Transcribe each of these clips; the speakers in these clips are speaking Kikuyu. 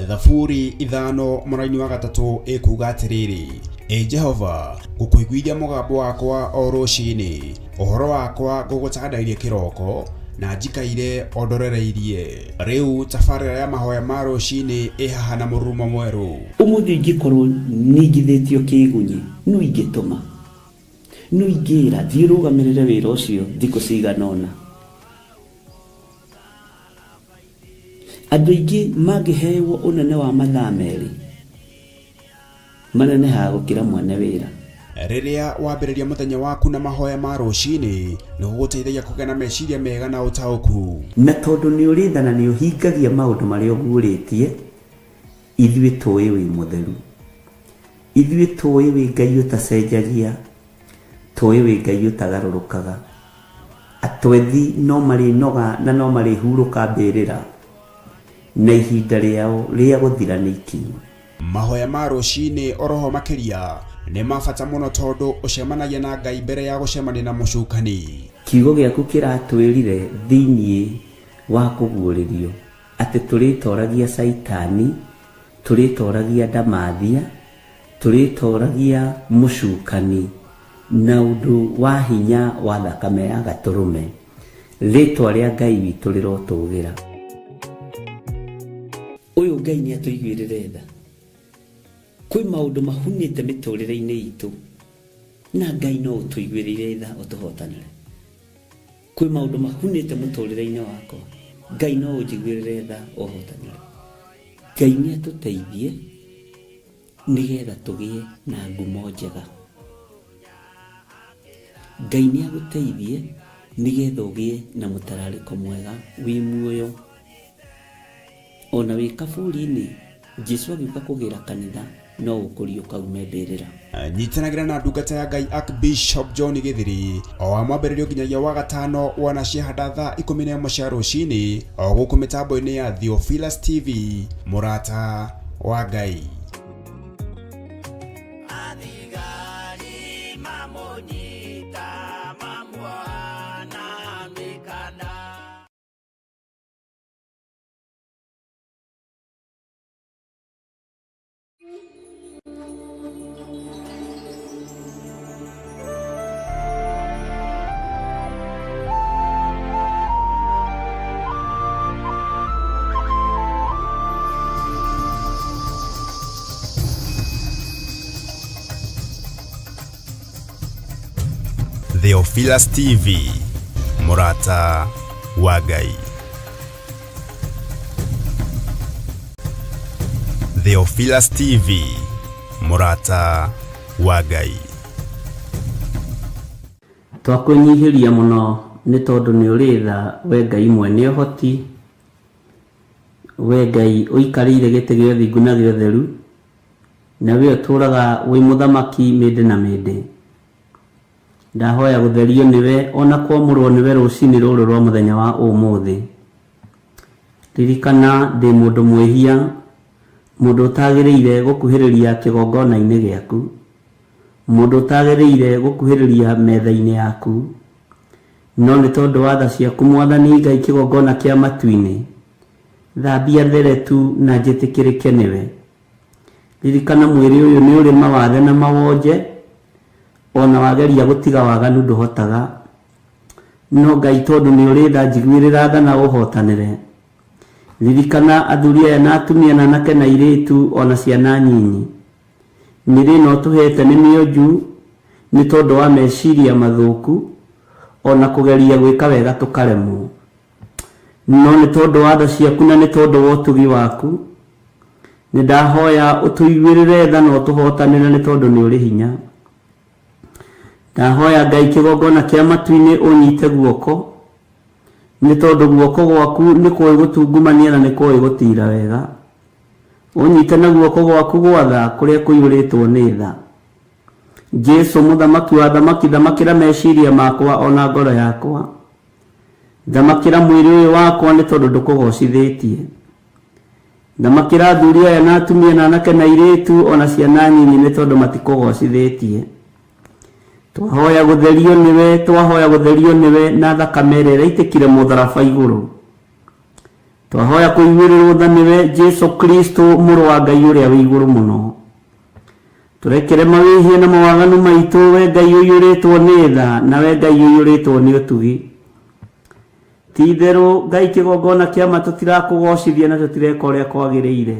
Thaburi 5 mũraini wa 3 ĩkuuga atĩrĩrĩ, Ĩ Jehova, ngũkũiguithia mũgambo wakwa o rũcinĩ, ũhoro wakwa ngũgũtandairie kĩroko, na njikaire o ndorereirie. Rĩu tabarĩra ya mahoya ma rũcinĩ ĩ haha na mũrurumo mwerũ. Ũmũthĩ ingĩkorwo ningithĩtio kĩĩgunyĩ, nũ ingĩtũma? Nũ ingĩĩra, 'Thiĩ ũrũgamĩrĩre wĩra ũcio thikũ cigana ũna'? Andũ aingĩ mangĩhewo ũnene wa mathaa merĩ, manenehaga gũkĩra mwene wĩra. Rĩrĩa wambĩrĩria mũthenya waku na mahoya ma rũcinĩ, nĩ gũgũteithagia kũgĩa na meciria mega na ũtaũku. Na tondũ nĩ ũrĩ tha na nĩ ũhingagia maũndũ marĩa ũguũrĩtie, ithuĩ tũĩ wĩ mũtheru. Ithuĩ tũĩ wĩ Ngai ũtacenjagia, tũĩ wĩ Ngai ũtagarũrũkaga. Atwethi no marĩnoga na no marĩhurũka mbĩrĩra, na ihinda rĩao rĩa gũthira nĩ ikinyu. Mahoya ma rũcinĩ oroho makĩria nĩ ma bata mũno tondũ ũcemanagia na Ngai mbere ya gũcemania na mũcukani. Kiugo gĩaku kĩratwĩrire thĩinĩ wa kũguũrĩrio atĩ tũrĩtoragia Caitani, tũrĩtoragia ndamathia, tũrĩtoragia mũcukani na ũndũ wa hinya wa thakame ya Gatũrũme. Rĩtwa rĩa Ngai witũ rĩrotũgĩra. Ũyũ Ngai nĩ atũiguĩrĩre tha. Kwĩ maũndũ mahunĩte mĩtũrĩre-inĩ itũ na Ngai no ũtũiguĩrĩire tha ũtũhotanĩre. Kwĩ maũndũ mahunĩte mũtũrĩre-inĩ wakwa, Ngai no ũnjiguĩrĩre tha ũhotanĩre. Ngai nĩ atũteithie nĩgetha tũgĩe na ngumo njega. Ngai nĩ agũteithie nĩgetha ũgĩe na mũtararĩko mwega wĩ muoyo. Ona wĩ kaburi-inĩ, Jesu agĩũka kũgĩra kanitha no ũkũriũka ume mbĩrĩra. Nyitanagĩra na ndungata ya Ngai Archbishop John Gĩthiri o wa mwambĩrĩrio nginyagia wa gatano wona ciahanda thaa 11 cia rũcinĩ o gũkũ mĩtambo-inĩ ya Theophilus TV, mũrata wa Ngai. Athigari mamũnyita mamuoha na mĩkanda. Theophilus TV, mũrata wa Ngai. Theophilus TV, mũrata wa Ngai. Twakwĩnyihĩria mũno nĩ tondũ nĩ ũrĩ tha we Ngai mwene ũhoti, we Ngai ũikarĩire gĩtĩ gĩa ũthingu na gĩa ũtheru, na we ũtũũraga wĩ mũthamaki mĩndĩ na mĩndĩ. Ndahoya gũtherio nĩwe o na kwamũrwo nĩwe rũcinĩ rũrũ rwa mũthenya wa ũmũthĩ. Ririkana ndĩ mũndũ mwĩhia, mũndũ ũtagĩrĩire gũkuhĩrĩria kĩgongona-inĩ gĩaku, mũndũ ũtagĩrĩire gũkuhĩrĩria metha-inĩ yaku. No nĩ tondũ wa tha ciaku Mwathani Ngai kĩgongona kĩa matu-inĩ, thambia there tu na njĩtĩkĩrĩke nĩwe. Ririkana mwĩrĩ ũyũ nĩ ũrĩ mawathe na mawonje, o na wageria gũtiga waganu ndũhotaga. No Ngai tondũ nĩ ũrĩ tha njiguĩrĩra tha na ũhotanĩre. Ririkana athuri aya na atumia na anake na airĩtu o na ciana nyinyi. Mĩrĩ ĩno ũtũhete nĩ mĩonju nĩ tondũ wa meciria mathũku o na kũgeria gwĩka wega tũkaremwo. No nĩ tondũ wa tha ciaku na nĩ tondũ wa ũtugi waku, nĩ ndahoya ũtũiguĩrĩre tha na ũtũhotanĩre nĩ tondũ nĩ ũrĩ hinya. Ndahoya Ngai kĩgongona kĩa matu-inĩ ũnyite guoko, nĩ tondũ guoko gwaku nĩ kũĩ gũtungumania na nĩ kũĩ gũtiira wega. Ũnyite na guoko gwaku gwa tha kũrĩa kũiyũrĩtwo nĩ tha. Jesu mũthamaki wa athamaki thamakĩra meciria makwa ona ngoro yakwa. Thamakĩra mwĩrĩ ũyũ wakwa nĩ tondũ ndũkũgocithĩtie. Thamakĩra athuri aya na atumia na anake na airĩtu o na ciana nyinyi nĩ tondũ matikũgocithĩtie. Twahoya gũtherio nĩwe, twahoya gũtherio nĩwe na thakame ĩrĩa ĩraitĩkire mũtharaba igũrũ. Twahoya kũiguĩrĩrwo tha nĩwe Jesu Kristo mũrũ wa Ngai ũrĩa wĩ igũrũ mũno. Tũrekere mawĩhia na mawaganu maitũ we Ngai ũiyũrĩtwo nĩ tha na we Ngai ũiyũrĩtwo nĩ ũtugi. Ti itherũ Ngai kĩgongona kĩa ma tũtirakũgocithia na tũtireka ũrĩa kwagĩrĩire.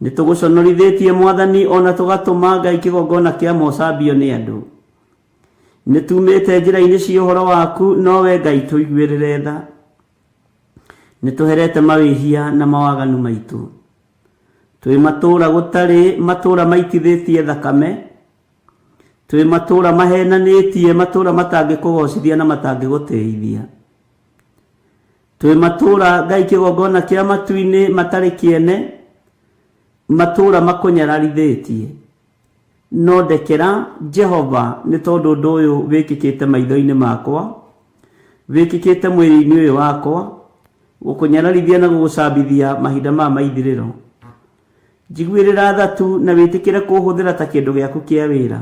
Nĩ tũgũconorithĩtie Mwathani ona tũgatũma Ngai kĩgongona kĩa ma ũcambio nĩ andũ. Nĩ tumĩte njĩra-inĩ cia ũhoro waku no we Ngai tũiguĩrĩre tha. Nĩ tũherete mawĩhia na mawaganu maitũ. Twĩ matũũra gũtarĩ matũũra maitithĩtie thakame. Twĩ matũũra mahenanĩtie, matũũra matangĩkũgocithia na matangĩgũtĩithia. Twĩ matũũra Ngai kĩgongona kĩa matu-inĩ matarĩ kĩene, matũũra makũnyararithĩtie. No ndekera, Jehova, nĩ tondũ ũndũ ũyũ wĩkĩkĩte maitho-inĩ makwa, wĩkĩkĩte mwĩrĩ-inĩ ũyũ wakwa, gũkũnyararithia na gũgũcambithia mahinda maya ma ithirĩro. Njiguĩrĩra tha tu na wĩtĩkĩre kũhũthĩra ta kĩndũ gĩaku kĩa wĩra.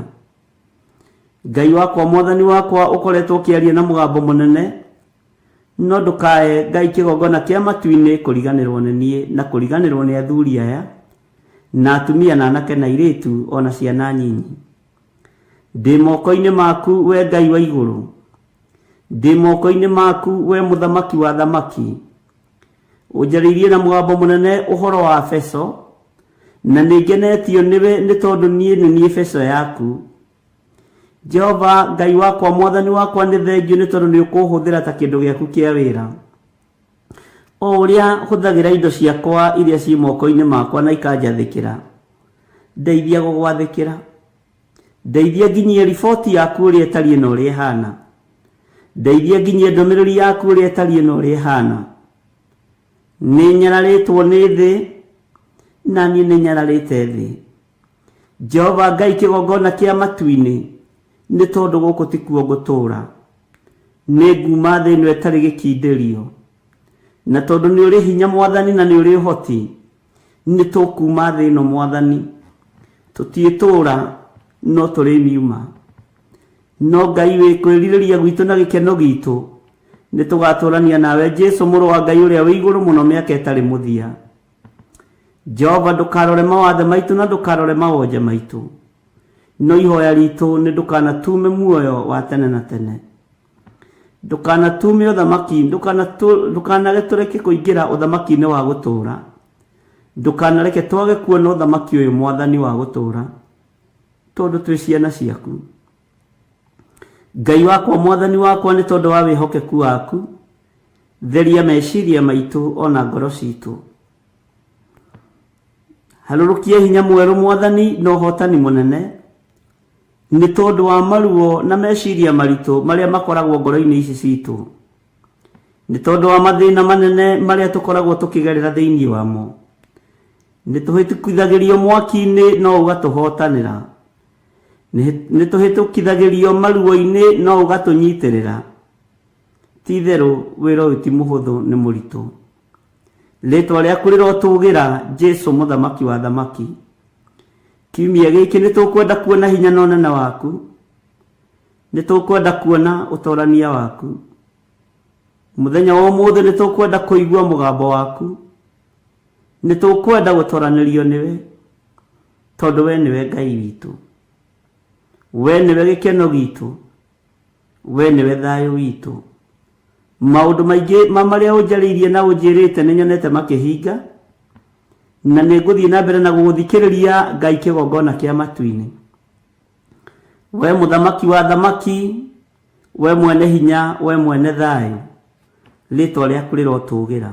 Ngai wakwa, Mwathani wakwa, ũkoretwo ũkĩaria na mũgambo mũnene, no ndũkae Ngai kĩgongona kĩa matu-inĩ kũriganĩrwo nĩ niĩ na kũriganĩrwo nĩ athuri aya na atumia na anake na airĩtu o na ciana nyinyi. Ndĩ moko-inĩ maku we Ngai wa igũrũ, ndĩ moko-inĩ maku we mũthamaki wa athamaki. Ũnjarĩirie na mũgambo mũnene ũhoro wa Efeso, na nĩ ngenetio nĩwe nĩ tondũ niĩ nĩ niĩ Efeso yaku. Jehova Ngai wakwa, Mwathani wakwa, nĩ thengiũ nĩ tondũ nĩ ũkũhũthĩra ta kĩndũ gĩaku kĩa wĩra. O ũrĩa hũthagĩra indo ciakwa iria ciĩ moko-inĩ makwa na ikanjathĩkĩra, ndeithia gũgwathĩkĩra. Ndeithia nginyie riboti yaku ũrĩa ĩtariĩ na ũrĩa ĩhana. Ndeithia nginyie ndũmĩrĩri yaku ũrĩa ĩtariĩ na ũrĩa ĩhana. Nĩ nyararĩtwo nĩ thĩ, na niĩ nĩ nyararĩte thĩ. Jehova Ngai kĩgongona kĩa matu-inĩ, nĩ tondũ gũkũ tikuo ngũtũũra. Nĩ nguuma thĩ ĩno ĩtarĩ gĩkindĩrio. Na tondũ nĩ ũrĩ hinya Mwathani na nĩ ũrĩ ũhoti, nĩ tũkuuma thĩ ĩno Mwathani. Tũtiĩtũũra, no tũrĩmiuma. No Ngai wĩ kwĩrirĩria gwitũ na gĩkeno gitũ, nĩ tũgatũrania nawe Jesu mũrũ wa Ngai ũrĩa wĩ igũrũ mũno mĩaka ĩtarĩ mũthia. Jehova ndũkarore mawathe maitũ na ndũkarore mawonje maitũ. No ihoya ritũ nĩ ndũkanatume muoyo wa tene na tene. Ndũkanatume ũthamaki, ndũkanage tũreke kũingĩra ũthamaki-inĩ wa gũtũũra. Ndũkanareke twage kuona ũthamaki ũyũ Mwathani wa gũtũũra, tondũ twĩ ciana ciaku. Ngai wakwa, Mwathani wakwa, nĩ tondũ wa wĩhokeku waku, theria meciria maitũ ona ngoro citũ. Harũrũkia hinya mwerũ Mwathani na ũhotani mũnene, nĩ tondũ wa maruo na meciria maritũ marĩa makoragwo ngoro-inĩ ici citũ, nĩ tondũ wa mathĩna manene marĩa tũkoragwo tũkĩgerera thĩinĩ wamo. Nĩ tũhĩtũkithagĩrio mwaki-inĩ no ũgatũhotanĩra, nĩ tũhĩtũkithagĩrio maruo-inĩ no ũgatũnyitĩrĩra. Ti itherũ wĩra ũyũ ti mũhũthũ, nĩ mũritũ. Rĩtwa rĩaku rĩrotũgĩra Jesu mũthamaki wa athamaki. Kiumia gĩkĩ nĩ tũkwenda kuona hinya na ũnene waku, nĩ tũkwenda kuona ũtorania waku. Mũthenya wa ũmũthĩ nĩ tũkwenda kũigua mũgambo waku, nĩ tũkwenda gũtoranĩrio nĩwe, tondũ we nĩwe Ngai witũ, we nĩwe gĩkeno gitũ, we nĩwe thayũ witũ. Maũndũ maingĩ ma marĩa ũnjarĩirie na ũnjĩrĩte nĩ nyonete makĩhinga, na nĩ ngũthiĩ na mbere na gũgũthikĩrĩria Ngai kĩgongona kĩa matu-inĩ. We mũthamaki wa athamaki, we mwene hinya, we mwene thayũ, rĩtwa rĩaku rĩrotũgĩra.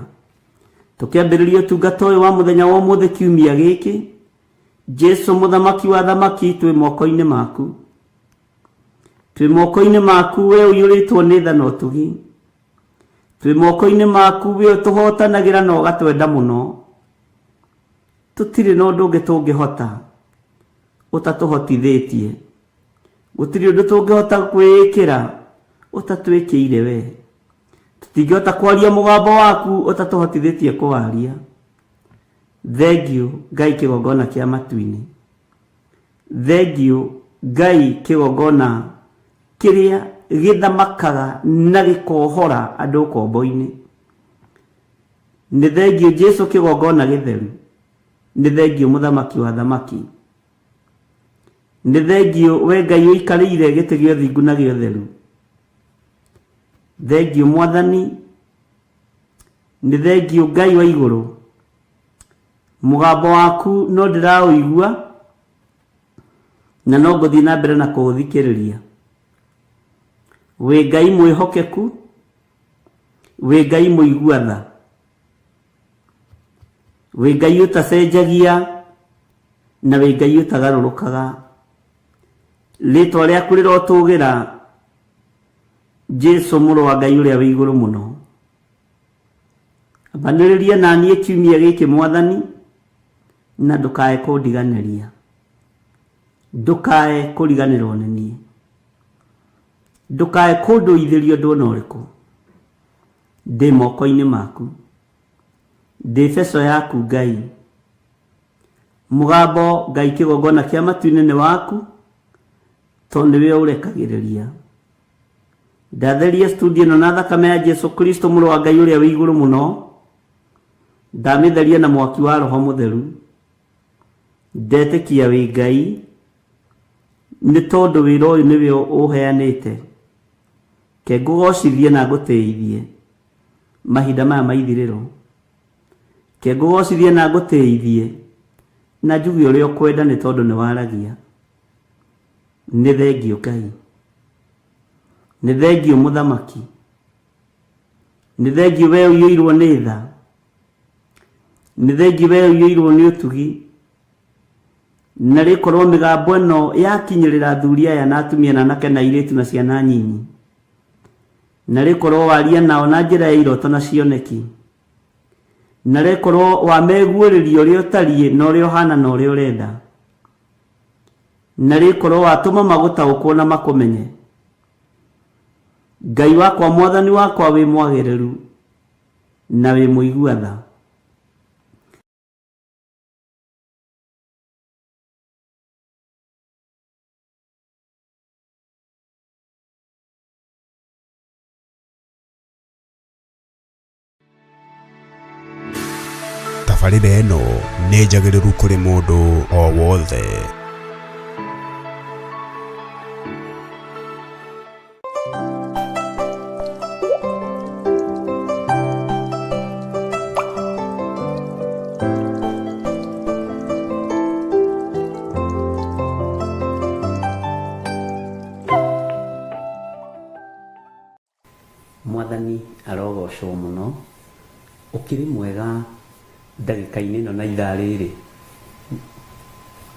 Tũkĩambĩrĩria ũtungata ũyũ wa mũthenya wa ũmũthĩ kiumia gĩkĩ, Jesu mũthamaki wa athamaki, twĩ moko-inĩ maku. Twĩ moko-inĩ maku we ũiyũrĩtwo nĩ tha na ũtugi. Twĩ moko-inĩ maku we ũtũhotanagĩra na ũgatwenda mũno. Tũtirĩ na ũndũ ũngĩ tũngĩhota ũtatũhotithĩtie. Gũtirĩ ũndũ tũngĩhota kwĩĩkĩra ũtatwĩkĩire we. Tũtingĩhota kwaria mũgambo waku ũtatũhotithĩtie kũwaria. Thengiũ Ngai kĩgongona kĩa matu-inĩ. Thengiũ Ngai kĩgongona kĩrĩa gĩthamakaga na gĩkohora andũ ũkombo-inĩ. Nĩ thengiũ Jesu kĩgongona gĩtheru. Nĩ thengiũ mũthamaki wa thamaki. Nĩ thengiũ we Ngai ũikarĩire gĩtĩ gĩa ũthingu na gĩa ũtheru. Thengiũ Mwathani. Nĩ thengiũ Ngai wa igũrũ. Mũgambo waku no ndĩraũigua na no ngũthiĩ na mbere na kũũthikĩrĩria. Wĩ Ngai mwĩhokeku, wĩ Ngai mũigua tha, wĩ Ngai ũtacenjagia na wĩ Ngai ũtagarũrũkaga. Rĩtwa rĩaku rĩrotũgĩra, Jesu mũrũ wa Ngai ũrĩa wĩ igũrũ mũno. Ambanĩrĩria na niĩ kiumia gĩkĩ Mwathani, na ndũkae kũndiganĩria. Ndũkae kũriganĩrwo nĩ niĩ. Ndũkae kũndũithĩria ũndũ ona ũrĩkũ. Ndĩ moko-inĩ maku. Ndĩ beco yaku Ngai. Mũgambo Ngai kĩgongona kĩa matu-inĩ nĩ waku, tondũ nĩwe ũrekagĩrĩria. Ndatheria studio ĩno na thakame ya Jesu Kristo mũrũ wa Ngai ũrĩa wĩ igũrũ mũno. Ndamĩtheria na mwaki wa Roho Mũtheru. Ndetĩkia wĩ Ngai, nĩ tondũ wĩra ũyũ nĩwe ũheanĩte. Ke ngũgocithie na ngũtĩithie mahinda maya ma ithirĩro. Ke ngũgocithie na ngũtĩithie na njuge ũrĩa ũkwenda nĩ tondũ nĩ waragia. Nĩ thengiũ Ngai. Nĩ thengiũ Mũthamaki. Nĩ thengiũ we ũiyũirwo nĩ tha. Nĩ thengiũ we ũiyũirwo nĩ ũtugi. Na rĩkorwo mĩgambo ĩno yakinyĩrĩra athuri aya na atumia na anake na airĩtu na ciana nyinyi. Na rĩkorwo waria nao na njĩra ya iroto na cioneki. Na rĩkorwo wameguũrĩria ũrĩa ũtariĩ na ũrĩa ũhana na ũrĩa ũrenda. Na rĩkorwo watũma magũtaũkwo na makũmenye. Ngai wakwa Mwathani wakwa wĩ mwagĩrĩru na wĩ mũigua tha. Tabarĩra ĩno nĩ njagĩrĩru kũrĩ mũndũ o wothe. Mwathani arogocwo mũno. Ũkĩrĩ mwega ndagĩka-inĩ ĩno na ithaa rĩrĩ?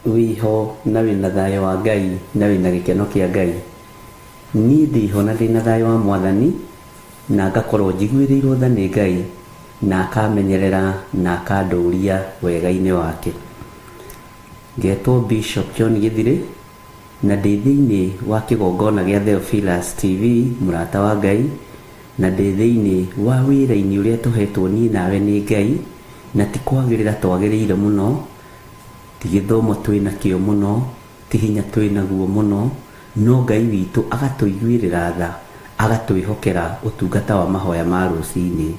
Wĩho na wĩna thayũ wa Ngai na wĩna gĩkeno kĩa Ngai? Niĩ ndĩho na ndĩna thayũ wa Mwathani na ngakorwo njiguĩrĩirwo tha nĩ Ngai na akamenyerera na akandũria wega-inĩ wake. Ngetwo Bishop John Gĩthirĩ Na ndĩ thĩinĩ wa kĩgongona gĩa Theophilus TV, mũrata wa Ngai, na ndĩ thĩinĩ wa wĩra-inĩ ũrĩa tũhetwo niĩ nawe nĩ Ngai, na ti kwagĩrĩra twagĩrĩire mũno, ti gĩthomo twĩ nakĩo mũno, ti hinya twĩ naguo mũno, no Ngai witũ agatũiguĩrĩra tha, agatwĩhokera ũtungata wa mahoya ma rũcinĩ.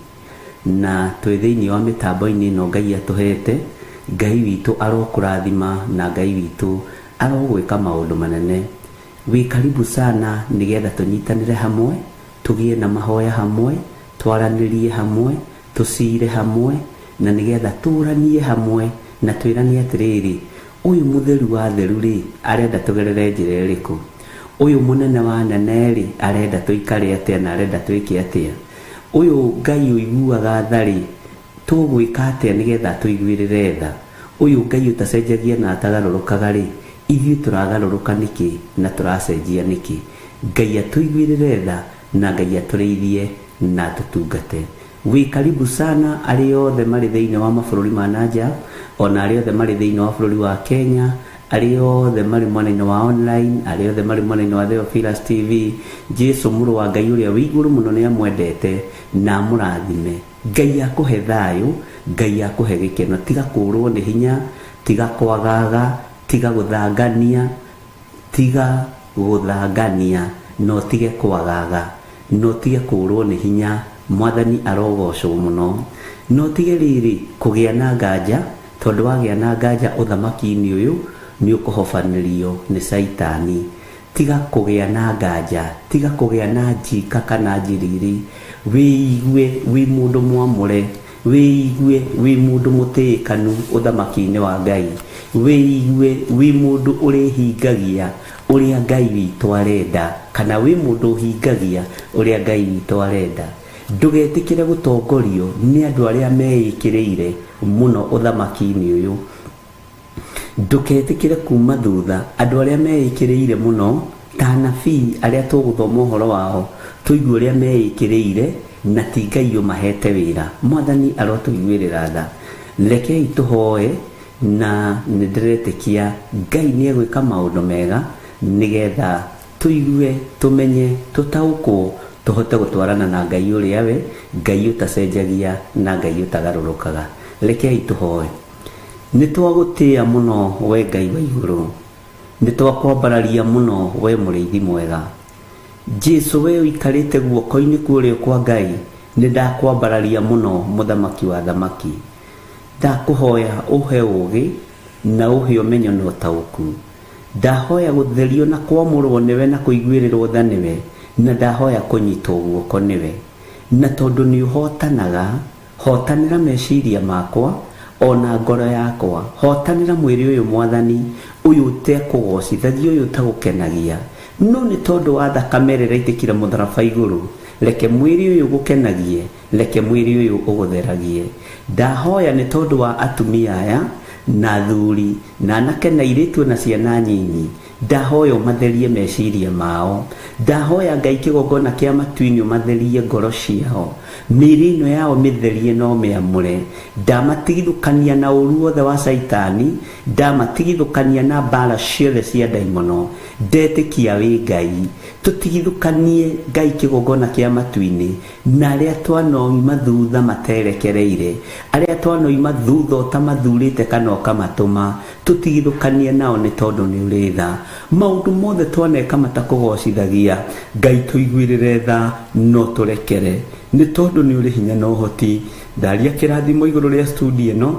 Na twĩ thĩinĩ wa mĩtambo-inĩ ĩno Ngai atũhete, Ngai witũ arokũrathima na Ngai witũ Arogwĩka maũndũ manene. Wĩ karibu sana nĩgetha tũnyitanĩre hamwe, tũgĩe na mahoya hamwe, twaranĩrie hamwe, tũcire hamwe, na nĩgetha tũranie hamwe na twĩrane atĩrĩrĩ, ũyũ mũtheru wa atheru-rĩ, arenda tũgerere njĩra ĩrĩkũ? Ũyũ mũnene wa anene-rĩ, arenda tũikare atĩa na arenda twĩke atĩa? Ũyũ Ngai ũiguaga tha-rĩ, Tũgwĩka atĩa nĩgetha atũiguĩrĩre tha? Ũyũ Ngai ũtacenjagia na atagarũrũkaga-rĩ, ithuĩ tũragarũrũka nĩkĩ na tũracenjia nĩkĩ? Ngai atũiguĩrĩre tha na Ngai atũrĩithie na atũtungate. Wĩ karibu sana arĩa othe marĩ thĩinĩ wa mabũrũri ma na nja, ona arĩa othe marĩ thĩinĩ wa bũrũri wa Kenya, arĩa othe marĩ mwena-inĩ wa online, arĩa othe marĩ mwena-inĩ wa Theophilus TV, Jesu mũrũ wa Ngai ũrĩa wĩ igũrũ mũno nĩ amwendete na amũrathime. Ngai akũhe thayũ, Ngai akũhe gĩkeno. Tiga kũũrwo nĩ hinya, tiga kwagaga, tiga gũthangania, tiga gũthangania, na ũtige kwagaga, na ũtige kũũrwo nĩ hinya. Mwathani arogocwo mũno. Na ũtige rĩrĩ kũgĩa na nganja, tondũ wagĩa na nganja ũthamaki-inĩ ũyũ nĩ ũkũhobanĩrio nĩ Caitani. Tiga kũgĩa na nganja, tiga kũgĩa na njika kana njiriri, wĩigue wĩ mũndũ mwamũre, wĩigue wĩ mũndũ mũtĩĩkanu ũthamaki-inĩ wa Ngai, wĩigue wĩ mũndũ ũrĩhingagia ũrĩa Ngai witũ arenda, kana wĩ mũndũ ũhingagia ũrĩa Ngai witũ arenda. Ndũgetĩkĩre gũtongorio nĩ andũ arĩa meĩkĩrĩire mũno ũthamaki-inĩ ũyũ. Ndũketĩkĩre kuma thutha andũ arĩa meĩkĩrĩire mũno ta anabii arĩa tũgũthoma ũhoro wao tũigue ũrĩa meĩkĩrĩire na ti Ngai ũmahete wĩra. Mwathani arotũiguĩrĩra tha. Rekei tũhoe na nĩ ndĩretĩkia Ngai nĩ egwĩka maũndũ mega nĩgetha tũigue, tũmenye, tũtaũkwo, tũhote gũtwarana na Ngai ũrĩa we, Ngai ũtacenjagia na Ngai ũtagarũrũkaga. Rekei tũhoe. Nĩ twagũtĩĩa mũno we Ngai wa igũrũ, nĩ twakwambararia mũno we mũrĩithi mwega. Jesu we ũikarĩte guoko-inĩ kwa ũrĩo kwa Ngai, nĩ ndakwambararia mũno mũthamaki wa athamaki. Ndakũhoya ũhe ũũgĩ na ũhe ũmenyo na ũtaũku. Ndahoya gũtherio na kwamũrwo nĩwe na kũiguĩrĩrwo tha nĩwe, na ndahoya kũnyitwo guoko nĩwe. Na tondũ nĩ ũhotanaga, hotanĩra meciria makwa o na ngoro yakwa. Hotanĩra mwĩrĩ ũyũ Mwathani, ũyũ ũtekũgocithagia, ũyũ ũtagũkenagia. No nĩ tondũ wa thakame ĩrĩa ĩraitĩkire mũtharaba igũrũ, reke mwĩrĩ ũyũ ũgũkenagie, reke mwĩrĩ ũyũ ũgũtheragie. Ndahoya nĩ tondũ wa atumia aya na athuri na anake na airĩtu na ciana nyinyi, ndahoya ũmatherie meciria mao. Ndahoya Ngai kĩgongona kĩa matu-inĩ ũmatherie ngoro ciao, mĩĩrĩ ĩno yao mĩtherie na ũmĩamũre. Ndamatigithũkania na ũru wothe wa Caitani, ndamatigithũkania na mbara ciothe cia ndaimono. Ndetĩkia wĩ Ngai. Tũtigithũkanie Ngai kĩgongona kĩa matu-inĩ na arĩa twanoima thutha materekereire, arĩa twanoima thutha ũtamathurĩte kana ũkamatũma, tũtigithũkanie nao nĩ tondũ nĩ ũrĩ tha. Maũndũ mothe twaneka matakũgocithagia, Ngai tũiguĩrĩre tha no tũrekere, nĩ tondũ nĩ ũrĩ hinya na ũhoti. Ndaria kĩrathimo igũrũ rĩa studio ĩno,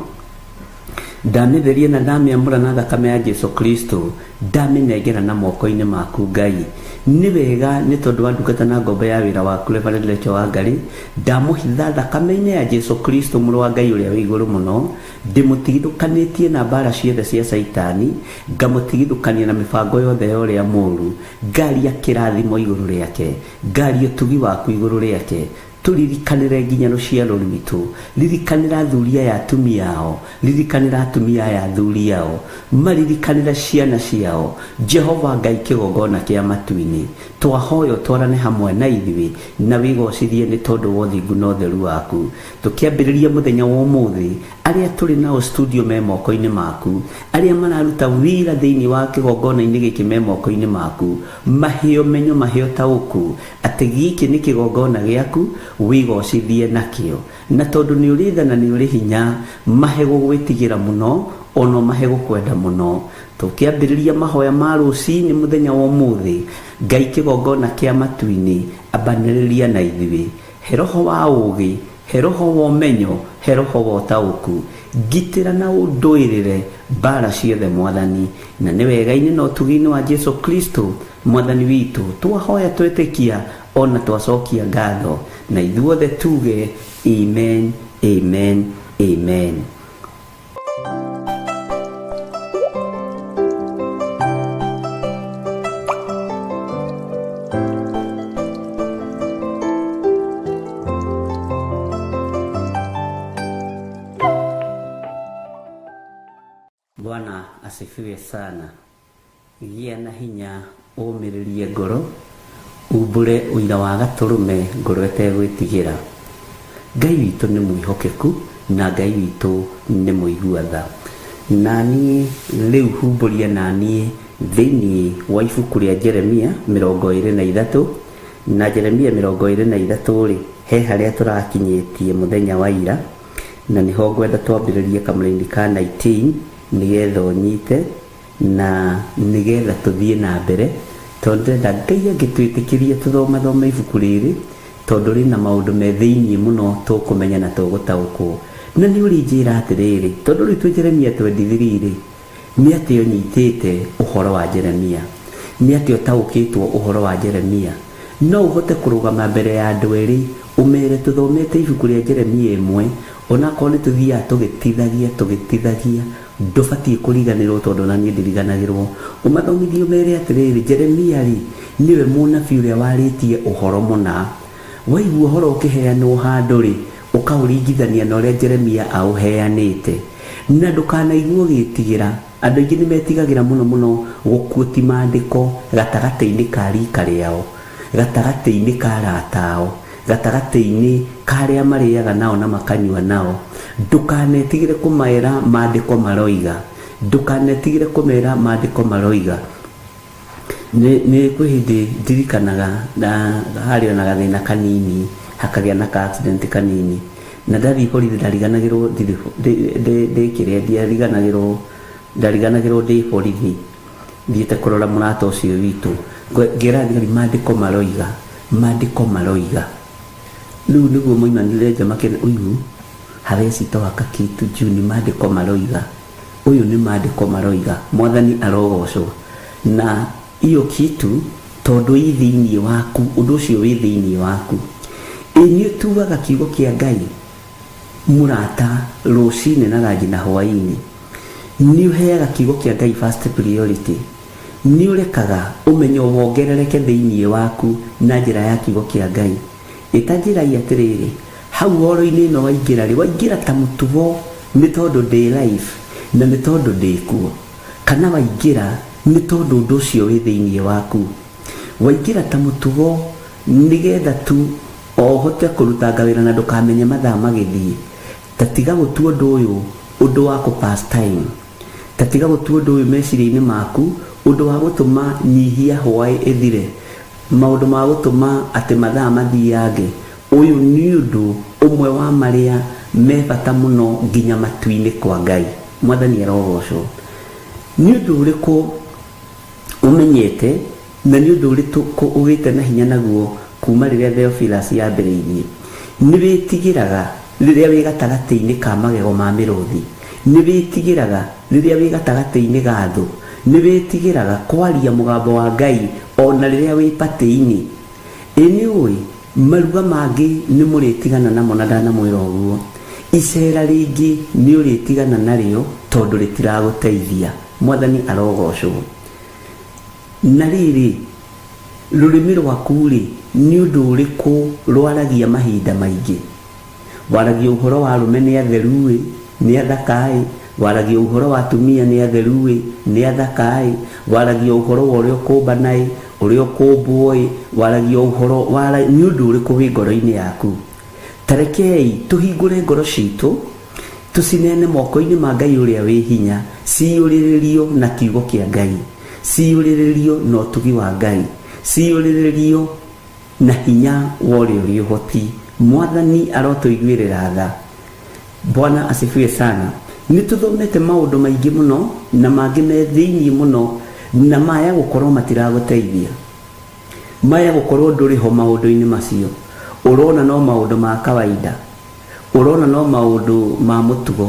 ndamĩtheria na ndamĩamũra na thakame ya Jesu Kristo, ndamĩnengera na moko-inĩ maku Ngai. Nĩ wega nĩ tondũ wa ndungata na ngombo ya wĩra waku Reverend Rachel Wangari, ndamũhitha thakame-inĩ ya Jesu Kristo mũrũ wa Ngai ũrĩa wĩ igũrũ mũno, ndĩmũtigithũkanĩtie na mbara ciothe cia Caitani, ngamũtigithũkania na mĩbango yothe ya ũrĩa mũũru, ngaria kĩrathimo igũrũ rĩake, ngaria ũtugi waku igũrũ rĩake. Tũririkanĩre nginya rũciaro rwitũ, ririkanĩra athuri aya atumia ao, ririkanĩra atumia aya athuri ao, maririkanĩra ciana ciao. Jehova Ngai kĩgongona kĩa matu-inĩ, twahoya ũtwarane hamwe na ithuĩ na wĩgocithie nĩ tondũ wa ũthingu na ũtheru waku. Tũkĩambĩrĩria mũthenya wa ũmũthĩ, arĩa tũrĩ nao studio me moko-inĩ maku, arĩa mararuta wĩra thĩinĩ wa kĩgongona-inĩ gĩkĩ me moko-inĩ maku, mahe ũmenyo, mahe ũtaũku atĩ gĩkĩ nĩ kĩgongona gĩaku, wĩgocithie nakĩo. Na tondũ nĩ ũrĩ tha na nĩ ũrĩ hinya, mahe gũgwĩtigĩra mũno, ona mahe gũkwenda mũno. Tũkĩambĩrĩria mahoya ma rũcinĩ mũthenya wa ũmũthĩ, Ngai kĩgongona kĩa matu-inĩ, ambanĩrĩria na ithuĩ. He roho wa ũũgĩ, he roho wa ũmenyo, he roho wa ũtaũku. Ngitĩra na ũndũĩrĩre mbara ciothe Mwathani, na nĩ wega-inĩ na ũtugi-inĩ wa Jesu Kristo Mwathani witũ twahoya twetĩkia ona twacokia ngatho, na ithuothe tuge amen, amen, amen. Bwana asifiwe sana. Gĩa na hinya, ũmĩrĩrie ngoro, umbũre ũira wa gatũrũme ngoro ĩtegwĩtigĩra. Ngai witũ nĩ mwĩhokeku na Ngai witũ nĩ mũigua tha. Na niĩ rĩu humbũria na niĩ thĩinĩ wa ibuku rĩa Jeremia 23, na Jeremia 23 rĩ, he harĩa tũrakinyĩtie mũthenya wa ira, na nĩho ngwenda twambĩrĩrie kamũraini ka 19 nĩgetha ũnyite na nĩgetha tũthiĩ na mbere, tondũ ndĩrenda Ngai angĩtwĩtĩkĩria tũthomathome ibuku rĩrĩ, Tondũ rĩna maũndũ me thĩiniĩ mũno tũkũmenya na tũgũtaũkwo. Na nĩ ũrĩnjĩra atĩrĩrĩ, tondũ rĩu twĩ Jeremia 23 rĩ, nĩ atĩa ũnyitĩte ũhoro wa Jeremia? Nĩ atĩa ũtaũkĩtwo ũhoro wa Jeremia? No ũhote kũrũgama mbere ya andũ erĩ ũmere tũthomete ibuku rĩa Jeremia ĩmwe, onakorwo nĩ tũthiaga tũgĩtithagia tũgĩtithagia, ndũbatiĩ kũriganĩrwo tondũ ona niĩ ndiriganagĩrwo. Ũmathomithie ũmere atĩrĩrĩ, Jeremia rĩ, nĩwe mũnabii ũrĩa warĩtie ũhoro mũna. Waigua ũhoro ũkĩheanwo handũ rĩ, ũkaũringithania na ũrĩa Jeremia aũheanĩte. Na ndũkanaigue ũgĩtigĩra. Andũ aingĩ nĩ metigagĩra mũno mũno gũkuoti maandĩko gatagatĩ-inĩ ka rika rĩao, gatagatĩ-inĩ ka arata ao, gatagatĩ-inĩ ka arĩa marĩaga nao na makanyua nao. Ndũkanetigĩre kũmera maandĩko maroiga. Ndũkanetigĩre kũmera maandĩko maroiga. Nĩ kwĩ hĩndĩ ndirikanaga na harĩ ona gathĩna kanini, hakagĩa na ka accident kanini, na ndathiĩ borithi ndariganagĩrwo ndirĩ ndĩ kĩrĩa, ndiariganagĩrwo, ndariganagĩrwo ndĩ borithi thiĩte kũrora mũrata ũcio witũ, ngĩra thigari maandĩko maroiga, maandĩko maroiga. Rĩu nĩguo maumanire nja makĩra ũyũ hawezi toa kakitu juu ni maandĩko maroiga. Ũyũ nĩ maandĩko maroiga. Mwathani arogocwo. Na iyo kitu tondũ ĩ thĩiniĩ waku, ũndũ ũcio wĩ thĩiniĩ waku. Ĩ nĩ ũtuaga kiugo kĩa Ngai mũrata rũcinĩ na ranji na hwaĩ-inĩ. Nĩ ũheaga kiugo kĩa Ngai first priority. Nĩ ũrekaga ũmenyo wongerereke thĩiniĩ waku na njĩra ya kiugo kĩa Ngai. Ĩta njĩrai atĩrĩrĩ, hau horo-inĩ ĩno waingĩra rĩ, waingĩra ta mũtugo nĩ tondũ ndĩ life na nĩ tondũ ndĩ kuo. Kana waingĩra nĩ tondũ ũndũ ũcio wĩ thĩiniĩ waku. Waingĩra ta mũtugo nĩgetha tu o ũhote kũrutanga wĩra na ndũkamenye mathaa magĩthiĩ. Ta tiga gũtua ũndũ ũyũ ũndũ wa kũ pass time. Ta tiga gũtua ũndũ ũyũ meciria-inĩ maku ũndũ wa gũtũma nyihia hwaĩ ĩthire, maũndũ ma gũtũma atĩ mathaa mathiange. Ũyũ nĩ ũndũ ũmwe wa marĩa me bata mũno nginya matu-inĩ kwa Ngai. Mwathani arogocwo. Nĩ ũndũ ũrĩkũ ũmenyete na nĩ ũndũ ũrĩkũ ũgĩte na hinya naguo kuma rĩrĩa Theophilus yambĩrĩirie? Nĩ wĩtigĩraga rĩrĩa wĩ gatagatĩ-inĩ ka magego ma mĩrũthi? Nĩ wĩtigĩraga rĩrĩa wĩ gatagatĩ-inĩ ga thũ? Nĩ wĩtigĩraga kwaria mũgambo wa Ngai ona rĩrĩa wĩ patĩ-inĩ? Ĩ nĩ ũĩ maruga mangĩ nĩ mũrĩtigana namo na ndanamwĩra ũguo. Icera rĩngĩ nĩ ũrĩtigana narĩo tondũ rĩtiragũteithia. Mwathani arogocwo. Na rĩrĩ, rũrĩmĩ rwaku rĩ, nĩ ũndũ ũrĩkũ rwaragia mahinda maingĩ? Waragia ũhoro wa arũme nĩ atheru ĩ, nĩ athaka ĩ, waragia ũhoro wa atumia nĩ atheru ĩ, nĩ athaka ĩ, waragia ũhoro wa ũrĩa ũkũmbana ĩ, ũrĩa ũkũmbwo ĩ, waragia ũhoro wa nĩ ũndũ ũrĩkũ wĩ ngoro-inĩ yaku? Ta rekei tũhingũre ngoro citũ, tũcineane moko-inĩ ma Ngai ũrĩa wĩ hinya, ciyũrĩrĩrio na kiugo kĩa Ngai, ciyũrĩrĩrio na ũtugi wa Ngai, ciyũrĩrĩrio na hinya wa ũrĩa ũrĩ ũhoti. Mwathani arotũiguĩrĩra tha. Bwana asifiwe sana. Nĩ tũthomete maũndũ maingĩ mũno na mangĩ me thĩiniĩ mũno na maya gũkorwo matiragũteithia. Maya gũkorwo ndũrĩ ho maũndũ-inĩ macio. Ũrona no maũndũ ma kawaida. Ũrona no maũndũ ma mũtugo.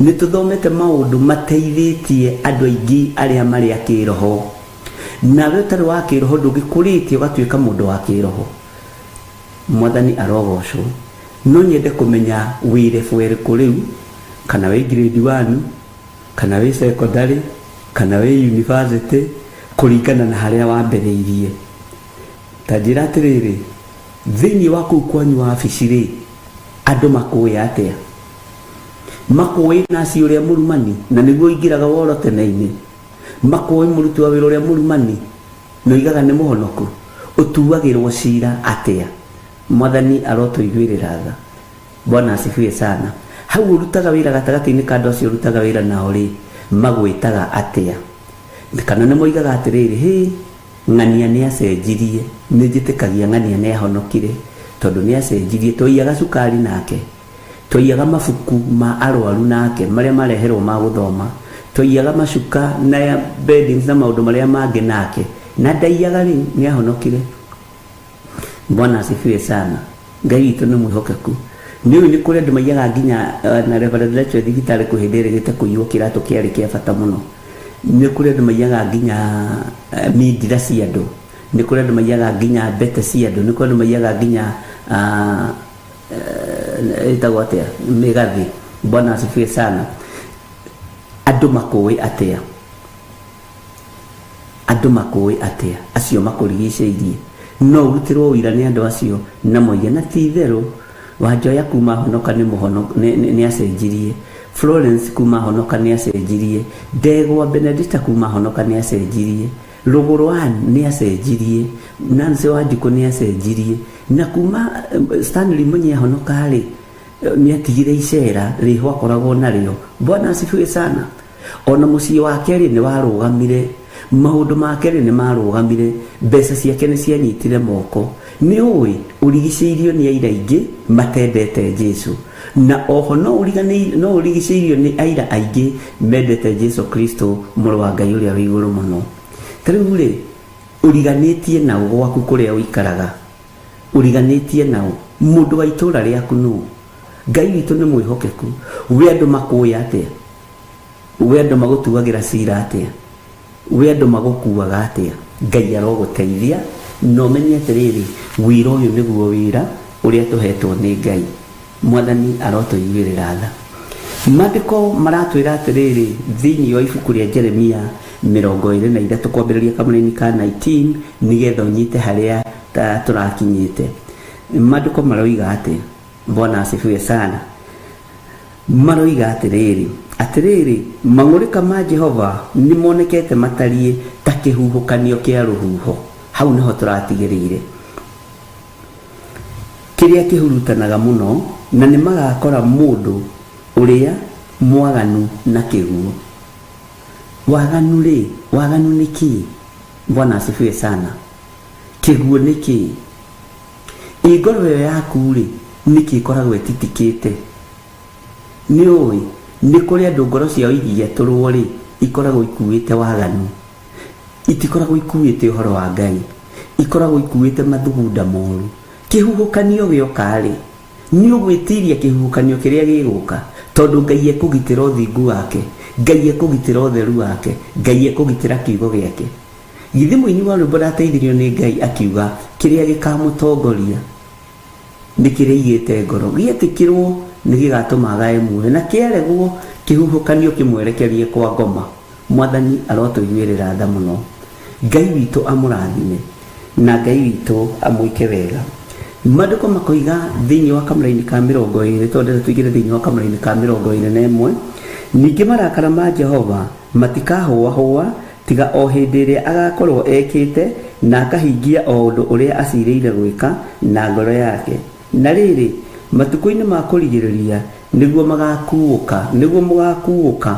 Nĩ tũthomete maũndũ mateithĩtie andũ aingĩ arĩa marĩ a kĩroho. Nawe ũtarĩ wa kĩroho ndũngĩkũrĩtie ũgatuĩka mũndũ wa kĩroho. Mwathani arogocwo. No nyende kũmenya wĩ level ĩrĩkũ rĩu, kana wĩ grade 1, kana wĩ secondary, kana wĩ university, kũringana na harĩa wambĩrĩirie. Ta njĩra atĩrĩrĩ, thĩinĩ wa kũu kwanyu wabici rĩ, andũ makũĩ atĩa? Makũĩ naci ũrĩa mũrumani, na nĩguo ũingĩraga woro tene-inĩ. Makũĩ mũruti wa wĩra ũrĩa mũrumani, na oigaga nĩ mũhonoku. Ũtuagĩrwo cira atĩa? Mwathani arotũiguĩrĩra tha. Bwana asifiwe sana. Hau ũrutaga wĩra gatagatĩ-inĩ ka andũ acio ũrutaga wĩra nao rĩ, magwĩtaga atĩa? Kana nĩ moigaga atĩrĩrĩ, hĩ, ng'ania nĩ acenjirie, nĩ njĩtĩkagia ng'ania nĩ ahonokire, tondũ nĩ acenjirie, twaiyaga cukari nake, twaiyaga mabuku ma arwaru nake, marĩa mareherwo ma gũthoma, twaiyaga macuka na beddings na maũndũ marĩa mangĩ nake, na ndaiyaga rĩu, nĩ ahonokire. Bwana asifiwe sana. Ngai witũ nĩ mwĩhokeku. Nĩ ũĩ nĩ kũrĩ andũ maiyaga nginya na Reverend Rachel thibitarĩ kwĩ hĩndĩ ĩrĩgĩte kũiywo kĩratũ kĩarĩ kĩa bata mũno. Nĩ kũrĩ andũ maiyaga nginya mindira cia andũ. Nĩ kũrĩ andũ maiyaga nginya mbete cia andũ. Nĩ kũrĩ andũ maiyaga nginya ĩtagwo atĩa, mĩgathĩ. Bwana asifiwe sana. Andũ makũĩ atĩa? Andũ makũĩ atĩa acio makũrigicĩirie? No ũrutĩrwo ũira nĩ andũ acio na moige na ti itherũ Wanjoya kuma honoka nĩ mũhono nĩ acenjirie, Florence kuma honoka nĩ acenjirie, Ndegwa Benedicta kuma honoka nĩ acenjirie, Rũgũrũ Ann nĩ acenjirie, Nancy Wanjikũ nĩ acenjirie, na kuma Stanley Mũnyi ahonoka rĩ, nĩ atigire icera rĩho akoragwo narĩo. Bwana asifiwe sana. Ona mũciĩ wake rĩ nĩ warũgamire, maũndũ make rĩ nĩ marũgamire, mbeca ciake nĩ cianyitire moko. Nĩ ũĩ ũrigicĩirio nĩ aira aingĩ matendete Jesu, na oho no ũrigicĩirio nĩ aira aingĩ mendete Jesu Kristo mũrũ wa Ngai ũrĩa wĩ igũrũ mũno. Ta rĩu rĩ, ũriganĩtie nao gwaku kũrĩa ũikaraga, ũriganĩtie nao mũndũ wa itũũra rĩaku nũ? Ngai witũ nĩ mwĩhokeku. We andũ makũĩ atĩa? We andũ magũtuagĩra cira atĩa? We andũ magũkuaga atĩa? Ngai arogũteithia na ũmenye atĩrĩrĩ, wĩra ũyũ nĩguo wĩra ũrĩa tũhetwo nĩ Ngai. Mwathani arotũiguĩrĩra tha. Maandĩko maratwĩra atĩrĩrĩ thĩinĩ wa ibuku rĩa Jeremia 23 kwambĩrĩria kamũraini ka 19 nĩgetha ũnyite harĩa tũrakinyĩte. Maandĩko maroiga atĩ, Bwana asifiwe sana. Maroiga atĩrĩrĩ, atĩrĩrĩ, mang'ũrĩka ma Jehova nĩ monekete matariĩ ta kĩhuhũkanio kĩa rũhuho. Hau nĩho tũratigĩrĩire. Kĩrĩa kĩhurutanaga mũno, na nĩ magakora mũndũ ũrĩa mwaganu na kĩguũ. Waganu rĩ, waganu nĩ kĩĩ? Bwana asifiwe sana. Kĩguũ nĩ kĩĩ? Ĩ ngoro ĩyo yaku rĩ, nĩkĩ ĩkoragwo ĩtitikĩte? Nĩ ũĩ, nĩ kũrĩ andũ ngoro ciao ingĩgetũrwo rĩ, ikoragwo ikuĩte waganu. Itikoragwo ikuĩte ũhoro wa Ngai. Ikoragwo ikuĩte mathugunda moru. Kĩhuhũkanio gĩoka rĩ, nĩ ũgwĩtiria kĩhuhũkanio kĩrĩa gĩgũka, tondũ Ngai ekũgitĩra ũthingu wake, Ngai ekũgitĩra ũtheru wake, Ngai ekũgitĩra kiugo gĩake. Githĩ mũini wa rwĩmbo ndateithirio nĩ Ngai akiuga kĩrĩa gĩkamũtongoria nĩ kĩrĩa aigĩte ngoro, gĩetĩkĩrwo nĩ gĩgatũma agae muoyo, na kĩaregwo kĩhuhũkanio kĩmwerekerie kwa ngoma. Mwathani arotũiguĩrĩra tha mũno. Ngai witũ amũrathime na Ngai witũ amwĩke wega. Maandĩko makoiga thĩinĩ wa kamũraini ka 20, tondũ ndĩrenda tũingĩre thĩinĩ wa kamũraini ka 21, ningĩ marakara ma Jehova matikahũahũa tiga o hĩndĩ ĩrĩa agakorwo ekĩte na akahingia o ũndũ ũrĩa acirĩire gwĩka na ngoro yake. Na rĩrĩ, matukũ-inĩ ma kũrigĩrĩria nĩguo magakuũka, nĩguo mũgakuũka,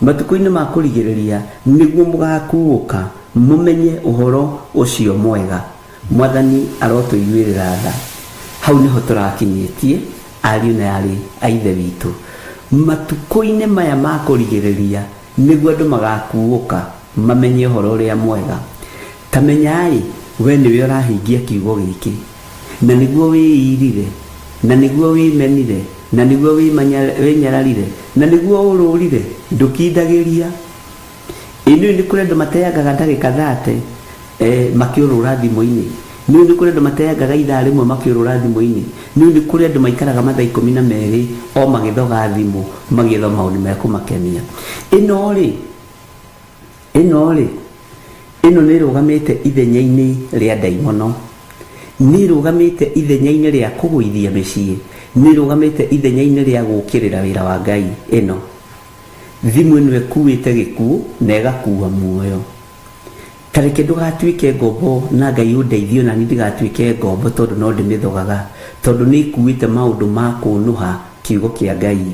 matukũ-inĩ ma kũrigĩrĩria nĩguo mũgakuũka, mũmenye ũhoro ũcio mwega. Mwathani arotũiguĩrĩra tha. Hau nĩho tũrakinyĩtie, ariũ na aarĩ a Ithe witũ. Matukũ-inĩ maya ma kũrigĩrĩria nĩguo andũ magakuũka mamenye ũhoro ũrĩa mwega. Ta menyai, we nĩwe ũrahingia kiugo gĩkĩ, na nĩguo wĩirire, na nĩguo wĩmenire, na nĩguo wĩnyararire, na nĩguo ũrũrire, ndũkindagĩria. Ĩ nĩũĩ nĩ kũrĩ andũ mateangaga ndagĩka 30 makĩũrũra thimũ-inĩ? Nĩũĩ nĩ kũrĩ andũ mateangaga ithaa rĩmwe makĩũrũra thimũ-inĩ? Nĩũĩ nĩ kũrĩ andũ maikaraga mathaa 12 o magĩthoga thimũ magĩetha maũndũ mekũmakenia? Ĩno-rĩ, ĩno-rĩ, ĩno nĩ ĩrũgamĩte ithenya-inĩ rĩa ndaimono. Nĩ ĩrũgamĩte ithenya-inĩ rĩa kũgũithia mĩciĩ. Nĩ ĩrũgamĩte ithenya-inĩ rĩa gũũkĩrĩra wĩra wa Ngai. Ĩno. Thimũ ĩno ĩkuĩte gĩkuũ na ĩgakua muoyo. Ta reke ndũgatuĩke ngombo na Ngai ũndeithie ona niĩ ndigatuĩke ngombo tondũ no ndĩmĩthogaga, tondũ nĩ ĩkuĩte maũndũ ma kũnũha kiugo kĩa Ngai.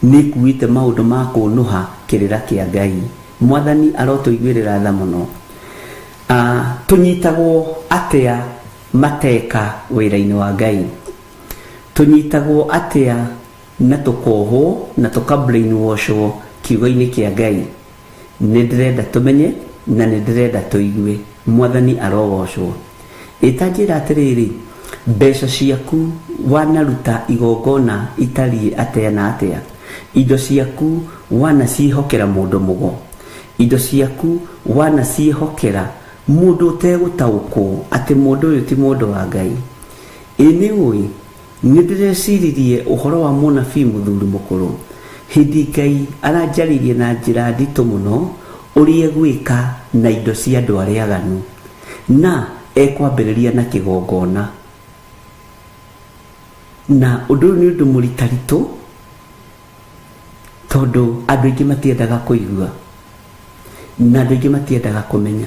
Nĩ ĩkuĩte maũndũ ma kũnũha kĩrĩra kĩa Ngai. Mwathani arotũiguĩrĩra tha mũno. Tũnyitagwo atĩa mateka wĩra-inĩ wa Ngai? Tũnyitagwo atĩa na tũkohwo na tũka brainwashwo kiugo-inĩ kĩa Ngai? Nĩ ndĩrenda tũmenye na nĩ ndĩrenda tũigue. Mwathani arogocwo. Ĩtanjĩra atĩrĩrĩ, mbeca ciaku wanaruta igongona itariĩ atĩa na atĩa, indo ciaku wanaciĩhokera mũndũ mũgo, indo ciaku wanaciĩhokera mũndũ ũtegũtaũkwo atĩ mũndũ ũyũ ti mũndũ wa Ngai. Ĩ nĩ ũĩ, nĩ ndĩreciririe ũhoro wa mũnabii mũthuri mũkũrũ hĩndĩ Ngai aranjarĩirie na njĩra nditũ mũno ũrĩa egwĩka na indo cia andũ arĩa aganu, na ekwambĩrĩria na kĩgongona. Na ũndũ ũyũ nĩ ũndũ mũritaritũ tondũ andũ aingĩ matiendaga kũigua na andũ aingĩ matiendaga kũmenya.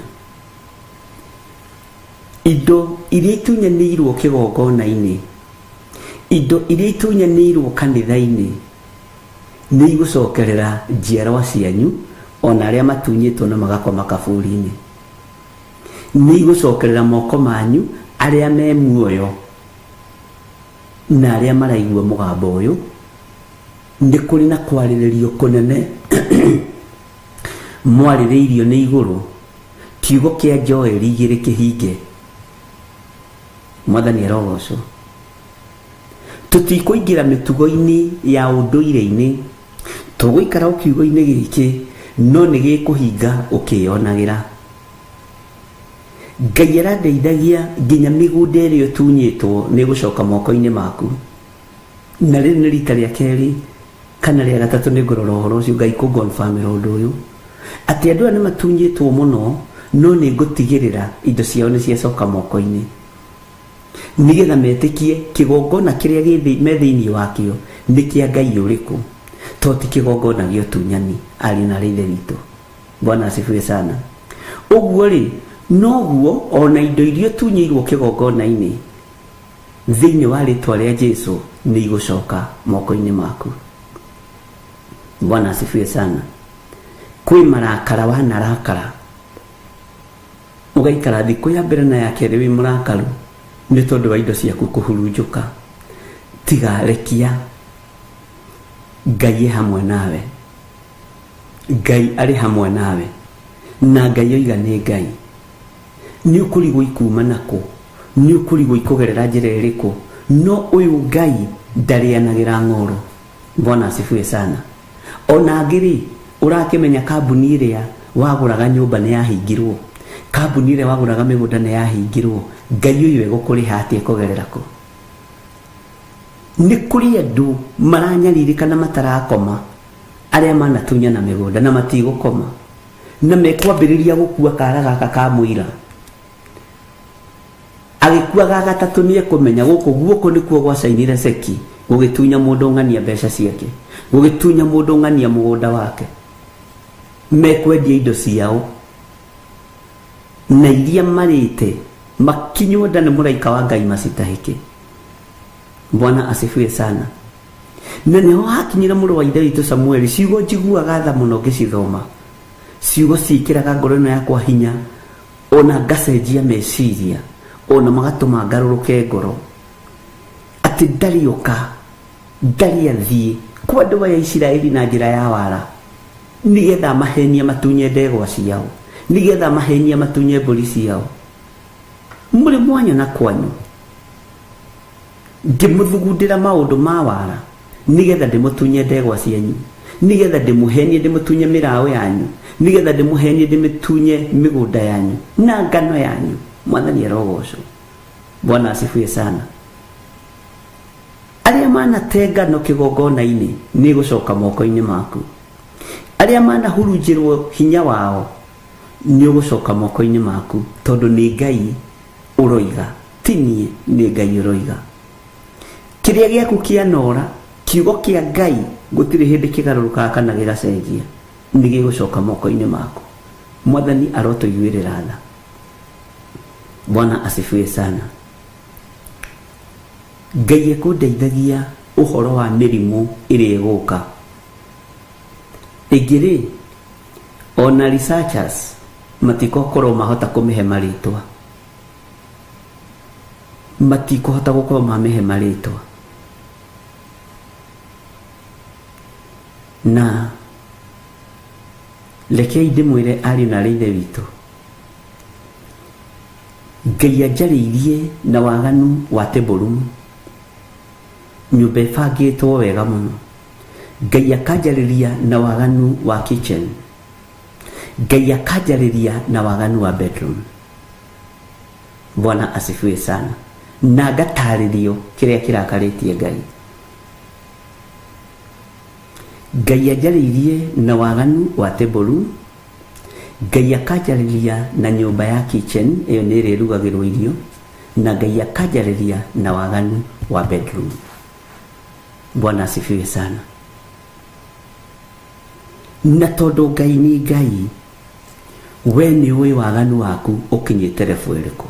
Indo iria itunyanĩirwo kĩgongona-inĩ, indo iria itunyanĩirwo kanitha-inĩ nĩ igũcokerera njiarwa cianyu ona arĩa matunyĩtwo na magakoma kaburi-inĩ. Nĩ igũcokerera moko manyu arĩa me muoyo na arĩa maraigua mũgambo ũyũ. Nĩ kũrĩ na kwarĩrĩrio kũnene mwarĩrĩirio nĩ igũrũ, kiugo kĩa Joeli igĩrĩ kĩhinge. Mwathani arogocwo. Tũtikũingĩra mĩtugo-inĩ ya ũndũire-inĩ, tũgũikara o kiugo-inĩ gĩkĩ, no nĩ gĩkũhinga ũkĩyonagĩra. Ngai arandeithagia nginya mĩgũnda ĩrĩa ĩtunyĩtwo nĩ ĩgũcoka moko-inĩ maku. Na rĩrĩ nĩ rita rĩa kerĩ kana rĩa gatatũ nĩ ngũrora ũhoro ũcio, Ngai kũngonbamĩra ũndũ ũyũ, atĩ andũ aya nĩ matunyĩtwo mũno, no nĩ ngũtigĩrĩra indo ciao nĩ ciacoka moko-inĩ, nĩgetha metĩkie kĩgongona kĩrĩa me thĩinĩ wakĩo nĩ kĩa Ngai ũrĩkũ, to ti kĩgongona gĩa ũtunyani. Ariũ na arĩ Ithe witũ, Bwana asifiwe sana. Ũguo rĩ, noguo ona indo iria ũtunyĩirwo kĩgongona-inĩ thĩinĩ wa rĩtwa rĩa Jesu nĩ igũcoka moko-inĩ maku. Bwana asifiwe sana. Kwĩ marakara wanarakara, ũgaikara thikũ ya mbere na ya kerĩ wĩ mũrakaru nĩ tondũ wa indo ciaku kũhurunjũka. Tiga, rekia Ngai e hamwe nawe. Ngai arĩ hamwe nawe, na Ngai oiga nĩ Ngai. Nĩ ũkũrigwo ikuma nakũ, nĩ ũkũrigwo ikũgerera njĩra ĩrĩkũ, no ũyũ Ngai ndarĩanagĩra ng'oro. Bwana asifiwe sana. Ona angĩ rĩ, ũrakĩmenya kambuni ĩrĩa wagũraga nyũmba nĩ yahingirwo, kambuni ĩrĩa wagũraga mĩgũnda nĩ yahingirwo, Ngai ũyũ egũkũrĩha atĩa kũgerera kũ? Nĩ kũrĩ andũ maranyarirĩka na matarakoma, arĩa manatunyana mĩgũnda na matigũkoma, na mekwambĩrĩria gũkua kara gaka ka mũira. Agĩkua ga gatatũ nĩ ekũmenya gũkũ guoko nĩkuo gwacainire ceki, gũgĩtunya mũndũ ng'ania mbeca ciake, gũgĩtunya mũndũ ng'ania mũgũnda wake. Mekwendia indo ciao na iria marĩte makinywo nda nĩ mũraika wa Ngai macitahĩke. Bwana asifiwe sana. Na nĩho hakinyire mũrũ wa Ithe witũ Samueli, ciugo njiguaga tha mũno ngĩcithoma, ciugo ciĩkĩraga ngoro ĩno yakwa hinya, ona ngacenjia meciria, ona magatũma ngarũrũke ngoro, atĩ ndarĩ oka, ndarĩ athiĩ kwa andũ aya Isiraeli na njĩra ya wara, nĩgetha amahenie matunye ndegwa ciao, nĩgetha amahenie matunye mbũri ciao. Mũrĩ mwanyona kwanyu ngĩmũthugundĩra maũndũ ma wara, nĩgetha ndĩmũtunye ndegwa cianyu, nĩgetha ndĩmũhenie ndĩmũtunye mĩraũ yanyu, nĩgetha ndĩmũhenie ndĩmĩtunye mĩgũnda yanyu na ngano yanyu. Mwathani arogocwo. Bwana asifiwe sana. Arĩa manate ngano kĩgongona-inĩ nĩ ĩgũcoka moko-inĩ maku. Arĩa manahurunjĩrwo hinya wao nĩ ũgũcoka moko-inĩ maku, tondũ nĩ Ngai ũroiga, ti niĩ, nĩ Ngai ũroiga. Kĩrĩa gĩaku kĩanora, kiugo kĩa Ngai gũtirĩ hĩndĩ kĩgarũrũkaga kana gĩgacenjia, nĩ gĩgũcoka moko-inĩ maku. Mwathani arotũiguĩrĩra tha. Bwana asifiwe sana. Ngai ekũndeithagia ũhoro wa mĩrimũ ĩrĩa ĩgũka. Ĩngĩ rĩ, ona researchers matikokorwo mahota kũmĩhe marĩtwa, matikũhota gũkorwo mamĩhe marĩtwa. Na rekei ndĩmwĩre ariũ na arĩ Ithe witũ, Ngai anjarĩirie na waganu wa table room, nyũmba ĩbangĩtwo wega mũno. Ngai akanjarĩria na waganu wa kitchen. Ngai akanjarĩria na waganu wa bedroom. Bwana asifiwe sana. Na ngatarĩrio kĩrĩa kĩrakarĩtie Ngai. Ngai anjarĩirie na waganu wa table room. Ngai akanjarĩria na nyũmba ya kitchen, ĩyo nĩ ĩrĩa ĩrugagĩrwo irio, na Ngai akanjarĩria na waganu wa bedroom. Bwana asifiwe sana. Na tondũ Ngai nĩ Ngai, we nĩ ũĩ waganu waku ũkinyĩte level ĩrĩkũ.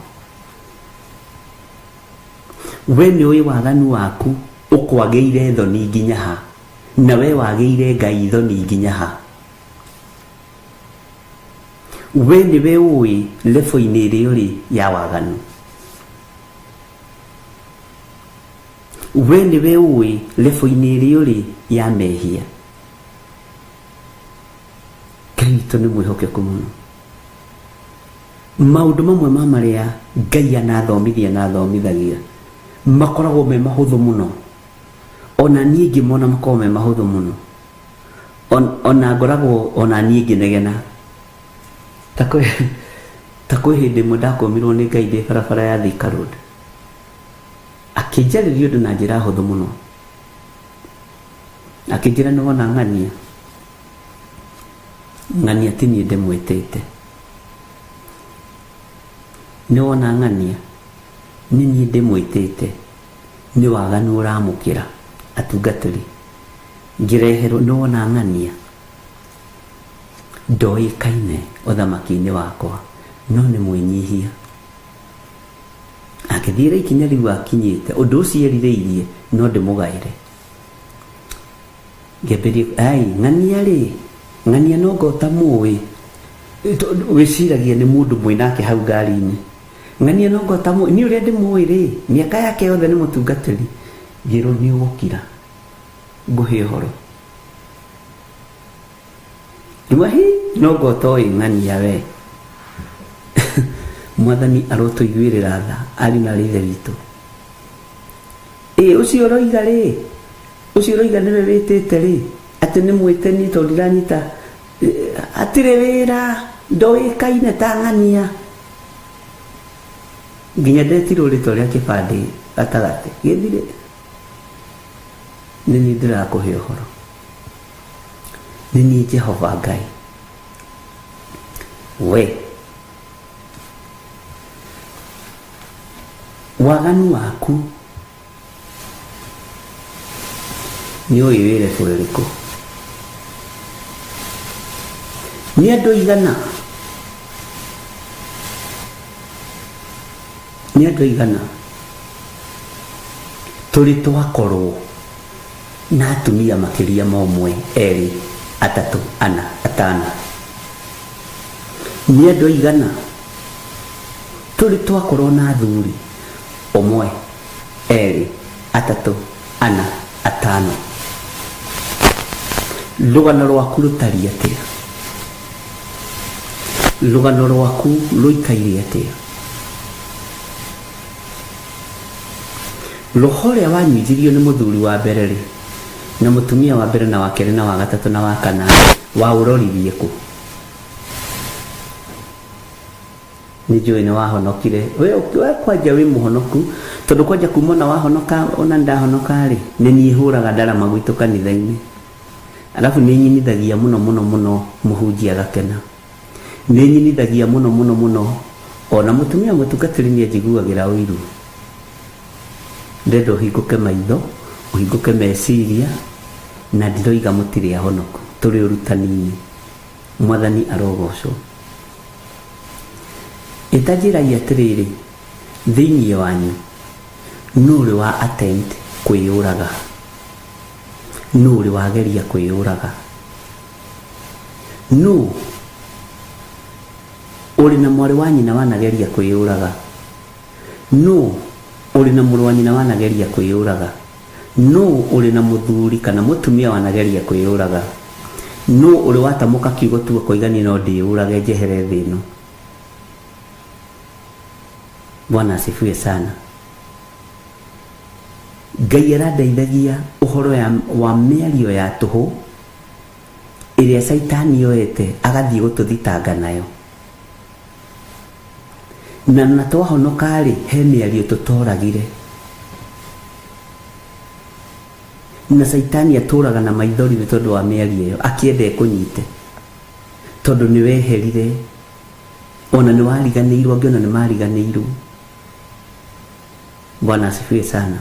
We nĩ ũĩ waganu waku ũkwagĩire thoni nginya ha, na we wagĩire Ngai thoni nginya ha. We nĩwe ũĩ level-inĩ ĩrĩa ũrĩ ya waganu. We nĩwe ũĩ level-inĩ ĩrĩa ũrĩ ya mehia. Ngai witũ nĩ mwĩhokeku mũno. Maũndũ mamwe ma marĩa Ngai anathomithia na athomithagia makoragwo me mahũthũ mũno. Ona niĩ ngĩmona makoragwo me mahũthũ mũno. Ona ngoragwo ona niĩ ngĩnegena. Ta kwĩ hĩndĩ ĩmwe ndakũmirwo nĩ Ngai ndĩ barabara ya Thika Road. Akĩnjarĩria ũndũ na njĩra hũthũ mũno. Akĩnjĩra nĩ wona ng'ania. Ng'ania ti niĩ ndĩmwĩtĩte. Nĩ wona ng'ania, nĩ niĩ ndĩmwĩtĩte. Nĩ waganu ũramũkĩra atungatĩri. Ngĩreherwo nĩ wona ng'ania. Ndoĩkaine ũthamaki-inĩ wakwa, no nĩ mwĩnyihia. Akĩthiĩra ikinya rĩu akinyĩte, ũndũ ũcio erirĩirie no ndĩmũgaĩre. Ngĩambĩrĩria, ai, ng'ania rĩ, ng'ania no ngo ũtamũĩ. Wĩciragia nĩ mũndũ mwĩ nake hau ngari-inĩ. Ng'ania no ngo ũtamũĩ, niĩ ũrĩa ndĩmũĩ rĩ, mĩaka yake yothe nĩ mũtungatĩri. Ngĩrwo nĩ ũgũkira, ngũhe ũhoro. Ngiuga, hi, no ngo ũtoĩ ng'ania we. Mwathani arotũiguĩrĩra tha, ariũ na aarĩ a Ithe witũ. Ĩ, ũcio ũroiga rĩ, ũcio ũroiga nĩwe wĩtĩte rĩ, atĩ nĩ mwĩte niĩ tondũ ndiranyita, hatirĩ wĩra, ndoĩkaine ta ng'ania. Nginya ndetirwo rĩtwa rĩa kĩbandĩ gatagatĩ, gĩthire. Nĩ niĩ ndĩrakũhe ũhoro. Nĩ niĩ Jehova Ngai. We. Waganu waku nĩ ũĩ wĩ level ĩrĩkũ. Nĩ andũ aigana? Nĩ andũ aigana tũrĩ twakorwo na atumia makĩria ma ũmwe, erĩ, atatũ, ana, atano? Nĩ andũ aigana tũrĩ twakorwo na athuri ũmwe, erĩ, atatũ, ana, atano? Rũgano rwaku rũtariĩ atĩa? Rũgano rwaku rũikaire atĩa? Roho ũrĩa wanyuithirio nĩ mũthuri wa mbere rĩ, na mũtumia wa mbere na wa kerĩ na wa gatatũ na wa kana, waũroririe kũ? Nĩ njũĩ nĩ wahonokire. We, we kwanja wĩ mũhonoku, tondũ kwanja kuma ona wahonoka, ona ndahonoka rĩ, nĩ niĩ hũraga ndarama gwitũ kanitha-inĩ. Alafu nĩ nyinithagia mũno mũno mũno mũhunjia agakena. Nĩ nyinithagia mũno mũno mũno, ona mũtumia mũtungatĩri nĩ anjiguagĩra ũiru. Ndĩrenda ũhingũke maitho, ũhingũke meciria, na ndiroiga mũtirĩ ahonoku, tũrĩ ũrutani-inĩ. Mwathani arogocwo. Ĩta njĩrai atĩrĩrĩ, thĩinĩ wanyu, nũ ũrĩ wa attempt kwĩyũraga? Nũ ũrĩ wageria kwĩyũraga? Nũ ũrĩ na mwarĩ wa nyina wanageria kwĩyũraga? Nũ ũrĩ na mũrũ wa nyina wanageria kwĩyũraga? Nũ ũrĩ na mũthuri kana mũtumia wanageria kwĩyũraga? Nũ ũrĩ watamũka kiugo tu akoiga niĩ no ndĩyũrage njehere thĩ ĩno? Bwana asifiwe sana. Ngai arandeithagia ũhoro wa mĩario ya tũhũ ĩrĩa Caitani yoete agathiĩ gũtũthitanga nayo. Na twahonoka-rĩ, he mĩario tũtoragire. Na Caitani atũraga na maithori nĩ tondũ wa mĩario ĩyo, akĩenda ĩkũnyite. Tondũ nĩ weherire, ona nĩ wariganĩirwo, angĩ ona nĩ mariganĩirwo. Bwana asifiwe sana.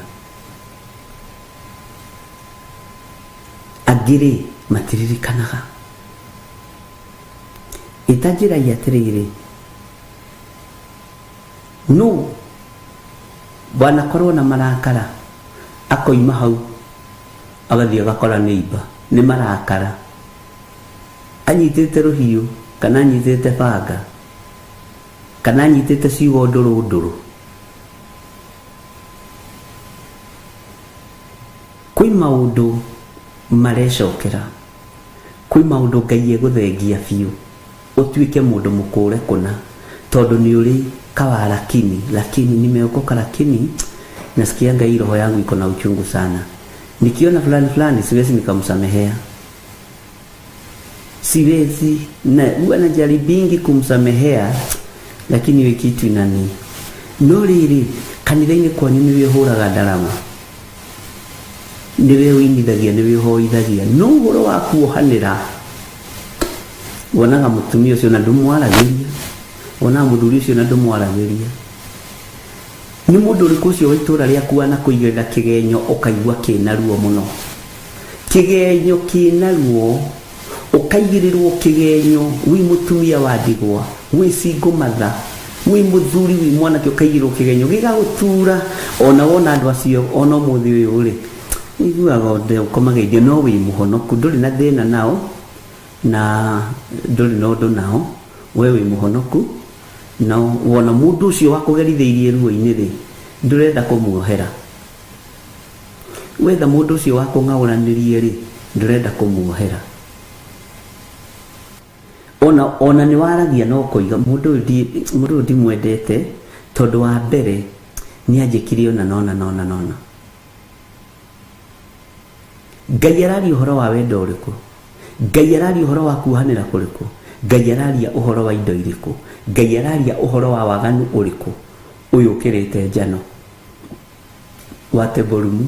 Angĩ-rĩ, matiririkanaga. Ĩta njĩrai atĩrĩrĩ, nũ wanakorwo na marakara akoima hau agathiĩ agakora neighbor nĩ marakara, anyitĩte rũhiũ kana anyitĩte banga kana anyitĩte ciugo ndũrũ ndũrũ. Kwĩ maũndũ marecokera, kwĩ maũndũ Ngai egũthengia biũ ũtuĩke mũndũ mũkũre kũna, tondũ nĩ ũrĩ kawarakini, lakini nimeokoka, lakini nasikia Ngai roho yangu iko na uchungu sana. Nikiona fulani fulani siwezi nikamsamehea, siwezi, na huwa najaribingi kumsamehea, lakini hiyo kitu inani. No rĩrĩ, kanitha-inĩ kwanyu nĩwe ũhũraga ndarama, nĩwe ũinithagia, nĩwe ũhoithagia, no ũhoro wa kuohanĩra wonaga mũtumia ũcio na ndũmwaragĩria, wonaga mũthuri ũcio na ndũmwaragĩria. Nĩ mũndũ ũrĩkũ ũcio wa itũũra rĩaku wanakũigĩrĩra kĩgenyo ũkaigua kĩna ruo mũno? Kĩgenyo kĩna ruo, ũkaigĩrĩrwo kĩgenyo wĩ mũtumia wa ndigwa, wĩ single mother, wĩ mũthuri, wĩ mwanake, ũkaigĩrĩrwo kĩgenyo gĩgagũtura. Ona wona andũ acio ona ũmũthĩ ũyũ rĩ, ũiguaga ũndũ ũkũmageithia, no wĩ mũhonoku, ndũrĩ na thĩna nao na ndũrĩ na ũndũ nao, we wĩ mũhonoku. No wona mũndũ ũcio wakũgerithĩirie ruo-inĩ rĩ, ndũrenda kũmuohera. Wetha mũndũ ũcio wakũng'aũranĩrie rĩ, ndũrenda kũmuohera. Ona nĩ waragia no ũkoiga mũndũ ũyũ ndimwendete tondũ wa mbere nĩ anjĩkire ona nona nona nona. Ngai araria ũhoro wa wendo ũrĩkũ? Ngai araria ũhoro wa kuohanĩra kũrĩkũ? Ngai araria ũhoro wa indo irĩkũ? Ngai araria ũhoro wa waganu ũrĩkũ ũyũ ũkĩrĩte njano, wa table room,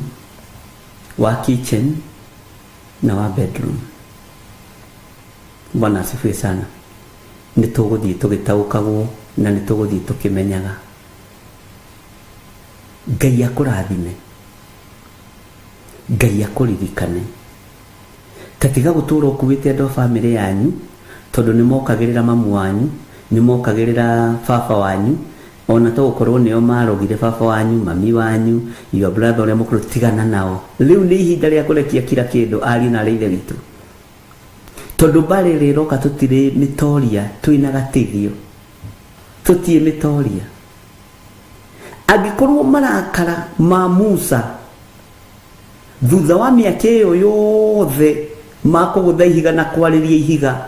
wa kitchen na wa bedroom? Bwana asifiwe sana. Nĩ tũgũthiĩ tũgĩtaũkagwo na nĩ tũgũthiĩ tũkĩmenyaga. Ngai akũrathime, Ngai akũririkane. Ta tiga gũtũra ũkuĩte andũ a bamĩrĩ yanyu, tondũ nĩ mokagĩrĩra mamu wanyu, nĩ mokagĩrĩra baba wanyu, ona to gũkorwo nĩo marogire baba wanyu, mami wanyu, your brother ũrĩa mũkũrũ, tigana nao. Rĩu nĩ ihinda rĩa kũrekia kila kĩndũ, ariũ na arĩ ithe witũ. Tondũ mbarĩ ĩrĩa ĩroka tũtirĩ mĩtoria, twĩna gatithio. Tũtirĩ mĩtoria. Angĩkorwo marakara ma Musa thutha wa mĩaka ĩyo yothe ma kũgũtha ihiga na kwarĩria ihiga,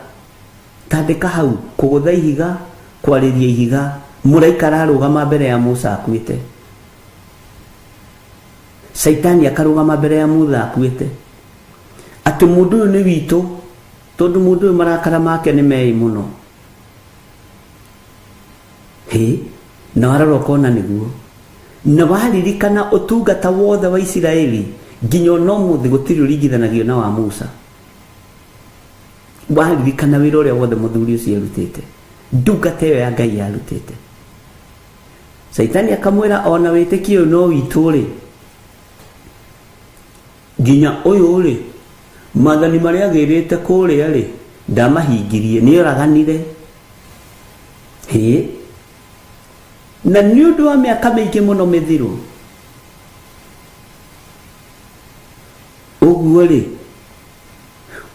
tandĩka hau, kũgũtha ihiga, kwarĩria ihiga, mũraika ararũgama mbere ya Musa akuĩte, Caitani akarũgama mbere ya Musa akuĩte, atĩ mũndũ ũyũ nĩ witũ, tondũ mũndũ ũyũ marakara make nĩ meĩ mũno. Hĩ, na warora ũkona nĩguo. Na waririkana ũtungata wothe wa Isiraeli nginya ona ũmũthĩ gũtirĩ ũringithanagio na wa Musa. Waririkana wĩra ũrĩa wothe mũthuri ũcio arutĩte, ndungata ĩyo ya Ngai yarutĩte, Caitani akamwĩra ona wĩtĩkio ũyũ no witũ rĩ, nginya ũyũ rĩ, maathani marĩa agĩrĩte kũrĩa rĩ, ndamahingirie, nĩoraganire. Hĩ, na nĩ ũndũ wa mĩaka mĩingĩ mũno mĩthiru ũguo rĩ,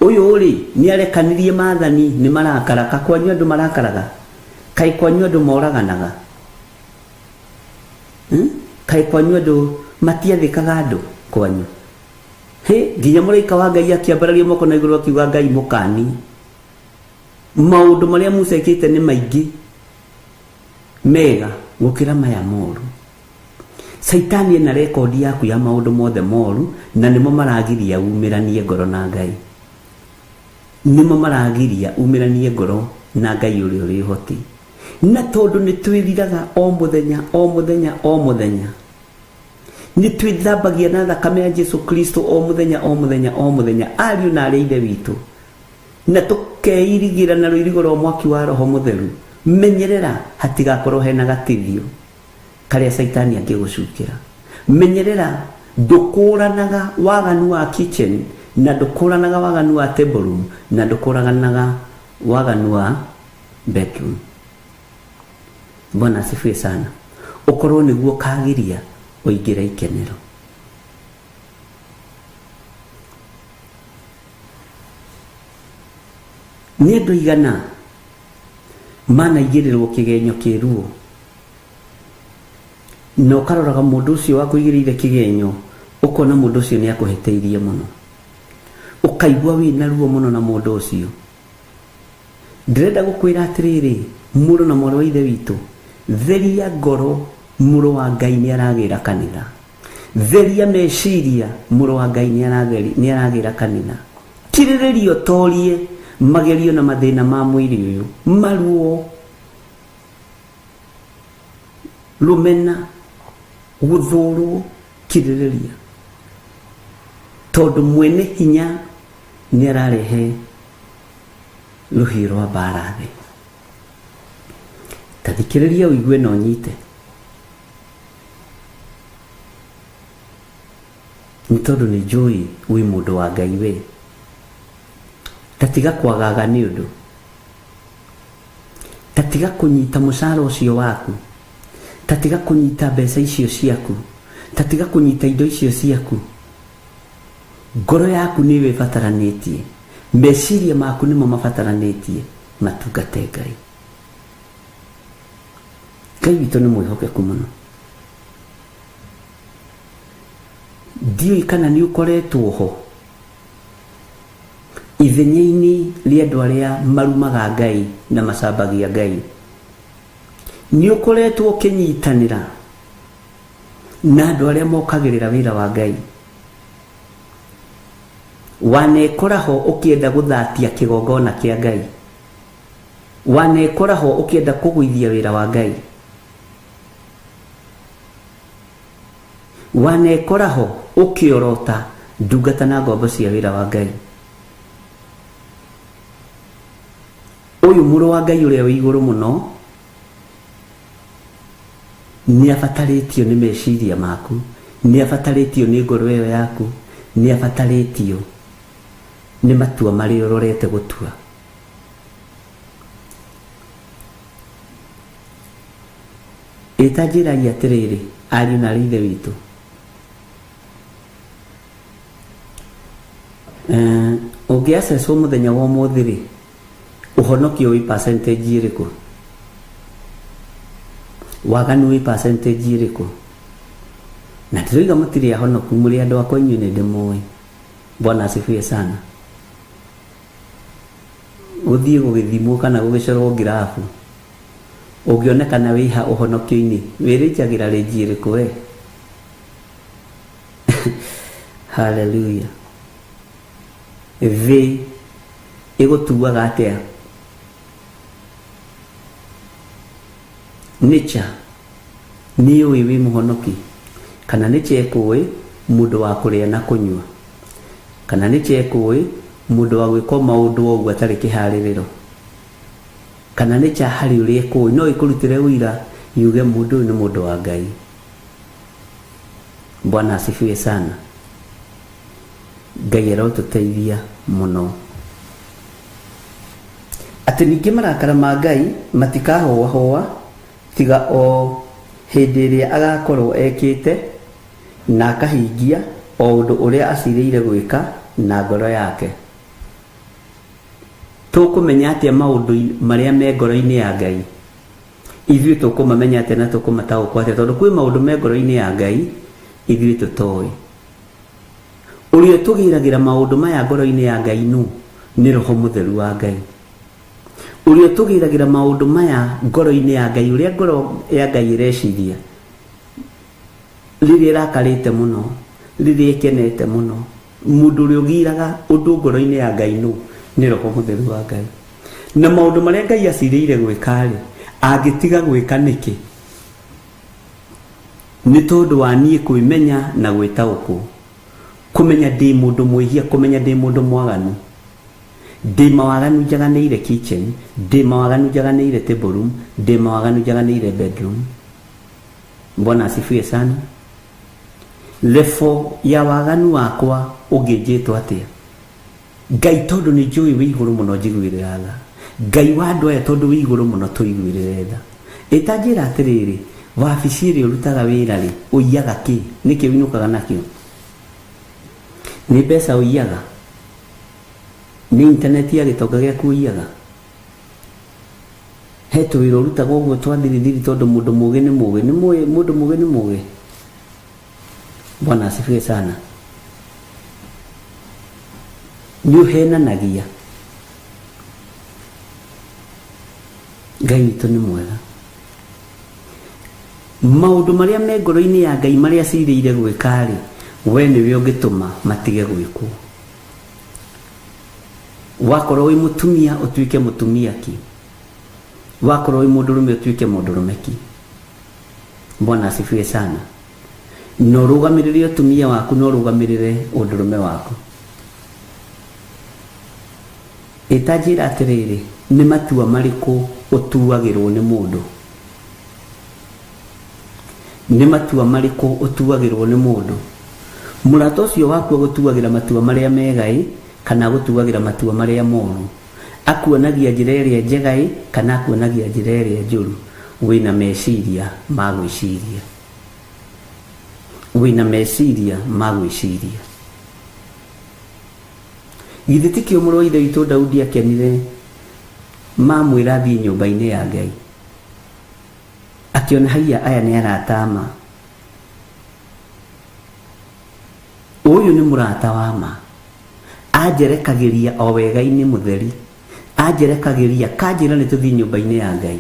ũyũ rĩ nĩ arekanirie maathani, nĩ marakara. Ka kwanyu andũ marakaraga? Kaĩ kwanyu andũ moraganaga? Kaĩ kwanyu andũ matiathĩkaga andũ kwanyu? Hĩ, nginya mũraika wa Ngai akĩambararia moko na igũrũ akiuga Ngai mũkani. Maũndũ marĩa Musa ekĩte nĩ maingĩ mega, Gũkĩra maya moru. Caitani ena rekondi yaku ya maũndũ mothe moru, na nĩmo maragiria umĩranie ngoro na Ngai. Nĩmo maragiria umĩranie ngoro na Ngai ũrĩa ũrĩ ũhoti. Na tondũ nĩ twĩriraga o mũthenya, o mũthenya, o mũthenya, nĩ twĩthambagia na thakame ya Jesu Kristo o mũthenya, o mũthenya, o mũthenya, ariũ na arĩ ithe witũ, na tũkeirigĩra na rũirigo rwa mwaki wa Roho Mũtheru. Menyerera hatigakorwo hena gatithio karĩa Caitani angĩgũcukĩra. Menyerera ndũkũranaga waganu wa kitchen, na ndũkũranaga waganu wa table room, na ndũkũranaga waganu wa bedroom. Bwana asifiwe sana. Ũkorwo nĩguo ũkagiria ũingĩre ikenero. Nĩ andũ aigana manaigĩrĩrwo kĩgenyo kĩruo, na ũkaroraga mũndũ ũcio wakũigĩrĩire kĩgenyo, ũkona mũndũ ũcio nĩ akũhĩtĩirie mũno, ũkaigua wĩna ruo mũno na mũndũ ũcio. Ndĩrenda gũkwĩra atĩrĩrĩ, mũrũ na mwarĩ wa ithe witũ, theria ngoro, mũrũ wa Ngai nĩ aragĩra kanitha. Theria meciria, mũrũ wa Ngai nĩ aragĩra kanitha. Kirĩrĩria ũtorie magerio na mathĩna ma mwĩrĩ ũyũ, maruo, rũmena, gũthũrwo, kirĩrĩria, tondũ mwene hinya nĩ ararehe rũhiũ rwa mbara thĩ. Ta thikĩrĩria ũigue na ũnyite, nĩ tondũ nĩ njũĩ wĩ mũndũ wa Ngai we. Ta tiga kwagaga nĩ ũndũ, ta tiga kũnyita mũcara ũcio waku, ta tiga kũnyita mbeca icio ciaku, ta tiga kũnyita indo icio ciaku. Ngoro yaku nĩyo ĩbataranĩtie, meciria maku nĩmo mabataranĩtie matungate Ngai. Ngai witũ nĩ mwĩhokeku mũno. Ndiũĩ kana nĩ ũkoretwo ho ithenya-inĩ rĩa andũ arĩa marumaga Ngai na macambagia Ngai. Nĩ ũkoretwo ũkĩnyitanĩra na andũ arĩa mokagĩrĩra wĩra wa Ngai. Wanekora ho ũkĩenda gũthatia kĩgongona kĩa Ngai. Wanekora ho ũkĩenda kũgũithia wĩra wa Ngai. Wanekora ho ũkĩorota ndungata na ngombo cia wĩra wa Ngai. Ũyũ mũrũ wa Ngai ũrĩa wĩ igũrũ mũno nĩ abatarĩtio nĩ meciria maku, nĩ abatarĩtio nĩ ngoro ĩyo yaku, nĩ abatarĩtio nĩ matua marĩa ũrorete gũtua. Ĩta njĩrai atĩrĩrĩ, ariũ na arĩ ithe witũ, ũngĩacecwo mũthenya wa ũmũthĩ rĩ, ũhonokio wĩ percentage ĩrĩkũ? Waganu wĩ percentage ĩrĩkũ? Na ndĩroiga mũtirĩ ahonoku, mũrĩ andũ akwa inyuĩ nĩ ndĩmũĩ. Bwana asifiwe sana. Gũthiĩ gũgĩthimwo kana gũgĩcorwo ngirabu, ũngĩonekana wĩha ũhonokio-inĩ, wĩrĩnjagĩra rĩnji ĩrĩkũ we? Hallelujah. Thĩ ĩgũtuaga atĩa? Nature nĩ yũĩ wĩ mũhonoki, kana nature ĩkũĩ mũndũ wa kũrĩa na kũnyua, kana nature ĩkũĩ mũndũ wa gwĩka maũndũ o ũguo atarĩ kĩharĩrĩro, kana nature harĩ ũrĩa ĩkũĩ no ĩkũrutĩre ũira yuge mũndũ ũyũ nĩ mũndũ wa Ngai. Bwana asifiwe sana. Ngai arotũteithia mũno. Atĩ ningĩ marakara ma Ngai matikahũahũa tiga o hĩndĩ ĩrĩa agakorwo ekĩte na akahingia o ũndũ ũrĩa acirĩire gwĩka na ngoro yake. Tũkũmenya atĩa maũndũ marĩa me ngoro-inĩ ya Ngai? Ithuĩ tũkũmamenya atĩa na tũkũmataũkwo atĩa? Tondũ kwĩ maũndũ me ngoro-inĩ ya Ngai ithuĩ tũtoĩ. Ũrĩa ũtũgĩragĩra maũndũ maya ngoro-inĩ ya Ngai nũ? Nĩ Roho Mũtheru wa Ngai. Ũrĩa ũtũgĩragĩra maũndũ maya ngoro-inĩ ya Ngai, ũrĩa ngoro ya Ngai ĩreciria rĩrĩa ĩrakarĩte mũno, rĩrĩa ĩkenete mũno. Mũndũ ũrĩa ũgiraga ũndũ ngoro-inĩ ya Ngai nũ? Nĩ Roho Mũtheru wa Ngai. Na maũndũ marĩa Ngai acirĩire gwĩka-rĩ, angĩtiga gwĩka nĩkĩ? Nĩ tondũ wa niĩ kwĩmenya na gwĩtaũkwo, kũmenya ndĩ mũndũ mwĩhia, kũmenya ndĩ mũndũ mwaganu. Ndĩ mawaganu njaganĩire kitchen, ndĩ mawaganu njaganĩire table room, ndĩ mawaganu njaganĩire bedroom. Bwana asifiwe sana. Level ya waganu wakwa ũngĩnjĩtwo atĩa? Ngai tondũ nĩ njũĩ wĩ igũrũ mũno njiguĩrĩra tha. Ngai wa andũ aya tondũ wĩ igũrũ mũno tũiguĩrĩre tha. Ĩ ta njĩra atĩrĩrĩ, wabici ĩrĩa ũrutaga wĩra rĩ, ũiyaga kĩ? Nĩkĩ ũinũkaga nakĩo? Nĩ mbeca ũiyaga? Nĩ intaneti ya gĩtonga gĩaku ũiyaga? He tũwĩra ũrutaga ũguo twa thiri thiri tondũ mũndũ mũgĩ nĩ mũgĩ. Nĩ mũĩ mũndũ mũgĩ nĩ mũgĩ? Bwana asifiwe sana. Nĩ ũhenanagia. Ngai witũ nĩ mwega. Maũndũ marĩa me ngoro-inĩ ya Ngai marĩa acirĩire gwĩka-rĩ, we nĩwe ũngĩtũma matige gwĩkwo. Wakorwo wĩ mũtumia ũtuĩke mũtumia ki. Wakorwo wĩ mũndũrũme ũtuĩke mũndũrũme ki. Bwana asifiwe sana. Na ũrũgamĩrĩre ũtumia waku na ũrũgamĩrĩre ũndũrũme waku. Ĩ ta njĩra atĩrĩrĩ, nĩ matua marĩkũ ũtuagĩrwo nĩ mũndũ? Nĩ matua marĩkũ ũtuagĩrwo nĩ mũndũ? Mũrata ũcio waku agũtuagĩra matua marĩa mega-ĩ, kana agũtuagĩra matua marĩa moru? Akuonagia njĩra ĩrĩa njega-ĩ, kana akuonagia njĩra ĩrĩa njũru? Wĩna meciria ma gwĩciria. Wĩna meciria ma gwĩciria. Githĩ tikĩo mũrũ wa Ithe witũ Daudi akenire mamwĩra athiĩ nyũmba-inĩ ya Ngai? Akĩona haiya aya nĩ arata a ma. Ũyũ nĩ mũrata wa ma. Anjerekagĩria o wega-inĩ mũtheri. Anjerekagĩria akanjĩra nĩ tũthiĩ nyũmba-inĩ ya Ngai.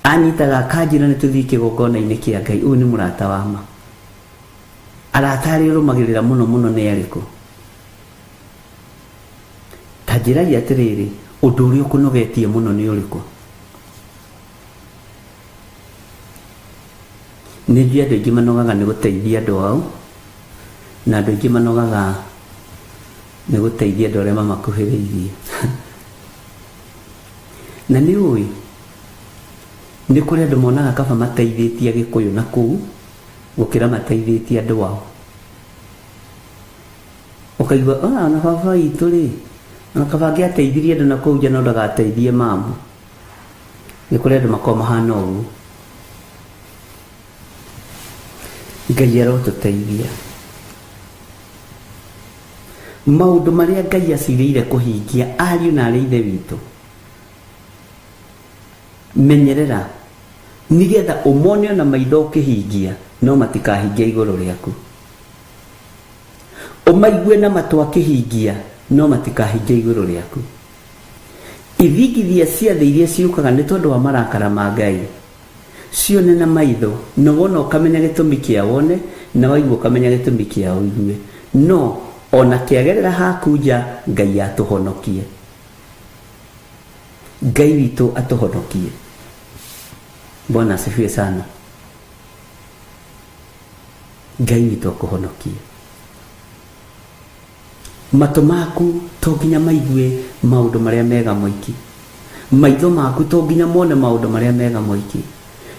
Anyitaga akanjĩra nĩ tũthiĩ kĩgongona-inĩ kĩa Ngai. Ũyũ nĩ mũrata wa ma. Arata arĩa ũrũmagĩrĩra mũno mũno nĩ arĩkũ? Ta njĩrai atĩrĩrĩ, ũndũ ũrĩa ũkũnogetie mũno nĩ ũrĩkũ? Nĩ njũĩ andũ aingĩ manogaga nĩ gũteithia andũ ao, na andũ aingĩ manogaga nĩ gũteithia andũ arĩa mamakuhĩrĩirie. Na nĩ ũĩ, nĩ kũrĩ andũ monaga kaba mateithĩtie Agĩkũyũ na kũu gũkĩra mateithĩtie andũ ao. Ũkaigua ah, ona baba witũ rĩ, ona kaba angĩateithirie andũ na kũu nja no ndagateithie mamu. Nĩ kũrĩ andũ makoragwo mahana ũguo. Ngai arotũteithia. Maũndũ marĩa Ngai acirĩire kũhingia ariũ na arĩ ithe witũ, menyerera nĩgetha ũmone ona maitho ũkĩhingia no matikahingia igũrũ rĩaku. Ũmaigue na matũ akĩhingia no matikahingia igũrũ rĩaku. Ithingithia cia thĩ iria ciũkaga nĩ tondũ wa marakara ma Ngai, cione na maitho, na wona ũkamenya gĩtũmi kĩa wone, na waigua ũkamenya gĩtũmi kĩa ũigue. No o na kĩagerera haku nja, Ngai atũhonokie. Ngai witũ atũhonokie. Bwana asifiwe sana. Ngai witũ akũhonokie. Matũ maku to nginya maigue maũndũ marĩa mega moiki. Maitho maku to nginya mone maũndũ marĩa mega moiki.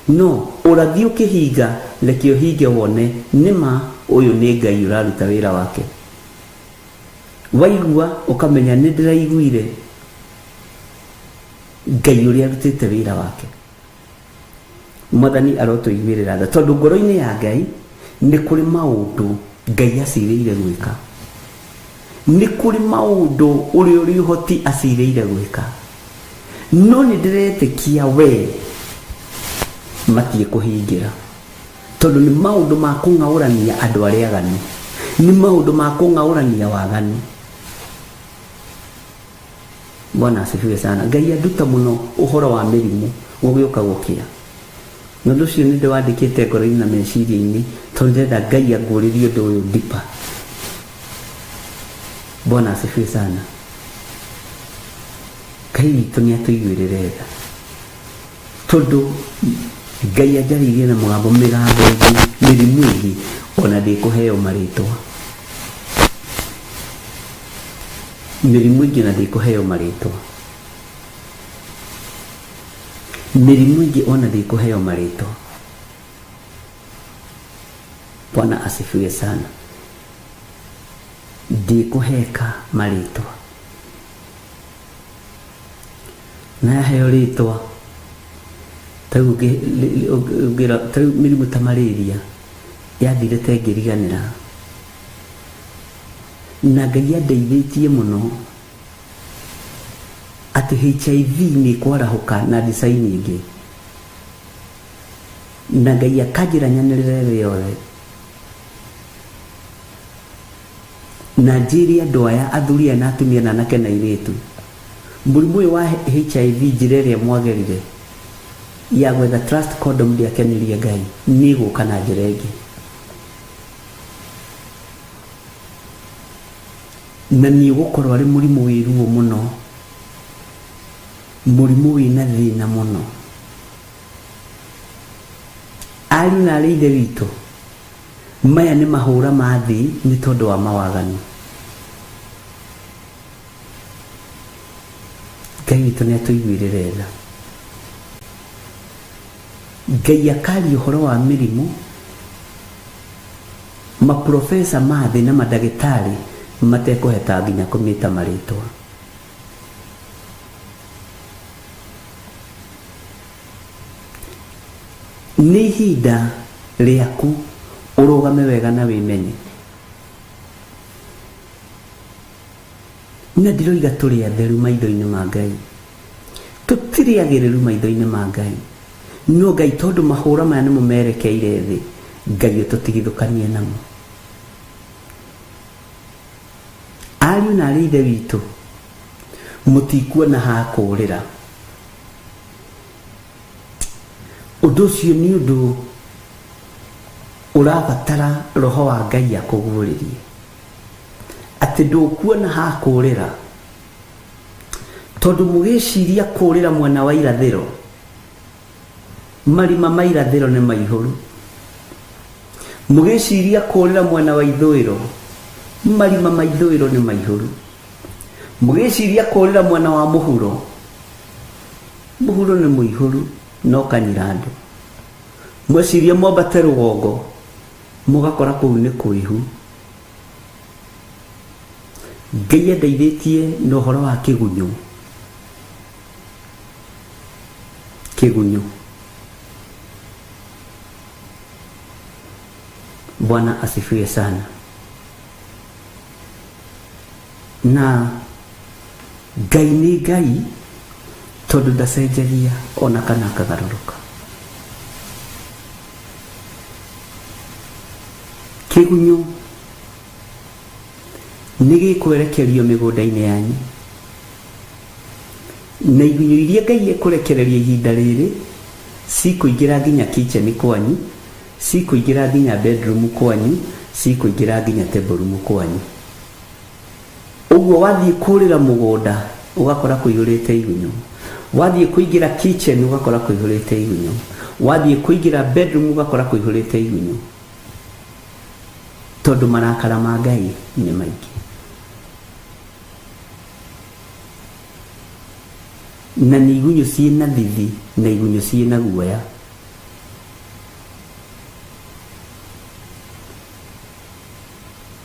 No ũrathi ũkĩhinga, reke ũhinge wone nĩma ũyũ nĩ Ngai ũraruta wĩra wake. Waigua ũkamenya nĩ ndĩraiguire Ngai ũrĩa arutĩte wĩra wake. Mwathani arotũiguĩrĩra tha tondũ ngoro-inĩ ya Ngai nĩ kũrĩ maũndũ Ngai acirĩire gwĩka. Nĩ kũrĩ maũndũ ũrĩa ũrĩ ũhoti acirĩire gwĩka. No nĩ ndĩretĩkia we matiĩkũhingĩra tondũ nĩ maũndũ ma kũng'aũrania andũ arĩa aganu, nĩ maũndũ ma kũng'aũrania waganu. Bwana asifiwe sana. Ngai anduta mũno ũhoro wa mĩrimũ gũgĩũka gũkĩa. Na ũndũ ũcio nĩ ndĩwandĩkĩte ngoro-inĩ na meciria-inĩ tondũ ndĩrenda Ngai anguũrĩrie ũndũ ũyũ deeper. Bwana asifiwe sana. Ngai witũ nĩ atũiguĩrĩre tha. Tondũ Ngai anjarĩirie na mũgambo mĩgambo ĩngĩ, mĩrimũ ĩngĩ ona ndĩkũheo marĩtwa. Mĩrimũ ĩngĩ ona ndĩkũheo marĩtwa. Mĩrimũ ĩngĩ ona ndĩkũheo marĩtwa. Bwana asifiwe sana. Ndĩkũheka marĩtwa. Na yaheo rĩtwa tarĩu ũngĩra tarĩu mĩrimũ ta malaria yathire ta ĩngĩriganĩra. Na Ngai andeithĩtie mũno atĩ HIV nĩ ĩkwarahũka na design ĩngĩ. Na Ngai akanjĩra nyanĩrĩre thĩ yothe. Na njĩre andũ aya athuri aya na atumia na anake na airĩtu, mũrimũ ũyũ wa HIV njĩra ĩrĩa mwagerire ya gwetha trust condom ndĩakenirie Ngai, nĩ ĩgũka na njĩra ĩngĩ. Na nĩ ũgũkorwo arĩ mũrimũ wĩ ruo mũno, mũrimũ wĩna thĩna mũno. Ariũ na arĩ ithe witũ, maya nĩ mahũra ma thĩ nĩ tondũ wa mawaganu. Ngai witũ nĩ atũiguĩrĩre tha. Ngai akaria ũhoro wa mĩrimũ, maprofesa ma thĩ na mandagĩtarĩ matekũheta nginya kũmĩta marĩtwa. Nĩ ihinda rĩaku ũrũgame wega na wĩmenye. Na ndiroiga tũrĩ atheru maitho-inĩ ma Ngai. Tũtirĩ agĩrĩru maitho-inĩ ma Ngai. No Ngai tondũ mahũra maya nĩmo merekeire thĩ, Ngai ũtũtigithũkanie namo. Ariũ na arĩ ithe witũ, mũtikuona ha kũũrĩra. Ũndũ ũcio nĩ ũndũ ũrabatara roho wa Ngai akũguũrĩrie. Atĩ ndũkuona ha kũũrĩra. Tondũ mũgĩciria kũũrĩra mwena wa irathĩro, marima ma irathĩro nĩ maihũru. Mũgĩciria kũũrĩra mwena wa ithũĩro, marima ma ithũĩro nĩ maihũru. Mũgĩciria kũũrĩra mwena wa mũhuro, mũhuro nĩ mũihũru no kanyira andũ. Mweciria mwambate rũgongo, mũgakora kũu nĩ kũihu. Ngai andeithĩtie na ũhoro wa kĩgunyũ. Kĩgunyũ. Bwana asifiwe sana. Na Ngai nĩ Ngai tondũ ndacenjagia ona kana akagarũrũka. Kĩgunyũ nĩ gĩkwerekerio mĩgũnda-inĩ yanyu. Na igunyũ iria Ngai ekũrekereria ihinda rĩrĩ cikũingĩra nginya kitchen kwanyu, cikũingĩra nginya bedroom kwanyu, cikũingĩra nginya table room kwanyu. Ũguo wathiĩ kũrĩra mũgũnda ũgakora kũihũrĩte igunyũ. Wathiĩ kũingĩra kitchen ũgakora kũihũrĩte igunyũ. Wathiĩ kũingĩra bedroom ũgakora kũihũrĩte igunyũ. Tondũ marakara ma Ngai nĩ maingĩ. Na nĩ igunyũ ciĩna thithi na igunyũ ciĩna guoya.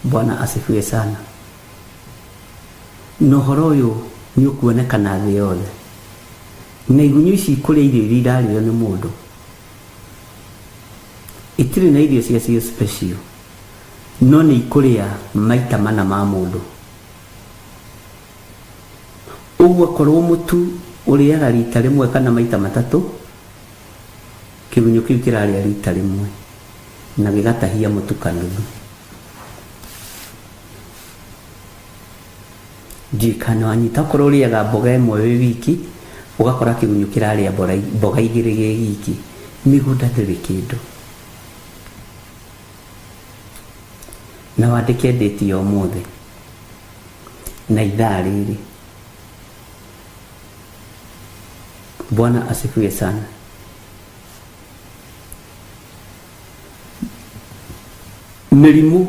Bwana asifiwe sana. Na ũhoro ũyũ nĩ ũkuonekana thĩ yothe. Na igunyũ ici kũrĩa irio iria irarĩo nĩ mũndũ. Itirĩ na irio ciacio special. No nĩ ikũrĩa maita mana ma mũndũ. Ũguo akorwo mũtu ũrĩaga rita rĩmwe kana maita matatũ, kĩgunyũ kĩu kĩrarĩa rita rĩmwe na gĩgatahia mũtu kanuthu. Ndiũĩ kana wanyita. Okorwo ũrĩaga mboga ĩmwe wĩ wiki, ũgakora kĩgunyũ kĩrarĩa mboga igĩrĩ gĩ giki. Mĩgũnda ndĩrĩ kĩndũ. Na wandĩke ndĩti ya ũmũthĩ na ithaa rĩrĩ. Bwana asifiwe sana. Mĩrimũ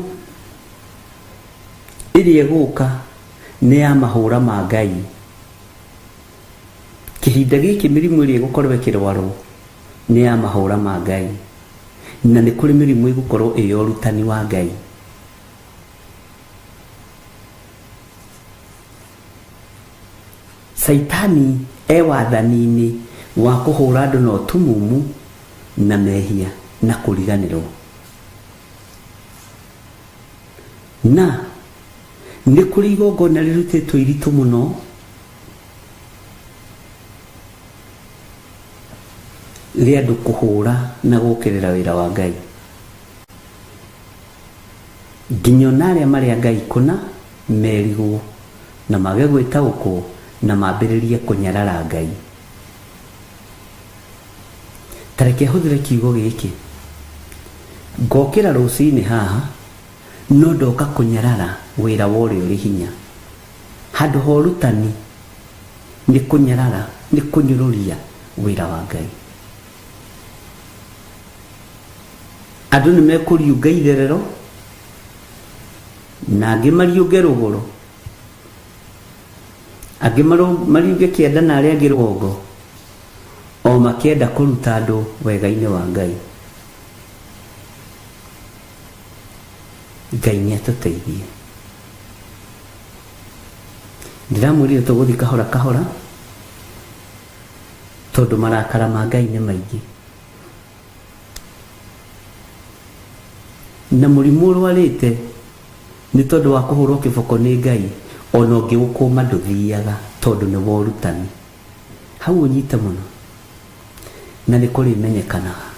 ĩrĩa ĩgũka nĩ ya mahũra ma Ngai. Kĩhinda gĩkĩ mĩrimũ ĩrĩa ĩgũkorwo ĩkĩrwarwo nĩ ya mahũra ma Ngai. Na nĩ kũrĩ mĩrimũ ĩgũkorwo ĩ ya ũrutani wa Ngai. Caitani e wathani-inĩ wa kũhũra andũ na ũtumumu na mehia na kũriganĩrwo. Na nĩ kũrĩ igongona rĩrutĩtwo iritũ mũno rĩa andũ kũhũra na gũkĩrĩra wĩra wa Ngai. Nginya ona arĩa marĩ a Ngai kũna merigwo na mage gwĩtaũkwo na mambĩrĩrie kũnyarara Ngai. Ta reke hũthĩre kiugo gĩkĩ, ngokĩra rũcinĩ haha no ndoka kũnyarara wĩra wa ũrĩa ũrĩ hinya. Handũ ha ũrutani nĩ kũnyarara, nĩ kũnyũrũria wĩra wa Ngai. Andũ nĩ mekũriũnga itherero na angĩ mariũnge rũgũrũ, angĩ mariũnge kĩanda na arĩa angĩ rũgongo, o makĩenda kũruta andũ wega-inĩ wa Ngai. Ngai nĩ atũteithie. Ndĩramwĩrire tũgũthiĩ kahora kahora tondũ marakara ma Ngai nĩ maingĩ. Na mũrimũ ũrwarĩte nĩ tondũ wa kũhũrwo kĩboko nĩ Ngai, ona ũngĩũkũma ndũthiaga tondũ nĩ wa ũrutani. Hau ũnyite mũno na nĩ kũrĩmenyekanaga.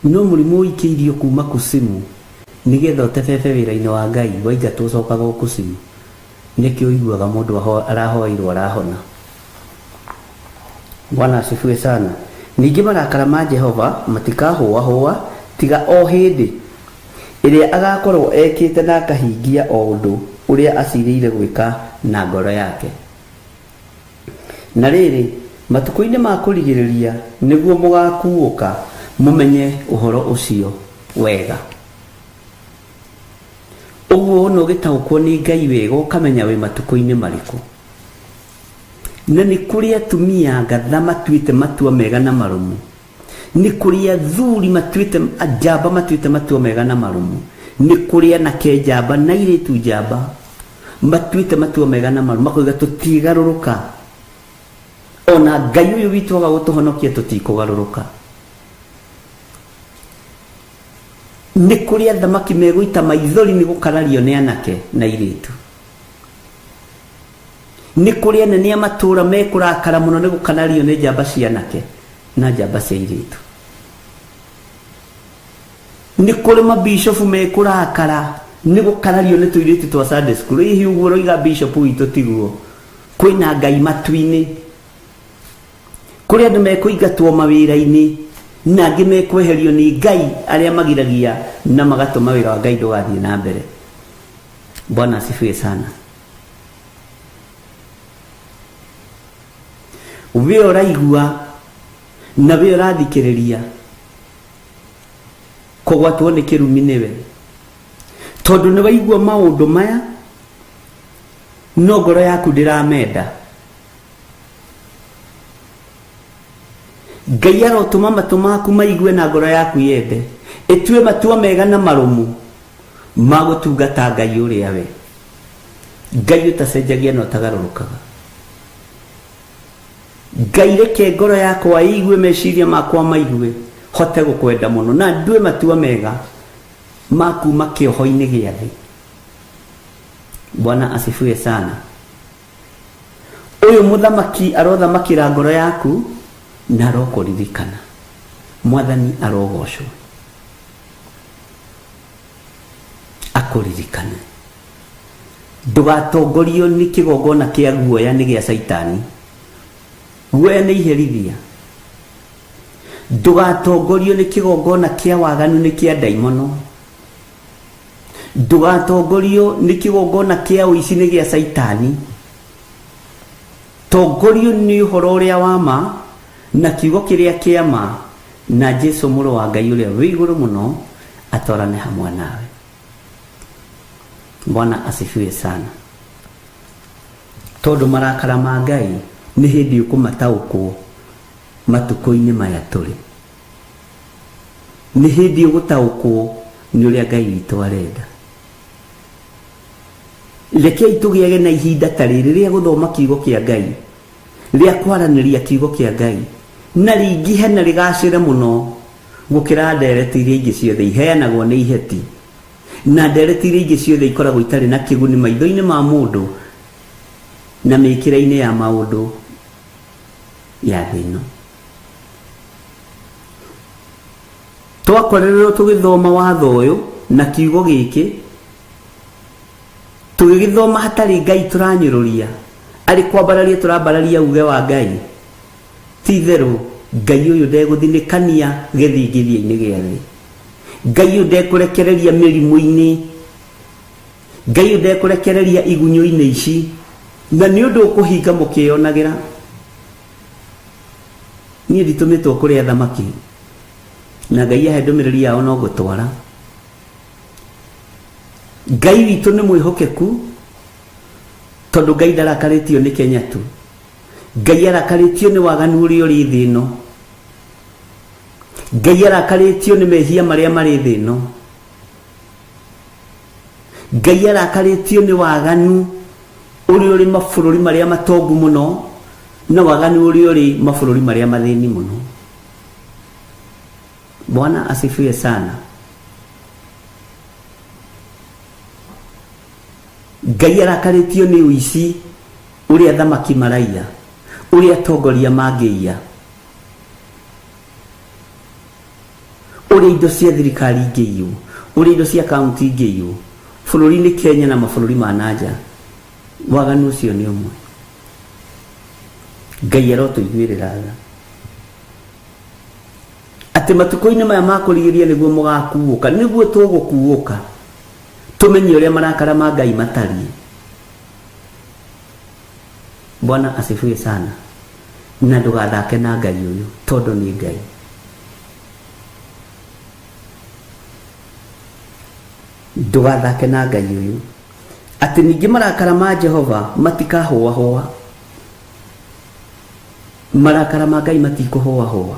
No mũrimũ ũikĩirio kuma kusimu nĩgetha ũtebebe wĩra-inĩ wa Ngai, waingatwo ũcokaga o kusimu. Nĩkĩo ũiguaga mũndũ arahoeirwo arahona. Bwana asifiwe sana. Ningĩ marakara ma Jehova matikahũahũa tiga o hĩndĩ ĩrĩa agakorwo ekĩte na akahingia o ũndũ ũrĩa acirĩire gwĩka na ngoro yake. Na rĩrĩ, matukũ-inĩ ma kũrigĩrĩria nĩguo mũgakuũka mũmenye ũhoro ũcio wega. Ũguo wona ũgĩtaũkwo nĩ Ngai wega ũkamenya wĩ matukũ-inĩ marĩkũ. Na nĩ kũrĩ atumia ngatha matuĩte matua mega na marũmu. Nĩ kũrĩ athuri matuĩte njamba matuĩte matua mega na marũmu. Nĩ kũrĩ anake njamba na airĩtu njamba matuĩte matua mega na marũmu, makoiga tũtigarũrũka. Ona Ngai ũyũ witũ aga gũtũhonokia tũtikũgarũrũka. Nĩ kũrĩ athamaki megũita maithori nĩ gũkarario nĩ anake na airĩtu. Nĩ kũrĩ anene a matũũra mekũrakara mũno nĩ gũkarario nĩ njamba cia anake na njamba cia airĩtu. Nĩ kũrĩ mabishofu mekũrakara nĩ gũkarario nĩ tũirĩtu twa Sunday school. Hihi ũguo ũroiga bishop witũ tiguo? Kwĩna Ngai matu-inĩ. Kũrĩ andũ mekũingatwo mawĩra-inĩ na angĩ mekweherio nĩ Ngai arĩa magiragia na magatũma wĩra wa Ngai ndũgathiĩ na mbere. Bwana asifiwe sana. We ũraigua na we ũrathikĩrĩria kũgwatwo nĩ kĩrumi nĩwe, tondũ nĩ waigua maũndũ maya no ngoro yaku ndĩramenda. Ngai arotũma matũ maku maigue na ngoro yaku yende, ĩtue matua mega na marũmu ma gũtungata Ngai ũrĩa we Ngai ũtacenjagia na ũtagarũrũkaga. Ngai reke ngoro yakwa ĩigue, meciria makwa maigue, hote gũkwenda mũno na ndue matua mega ma kuma kĩoho-inĩ gĩa thĩ. Bwana asifiwe sana. Ũyũ mũthamaki arothamakĩra ngoro yaku na arokũririkana. Mwathani arogocwo, akũririkane. Ndũgatongorio nĩ kĩgongona kĩa guoya nĩ gĩa Caitani. Guoya nĩ iherithia. Ndũgatongorio nĩ kĩgongona kĩa waganu nĩ kĩa ndaimono. Ndũgatongorio nĩ kĩgongona kĩa ũici nĩ gĩa Caitani. Tongorio nĩ ũhoro ũrĩa wa ma na kiugo kĩrĩa kĩa ma na Jesu mũrũ wa Ngai ũrĩa wĩ igũrũ mũno atwarane hamwe nawe. Bwana asifiwe sana. Tondũ marakara ma Ngai nĩ hĩndĩ ũkũmataũkwo matukũ-inĩ maya tũrĩ. Nĩ hĩndĩ ũgũtaũkwo nĩ ũrĩa Ngai witũ arenda. Rekei tũgĩage na ihinda ta rĩrĩ rĩa gũthoma kiugo kĩa Ngai, rĩa kwaranĩria kiugo kĩa Ngai, na rĩingĩhe na rĩgacĩre mũno gũkĩra ndereti iria ingĩ ciothe iheanagwo nĩ iheti, na ndereti iria ingĩ ciothe ikoragwo itarĩ na kĩguni maitho-inĩ ma mũndũ na mĩkĩre-inĩ ya maũndũ ya thĩ ĩno. Twakorererwo tũgĩthoma watho ũyũ na kiugo gĩkĩ, tũgĩgĩthoma hatarĩ Ngai tũranyũrũria, arĩ kwambararia tũrambararia uge wa Ngai. Ti itherũ Ngai ũyũ ndegũthinĩkania gĩthingithia-inĩ gĩa thĩ. Ngai ũyũ ndekũrekereria mĩrimũ-inĩ. Ngai ũyũ ndekũrekereria igunyũ-inĩ ici. Na nĩ ũndũ ũkũhinga mũkĩyonagĩra. Niĩ nditũmĩtwo kũrĩ athamaki, na Ngai ahe ndũmĩrĩri yao no ngũtwara. Ngai witũ nĩ mwĩhokeku, tondũ Ngai ndarakarĩtio nĩ Kenya tu. Ngai arakarĩtio nĩ waganu ũrĩa ũrĩ thĩ ĩno. Ngai arakarĩtio nĩ mehia marĩa marĩ thĩ ĩno. Ngai arakarĩtio nĩ waganu ũrĩa ũrĩ mabũrũri marĩa matongu mũno na waganu ũrĩa ũrĩ mabũrũri marĩa mathĩni mũno. Bwana asifiwe sana. Ngai arakarĩtio nĩ ũici ũrĩa athamaki maraiya, ũrĩa atongoria mangĩiya, ũrĩa indo cia thirikari ingĩiywo, ũrĩa indo cia kaunti ingĩiywo bũrũri-inĩ Kenya na mabũrũri ma nanja. Waganu ũcio nĩ ũmwe. Ngai arotũiguĩrĩra tha atĩ matukũ-inĩ maya ma kũrigĩrĩria nĩguo mũgakuũka, nĩguo tũgũkuũka tũmenye ũrĩa marakara ma Ngai matariĩ. Bwana asifiwe sana. Na ndũgathake na Ngai ũyũ tondũ nĩ Ngai. Ndũgathake na Ngai ũyũ. Atĩ ningĩ marakara ma Jehova matikahũahũa. Marakara ma Ngai matikũhũahũa.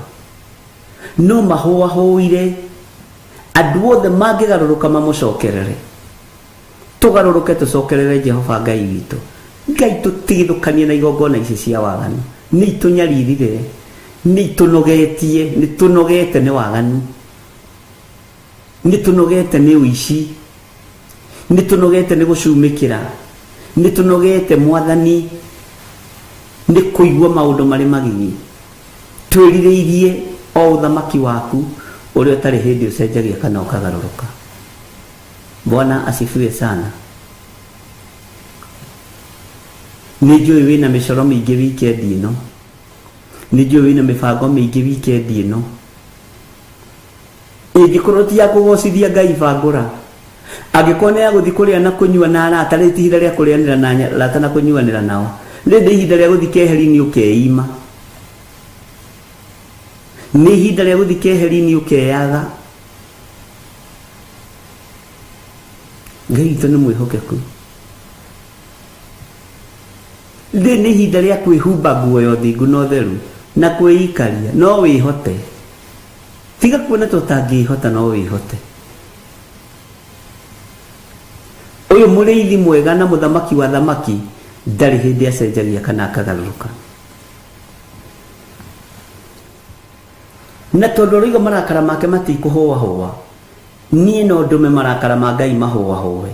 No mahũahũire andũ othe mangĩgarũrũka mamũcokerere. Tũgarũrũke tũcokerere Jehova Ngai witũ. Ngai tũtigithũkanie na igongona ici cia waganu. Nĩ itũnyaririre, nĩ itũnogetie, nĩ tũnogete nĩ waganu, nĩ tũnogete nĩ ũici, nĩ tũnogete nĩ gũcumĩkĩra, nĩ tũnogete Mwathani nĩ kũigua maũndũ marĩ magigi. Twĩrirĩirie o ũthamaki waku ũrĩa ũtarĩ hĩndĩ ũcenjagia kana ũkagarũrũka. Bwana asifiwe sana. Nĩ njũĩ wĩna mĩcoro mĩingĩ wikendi ĩno. Nĩ njũĩ wĩna mĩbango mĩingĩ wikendi ĩno. Ĩngĩkorwo ti ya kũgocithia Ngai bangũra. Angĩkorwo nĩ ya gũthiĩ kũrĩa na kũnyua na arata, rĩrĩ ti ihinda rĩa kũrĩanĩra na arata na kũnyuanĩra nao. Rĩrĩ nĩ ihinda rĩa gũthiĩ keheri-inĩ ũkeima. Nĩ ihinda rĩa gũthiĩ keheri-inĩ ũkeyatha. Ngai witũ nĩ mwĩhokeku. Rĩrĩ nĩ ihinda rĩa kwĩhumba nguo ya ũthingu na ũtheru na kwĩikaria. No wĩhote. Tiga kuona ta ũtangĩhota, no wĩhote. Ũyũ mũrĩithi mwega na mũthamaki wa thamaki ndarĩ hĩndĩ acenjagia kana akagarũrũka. Na tondũ aroiga marakara make matikũhũahũa, niĩ no ndũme marakara ma Ngai mahũahũe,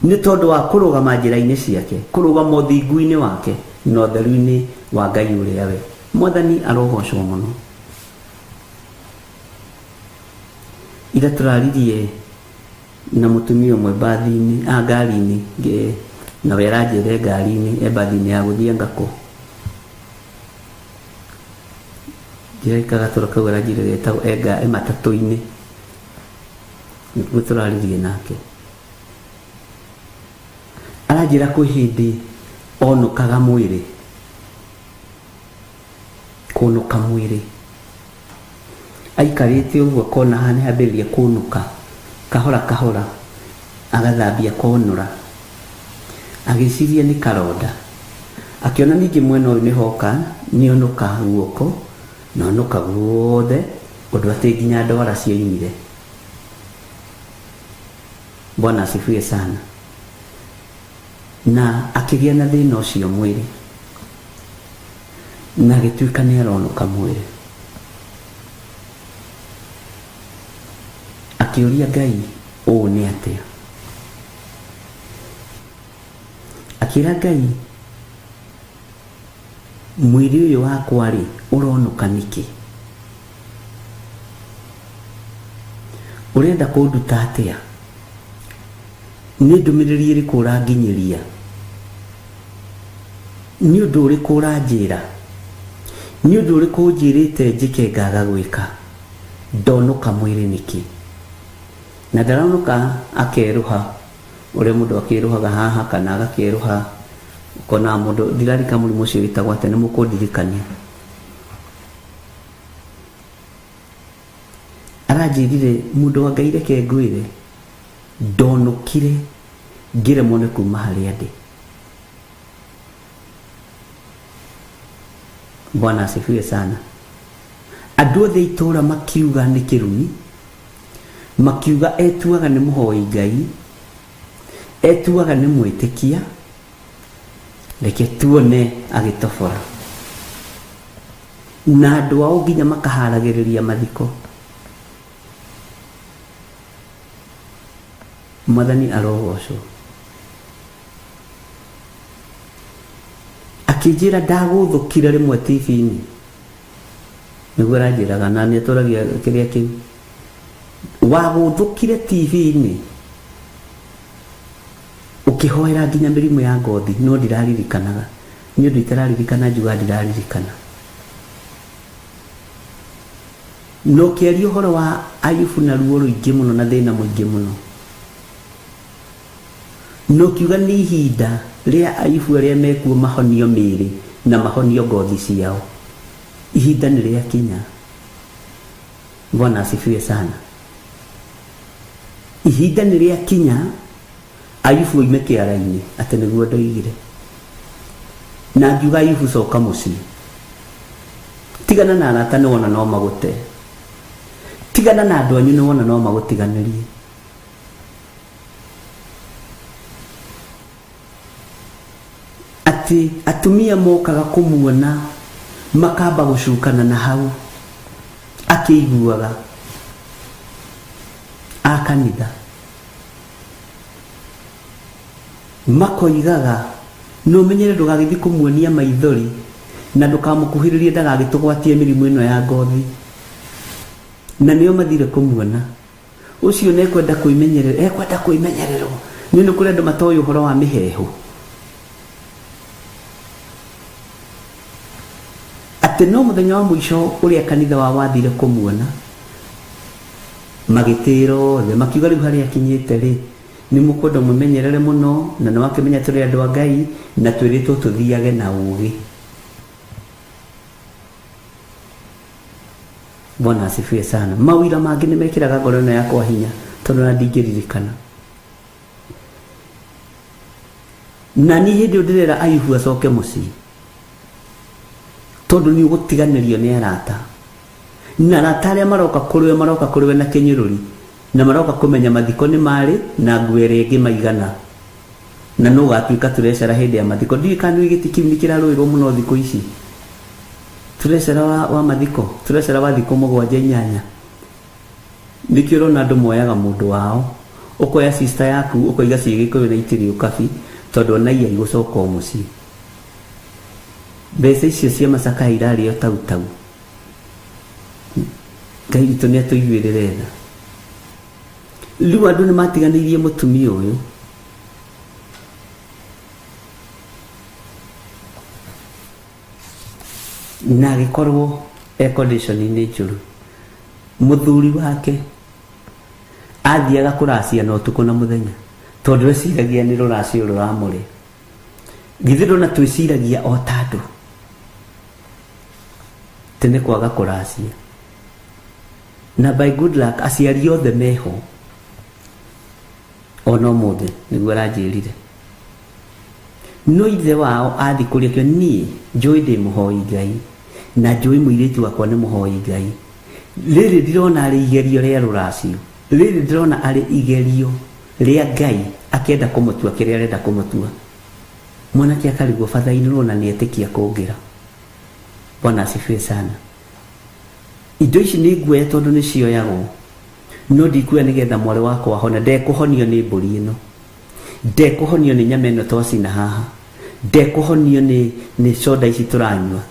nĩ tondũ wa kũrũgama njĩra-inĩ ciake, kũrũgama ũthingu-inĩ wake na ũtheru-inĩ wa Ngai ũrĩa we. Mwathani arogocwo mũno. Ira tũraririe na mũtumia ũmwe mbathi-inĩ, ngari-inĩ, Na we aranjĩra e ngari-inĩ, e mbathi-inĩ ya gũthiĩ Ngakũ. Njĩra gatura kau aranjĩra getagwo e e matatũ-inĩ. Nĩguo tũraririe nake. Aranjĩra kwĩ hĩndĩ onũkaga mwĩrĩ. Kũnũka mwĩrĩ. Aikarĩte ũguo akona haha nĩ hambĩrĩria kũnũka. Kahora kahora agathambia akonũra. Agĩciria nĩ karonda. Akĩona ningĩ mwena ũyũ nĩ hoka nĩ onũka guoko na onũka guothe ũndũ atĩ nginya ndwara cioimire. Bwana asifiwe sana. Na akĩgĩa na thĩna ũcio mwĩrĩ. Na agĩtuĩka nĩ aronũka mwĩrĩ. Akĩũria Ngai ũũ nĩ atĩa. Akĩra Ngai mwĩrĩ ũyũ wakwa rĩ ũronũka nĩkĩ? Ũrenda kũnduta atĩa? Nĩ ndũmĩrĩri ĩrĩkũ ũranginyĩria? Nĩ ũndũ ũrĩkũ ũranjĩra? Nĩ ũndũ ũrĩkũ ũnjĩrĩte njĩke ngaga gwĩka? Ndonũka mwĩrĩ nĩkĩ? Na ndaronũka akerũha ũrĩa mũndũ akĩrũhaga haha kana agakĩrũha ũkona mũndũ ndirarika mũrimũ ũcio wĩtagwo atĩa nĩ mũkũndirikania. Aranjĩrire mũndũ wa Ngai reke ngwĩre ndonũkire ngĩremwo nĩ kuma harĩa ndĩ. Bwana asifiwe sana. Andũ othe itũra makiuga nĩ kĩrumi, makiuga etuaga nĩ mũhoi Ngai, etuaga nĩ mwĩtĩkia, reke tuone agĩtobora. Na andũ ao nginya makaharagĩrĩria mathiko. Mwathani arogocwo. Akĩnjĩra ndagũthũkire rĩmwe TV-inĩ. Nĩguo aranjĩraga na nĩ atũragia kĩrĩa kĩu. Wagũthũkire TV-inĩ ũkĩhoera nginya mĩrimũ ya ngothi no ndiraririkanaga. Nĩ ũndũ itararirikana njuga ndiraririkana. Na ũkĩaria ũhoro wa Ayubu na ruo rũingĩ mũno na thĩna mũingĩ mũno. Na ũkiuga nĩ ihinda rĩa Ayubu arĩa mekuo mahonio mĩĩrĩ na mahonio ngothi ciao. Ihinda nĩ rĩakinya. Bwana asifiwe sana. Ihinda nĩ rĩakinya Ayubu oime kĩara-inĩ atĩ nĩguo ndoigire. Na ngiuga Ayubu coka mũciĩ. Tigana na arata nĩ wona no magũte. Tigana na andũ anyu nĩ wona no magũtiganĩrie. Atĩ atumia mokaga kũmuona makamba gũcukana na hau akĩiguaga a kanitha makoigaga no ũmenyere ndũgagĩthiĩ kũmuonia maithori na ndũkamũkuhĩrĩrie ndagagĩtũgwatie mĩrimũ ĩno ya ngothi. Na nĩo mathire kũmuona. Ũcio nĩ ekwenda kwĩmenyerera, ekwenda kwĩmenyererwo. Nĩ nĩ kũrĩ andũ matoĩ ũhoro wa mĩheehũ. Atĩ no mũthenya wa mũico ũrĩa kanitha wa wathire kũmuona magĩtĩra othe makiuga rĩu harĩa akinyĩte rĩ nĩ mũkwenda mwĩmenyerere mũno na nĩ wakĩmenya tũrĩ andũ a Ngai na twĩrĩtwo tũthiage na ũgĩ. Bwana asifiwe sana. Mawira mangĩ nĩ mekĩraga ngoro ĩno yakwa hinya tondũ na ndingĩririkana. Na niĩ hĩndĩ ĩyo ndĩrera Ayubu acoke mũciĩ tondũ nĩ ũgũtiganĩrio nĩ arata. Na arata arĩa maroka kũrĩ we maroka kũrĩ we na kĩnyũrũri na maroka kũmenya mathiko nĩ marĩ na nguo ĩrĩa ĩngĩ maigana na nũ ũgatuĩka tũrecara hĩndĩ ya mathiko. Ndiũĩ kana nĩ gĩtĩ kĩu nĩ kĩrarũĩrwo mũno thikũ ici. Tũrecara wa mathiko, tũrecara wa thikũ mũgwanja inyanya. Nĩkĩo ũrona andũ moyaga mũndũ wao, ũkoya sister yaku ũkoiga ciĩ Gĩkũyũ na itirĩ ũkabi tondũ ona ia igũcoka o mũciĩ. Mbeca icio cia macakaya irarĩo tau tau. Ngai witũ nĩ atũiguĩrĩre tha. Rĩu andũ nĩ matiganĩirie mũtumia ũyũ. Na agĩkorwo e condition-inĩ njũru. Mũthuri wake athiaga kũracia na ũtukũ na mũthenya tondũ eciragia nĩ rũracio rũramũrĩa. Githĩ ndona twĩciragia o ta andũ atĩ nĩ kwaga kũracia. Na by good luck aciari othe meho ona ũmũthĩ nĩguo aranjĩrire. No ithe wao athi kũrĩa kĩo niĩ njũĩ ndĩ mũhoi Ngai na njũĩ mũirĩtu wakwa nĩ mũhoi Ngai. Rĩrĩ ndirona arĩ igerio rĩa rũracio, rĩrĩ ndĩrona arĩ igerio rĩa Ngai akĩenda kũmũtua kĩrĩa arenda kũmũtua. Mwanake akarigwo batha-inĩ rũna nĩ etĩkia kũngĩra. Bwana asifiwe sana. Indo ici nĩ nguoya tondũ nĩ cioyagwo, no ndikuoya nĩgetha mwarĩ wakwa ahone. Ndekũhonio nĩ mbũri ĩno, ndekũhonio nĩ nyama ĩno twacina haha, ndekũhonio nĩ soda ici tũranyua.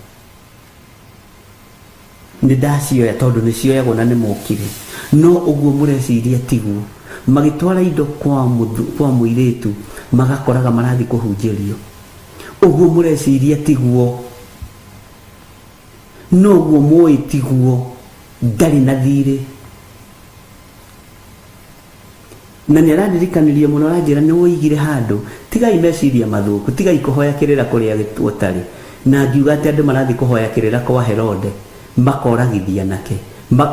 Nĩ ndacioya tondũ nĩ cioyagwo na nĩ mokire. No ũguo mũreciria tiguo. Magĩtwara indo kwa mũirĩtu magakoraga marathiĩ kũhunjĩrio. Ũguo mũreciria tiguo. No ũguo mũĩ tiguo. Ndarĩ na thirĩ. Na nĩ arandirikanirie mũno, aranjĩra nĩ woigire handũ tigai meciria mathũku, tigai kũhoya kĩrĩra kũrĩa gũtarĩ. Na ngiuga atĩ andũ marathiĩ kũhoya kĩrĩra kwa Herode makoragithia nake.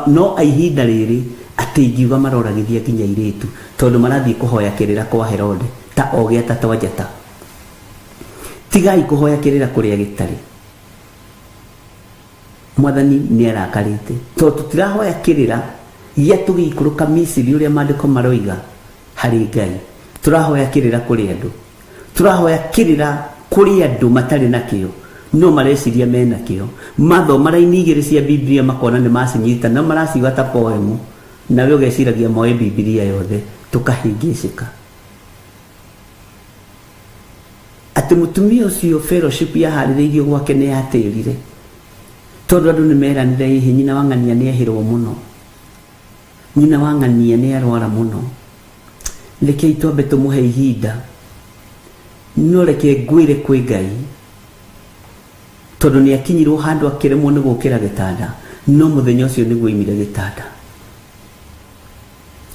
No ihinda rĩrĩ atĩ ingiuga maroragithia nginya airĩtu tondũ marathiĩ kũhoya kĩrĩra kwa Herode ta ogĩ atatũ a njata. Tigai kũhoya kĩrĩra kũrĩa gĩtarĩ. Mwathani nĩ arakarĩte tondũ tũtirahoya kĩrĩra gĩa tũgĩikũrũka Misiri ũrĩa maandĩko maroiga harĩ Ngai. Tũrahoya kĩrĩra kũrĩ andũ, tũrahoya kĩrĩra kũrĩ andũ matarĩ nakĩo no mareciria mena kĩo. Mathoma raini igĩrĩ cia Biblia makona nĩ macinyita no maraciuga ta poemu, nawe ũgeciragia moĩ Biblia yothe. Tũkahĩngĩcĩka atĩ mũtumia ũcio fellowship yaharĩrĩirio gwake nĩ yatĩrire tondũ andũ nĩ meranire hihi nyina wa ng'ania nĩ ehĩrwo mũno, nyina wa ng'ania nĩ arwara mũno, rekei twambe tũmũhe ihinda. No reke ngwĩre kwĩ Ngai tondũ nĩ akinyirwo handũ akĩremwo nĩ gũkĩra gĩtanda, no mũthenya ũcio nĩguo oimire gĩtanda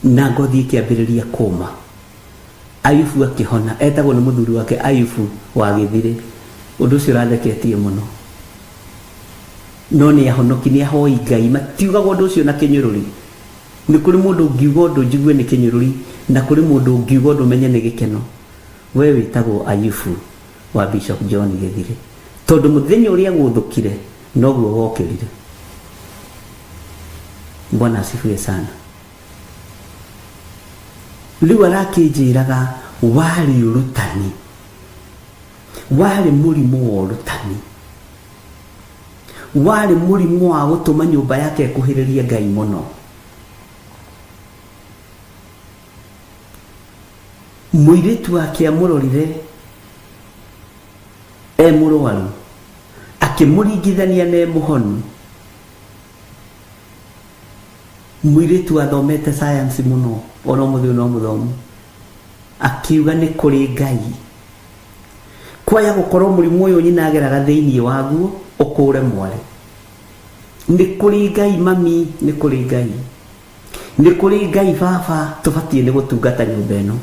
na ngothi ĩkĩambĩrĩria kũma. Ayubu akĩhona, etagwo nĩ mũthuri wake Ayubu wa Gĩthirĩ. Ũndũ ũcio ũratheketie mũno, no nĩ ahonoki, nĩ ahoi Ngai, matiugaga ũndũ ũcio na kĩnyũrũri. Nĩ kũrĩ mũndũ ũngiuga ũndũ njigue nĩ kĩnyũrũri, na kũrĩ mũndũ ũngiuga ũndũ menye nĩ gĩkeno. We wĩtagwo Ayubu wa Bishop John Gĩthirĩ, tondũ mũthenya ũrĩa gũthũkire noguo wokĩrire. Bwana asifiwe sana. Rĩu arakĩnjĩraga warĩ ũrutani, warĩ mũrimũ wa ũrutani, warĩ mũrimũ wa gũtũma nyũmba yake ĩkuhĩrĩrie Ngai mũno. Mũirĩtu wake amũrorire e mũrwaru, akĩmũringithania na e mũhonu. Mũirĩtu athomete science mũno, ona ũmũthĩ ũyũ no mũthomu, akiuga nĩ kũrĩ Ngai. Kwaya gũkorwo mũrimũ ũyũ nyina ageraga thĩinĩ waguo ũkũre mwarĩ. Nĩ kũrĩ Ngai mami, nĩ kũrĩ Ngai, nĩ kũrĩ Ngai baba, tũbatiĩ nĩ gũtungata nyũmba ĩno.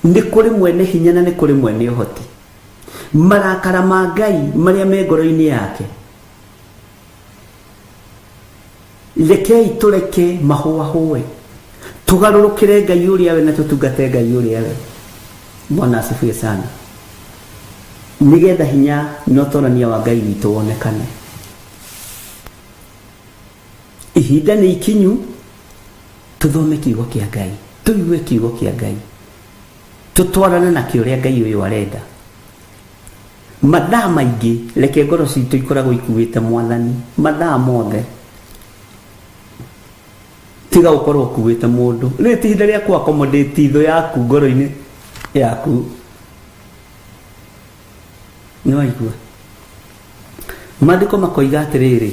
Nĩ kũrĩ mwene hinya na nĩ kũrĩ mwene ũhoti. Marakara ma Ngai marĩa me ngoro-inĩ yake, rekei tũreke mahũahũe, tũgarũrũkĩre Ngai ũrĩa we na tũtungate Ngai ũrĩa we. Bwana asifiwe sana. Nĩgetha hinya na ũtorania wa Ngai witũ wonekane. Ihinda nĩ ikinyu tũthome kiugo kĩa Ngai, tũigue kiugo kĩa Ngai, tũtwarane nakĩo ũrĩa Ngai ũyũ arenda. Mathaa maingĩ reke ngoro citũ ikoragwo ikuĩte Mwathani mathaa mothe, tiga gũkorwo ũkuĩte mũndũ. Rĩrĩ ti ihinda rĩa kũ accommodate thũ yaku ngoro-inĩ yaku. Nĩ waigua? Maandĩko makoiga atĩrĩrĩ,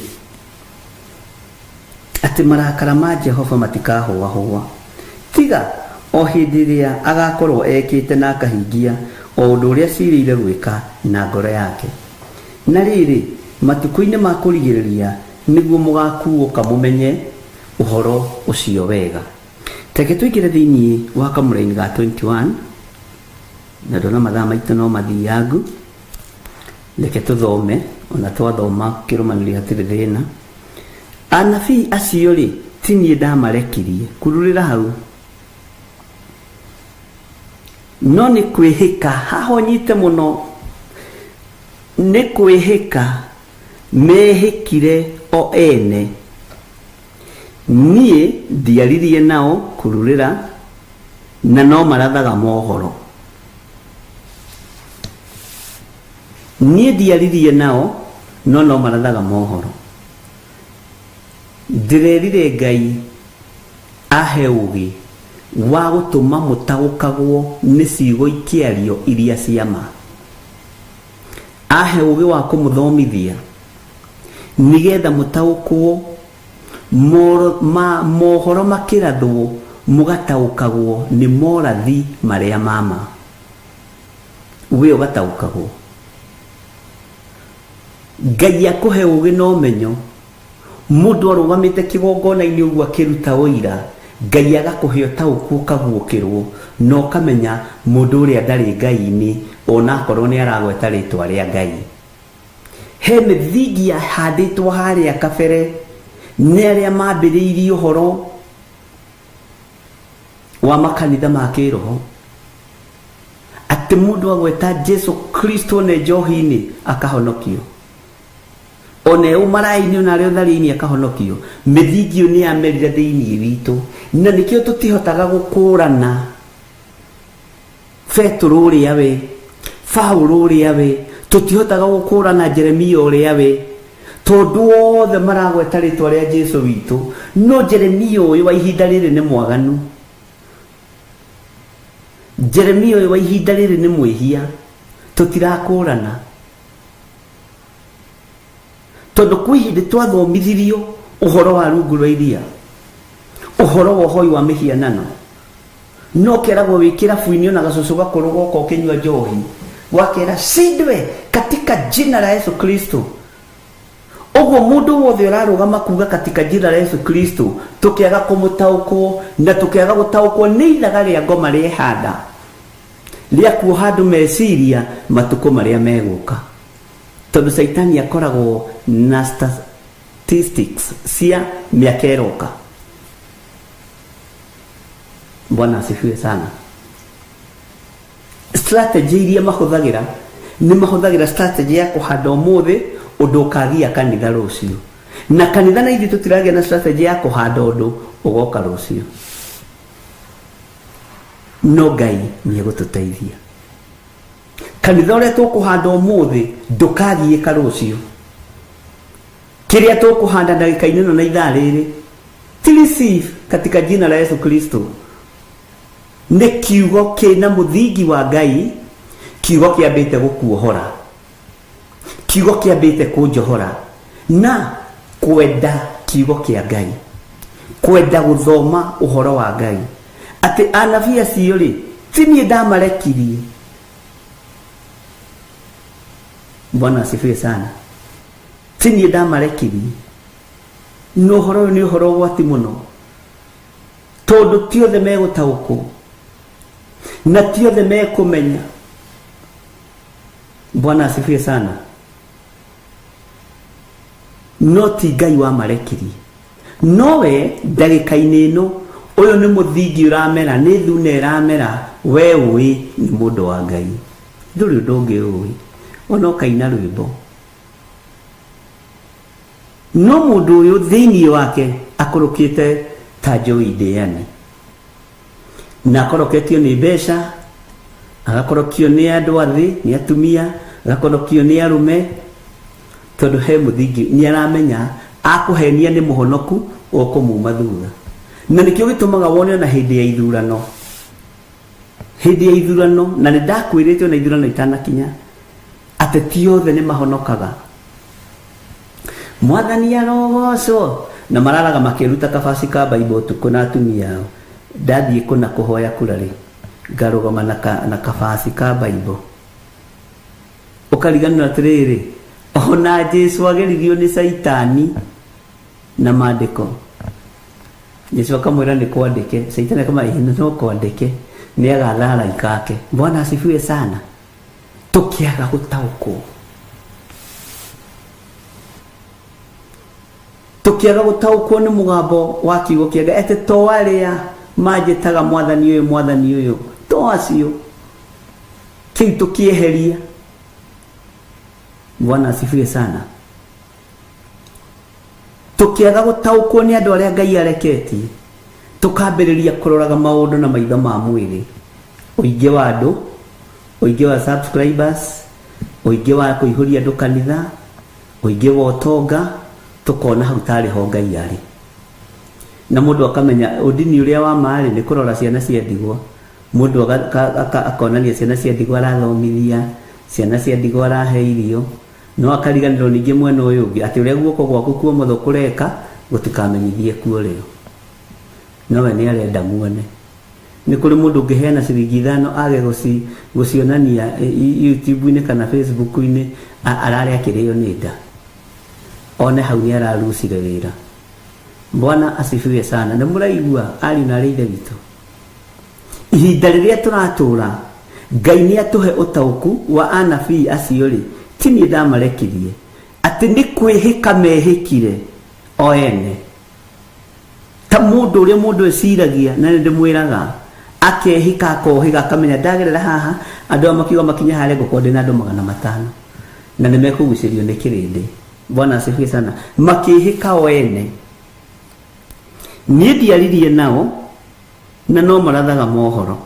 atĩ marakara ma Jehova matikahũahũa, tiga o hĩndĩ ĩrĩa agakorwo ekĩte na akahingia o ũndũ ũrĩa acirĩire gwĩka na ngoro yake. Na rĩrĩ, matukũ-inĩ ma kũrigĩrĩria nĩguo mũgakuũka mũmenye ũhoro ũcio wega. Reke tũingĩre thĩinĩ wa kamũraini ga 21 na ndona mathaa maitũ no mathiangu. Reke tũthome, ona twathoma kĩrũmanĩrio hatirĩ thĩna. Anabii acio-rĩ, ti niĩ ndamarekirie, kururĩra hau, no nĩ kwĩhĩka, haha ũnyite mũno, nĩ kwĩhĩka mehĩkire o ene. Niĩ ndiaririe nao, kururĩra, na no marathaga mohoro. Niĩ ndiaririe nao, no no marathaga mohoro. Ndĩrerire Ngai ahe ũũgĩ wa gũtũma mũtaũkagwo nĩ ciugo ikĩario iria cia ma. Ahe ũũgĩ wa kũmũthomithia nĩgetha mũtaũkwo moro, ma, mohoro makĩrathwo mũgataũkagwo nĩ morathi marĩa ma ma. We ũgataũkagwo. Ngai akũhe ũũgĩ na ũmenyo. Mũndũ arũgamĩte kĩgongona-inĩ ũguo akĩruta ũira, Ngai agakũhe ũtaũku ũkaguũkĩrwo na ũkamenya mũndũ ũrĩa ndarĩ Ngai-inĩ ona akorwo nĩ aragweta rĩtwa rĩa Ngai. He mĩthingi yahandĩtwo harĩa kabere nĩ arĩa mambĩrĩirie ũhoro wa makanitha ma kĩroho atĩ mũndũ agweta Jesu Kristo ne njohi-inĩ akahonokio. Ona e ũmaraĩ-inĩ ona arĩ ũtharia-inĩ akahonokio. Mĩthingi ĩyo nĩ yamerire thĩinĩ witũ na nĩkĩo tũtihotaga gũkũrana Petũrũ ũrĩa we, Paũlũ ũrĩa we, tũtihotaga gũkũrana Jeremia ũrĩa we, tondũ othe maragweta rĩtwa rĩa Jesu witũ. No Jeremia ũyũ wa ihinda rĩrĩ nĩ mwaganu. Jeremia ũyũ wa ihinda rĩrĩ nĩ mwĩhia. Tũtirakũrana. Tondũ kwĩ hĩndĩ twathomithirio ũhoro wa rungu rwa iria, ũhoro wa ũhoi wa mĩhianano. No keragwo wĩ kĩrabu-inĩ ona gacũcũ gakũrũ goka ũkĩnyua njohi, wakera shindwe katika jina la Yesu Kristo. Ũguo mũndũ wothe ũrarũgama kuga katika jina la Yesu Kristo, tũkĩaga kũmũtaũkwo na tũkĩaga gũtaũkwo nĩ ithaga rĩa ngoma rĩehanda rĩa kuoha andũ meciria matukũ marĩa megũka. Tondũ Caitani akoragwo na statistics cia mĩaka ĩroka. Bwana asifiwe sana. Strategy iria mahũthagĩra nĩ mahũthagĩra strategy ya kũhanda ũmũthĩ ũndũ ũkagia kanitha rũciũ. Na kanitha na ithuĩ tũtiragĩa na strategy ya kũhanda ũndũ ũgoka rũciũ. No Ngai nĩ egũtũteithia. Kanitha ũrĩa tũkũhanda ũmũthĩ ndũkagiĩka rũciũ. Kĩrĩa tũkũhanda ndagĩka-inĩ ĩno na ithaa rĩrĩ, ti receive katika jina la Yesu Kristo. Nĩ kiugo kĩna mũthingi wa Ngai, kiugo kĩambĩte gũkuohora, kiugo kĩambĩte kũnjohora, na kwenda kiugo kĩa Ngai, kwenda gũthoma ũhoro wa Ngai. Atĩ anabii acio rĩ, ti niĩ ndamarekirie. Bwana asifiwe sana. Ti niĩ ndamarekirie. Na ũhoro ũyũ nĩ ũhoro ũgwati mũno, tondũ ti othe megũtaũkwo na ti othe mekũmenya. Bwana asifiwe sana. No ti Ngai wamarekirie. Nowe ndagĩka-inĩ ĩno, ũyũ nĩ mũthingi ũramera, nĩ thuna ĩramera, we ũĩ nĩ mũndũ wa Ngai. Ndũrĩ ũndũ ũngĩ ũĩ, ona ũkaina rwĩmbo. No mũndũ ũyũ thĩinĩ wake akũrũkĩte ta njũi ndĩani. Na akoroketio nĩ mbeca, agakorokio nĩ andũ a thĩ, nĩ atumia, agakorokio nĩ arũme, tondũ he mũthingi nĩ aramenya akũhenia nĩ mũhonoku ũkũmuma thutha. Na nĩkĩo gĩtũmaga wone ona hĩndĩ ya ithurano, hĩndĩ ya ithurano, na nĩ ndakwĩrĩte ona ithurano itanakinya, ateti othe nĩ mahonokaga. Mwathani arogocwo. Na mararaga makĩruta kabaci ka Bible ũtukũ na atumia ao. Ndathiĩ kũna kũhoya kura rĩ, Ngarũgama na ka, na kabaci ka Bible. Ũkariganĩrwo atĩrĩrĩ, ona Jesu ageririo nĩ Caitani na maandĩko. Jesu akamwĩra nĩ kwandĩke, Caitani akamwĩra ĩĩ no kwandĩke, nĩ agatha araika ake. Bwana asifiwe sana. Tũkĩaga gũtaũkwo. Tũkĩaga gũtaũkwo nĩ mũgambo wa kiugo kĩa Ngai atĩ to arĩa manjĩtaga mwathani ũyũ mwathani ũyũ to acio kĩu tũkĩeheria. Bwana asifiwe sana. Tũkĩaga gũtaũkwo nĩ andũ arĩa Ngai areketie, tũkambĩrĩria kũroraga maũndũ na maitho ma mwĩrĩ, ũingĩ wa andũ, ũingĩ wa subscribers, ũingĩ wa kũihũria andũ kanitha, ũingĩ wa ũtonga, tũkona hau tarĩ ho Ngai arĩ. Na mũndũ akamenya ũndini ũrĩa wa ma rĩ nĩ kũrora ciana cia ndigwa. Mũndũ akonania ciana cia ndigwa arathomithia, ciana cia ndigwa arahe irio, no akariganĩrwo ningĩ mwena ũyũ ũngĩ atĩ ũrĩa guoko gwaku kwa ũmotho kũreka gũtikamenyithie kuo rĩo. No we nĩ arenda muone. Nĩ kũrĩ mũndũ ũngĩheana ciringi ithano age gũcionania YouTube-inĩ kana Facebook-inĩ ararĩa akĩrĩo nĩ nda. One hau nĩ ararucire wĩra. Bwana asifiwe sana. Nĩ mũraigua ariũ na arĩ ithe witũ. Ihinda rĩrĩa tũratũra Ngai nĩ atũhe ũtaũku wa anabii acio rĩ, ti niĩ ndamarekirie, atĩ nĩ kwĩhĩka mehĩkire o ene. Ta mũndũ ũrĩa mũndũ eciragia, na nĩ ndĩmwĩraga, akehĩka akohĩga akamenya ndagerera haha, andũ aya makiuga makinye harĩa ngũkorwo ndĩna andũ 500 na nĩ mekũgucĩrio nĩ kĩrĩndĩ. Bwana asifiwe sana. Makĩhĩka o ene. Niĩ ndiaririe nao na no marathaga mohoro.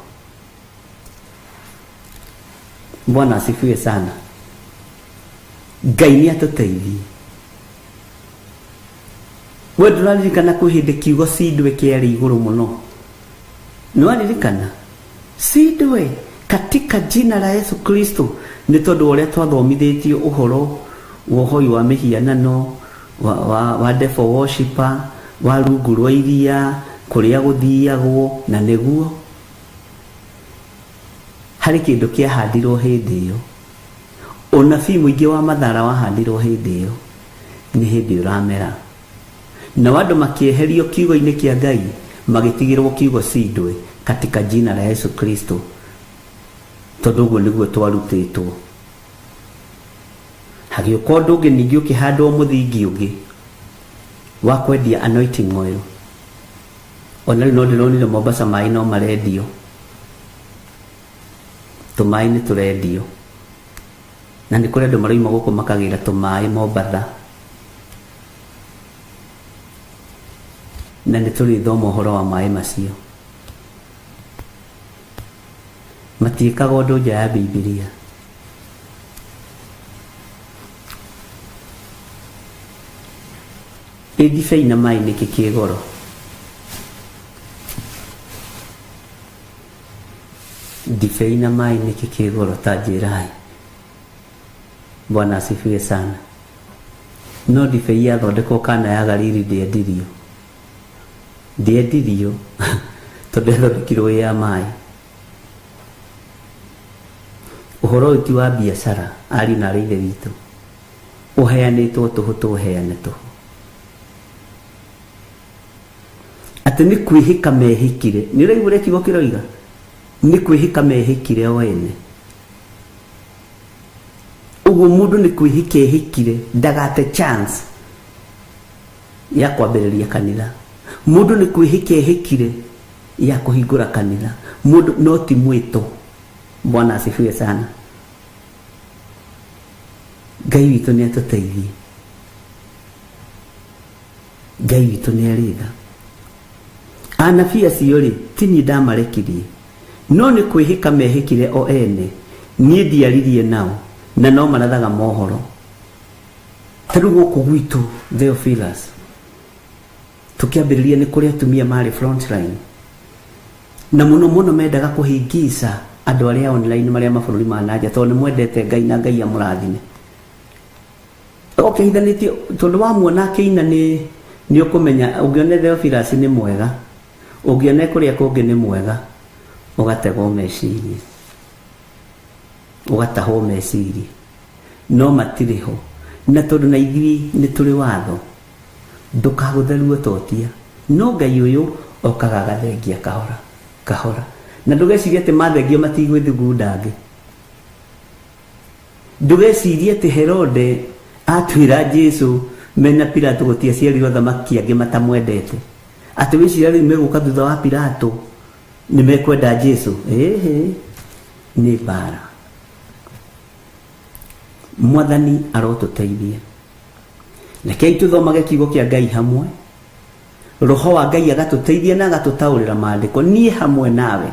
Bwana asifiwe sana. Ngai nĩ atũteithie. We ndũraririkana kwĩ hĩndĩ kiugo cindwe kĩarĩ igũrũ mũno? Nĩ waririkana? Cindwe katika jina la Yesu Kristo, nĩ tondũ wa ũrĩa twathomithĩtio ũhoro wa ũhoi wa mĩhianano, wa devil worshiper, wa rungu rwa iria, kũrĩa gũthiagwo, na nĩguo harĩ kĩndũ kĩahandirwo hĩndĩ ĩyo. Ũnabii mũingĩ wa mathara wahandirwo hĩndĩ ĩyo, nĩ hĩndĩ ũramera. Nao andũ makĩeherio kiugo-inĩ kĩa Ngai, magĩtigĩrwo kiugo cindwe katika jina la Yesu Kristo, tondũ ũguo nĩguo twarutĩtwo. Hagĩũka ũndũ ũngĩ ningĩ ũkĩhandwo mũthingi ũngĩ wa kwendia anointing oil. Ona rĩu no ndĩronire Mombasa maĩ no marendio, tũmaĩ nĩ tũrendio, na nĩ kũrĩ andũ maroima gũkũ makagĩra tũmaĩ Mombatha, na nĩ tũrĩthoma ũhoro wa maĩ macio. Matiĩkaga ũndũ nja ya Bibilia. Ĩ ndibei na maĩ nĩkĩ kĩ goro? Ndibei na maĩ nĩkĩ kĩ goro? Ta njĩrai. Bwana asifiwe sana. No ndibei yathondekwo Kana ya Galili ndĩendirio. Ndĩendirio tondũ yathondekirwo ĩ ya maĩ. Ũhoro ũyũ ti wa biacara, ariũ na arĩ ithe witũ. Ũheanĩtwo tũhũ, tũheane tũhũ. Atĩ nĩ kwĩhĩka mehĩkire. Nĩ ũraigua ũrĩa kiugo kĩroiga? Nĩ kwĩhĩka mehĩkire o ene. Ũguo mũndũ nĩ kwĩhĩka ehĩkire, ndagate chance ya kwambĩrĩria kanitha. Mũndũ nĩ kwĩhĩka ehĩkire ya kũhingũra kanitha. Mũndũ no ti mwĩto. Bwana asifiwe sana. Ngai witũ nĩ atũteithie. Ngai witũ nĩ arĩ tha. Anabii acio rĩ, ti niĩ ndamarekirie, no nĩ kwĩhĩka mehĩkire o ene. Niĩ ndiaririe nao, na no marathaga mohoro. Ta rĩu gũkũ gwitũ Theophilus, tũkĩambĩrĩria nĩ kũrĩ atumia marĩ frontline, na mũno mũno mendaga kũhingica andũ arĩa online marĩa mabũrũri ma nanja, tondũ nĩ mwendete Ngai na Ngai amũrathime. Ũkĩhithanĩtie, tondũ wamuona akĩina nĩ ũkũmenya, ũngĩona Theophilus nĩ mwega, ũngĩona kũrĩa kũngĩ nĩ mwega. Ũgategwo meciria, ũgatahwo meciria, no matirĩ ho. Na tondũ na ithuĩ nĩ tũrĩ watho, ndũkagũtheruo totia. No Ngai ũyũ okaga agathengia kahora kahora, na ndũgecirie atĩ mathengio matigwĩthugunda angĩ. Ndũgecirie atĩ Herode atwĩra Jesu mena Pilato gũtiaciarirwo athamaki angĩ matamwendete, atĩ wĩciria rĩu megũka thutha wa Pilato nĩ mekwenda Jesu. Ĩhĩ, nĩ mbara. Mwathani arotũteithia. Rekei tũthomage kiugo kĩa Ngai hamwe. Roho wa Ngai agatũteithia na agatũtaũrĩra maandĩko. Niĩ hamwe nawe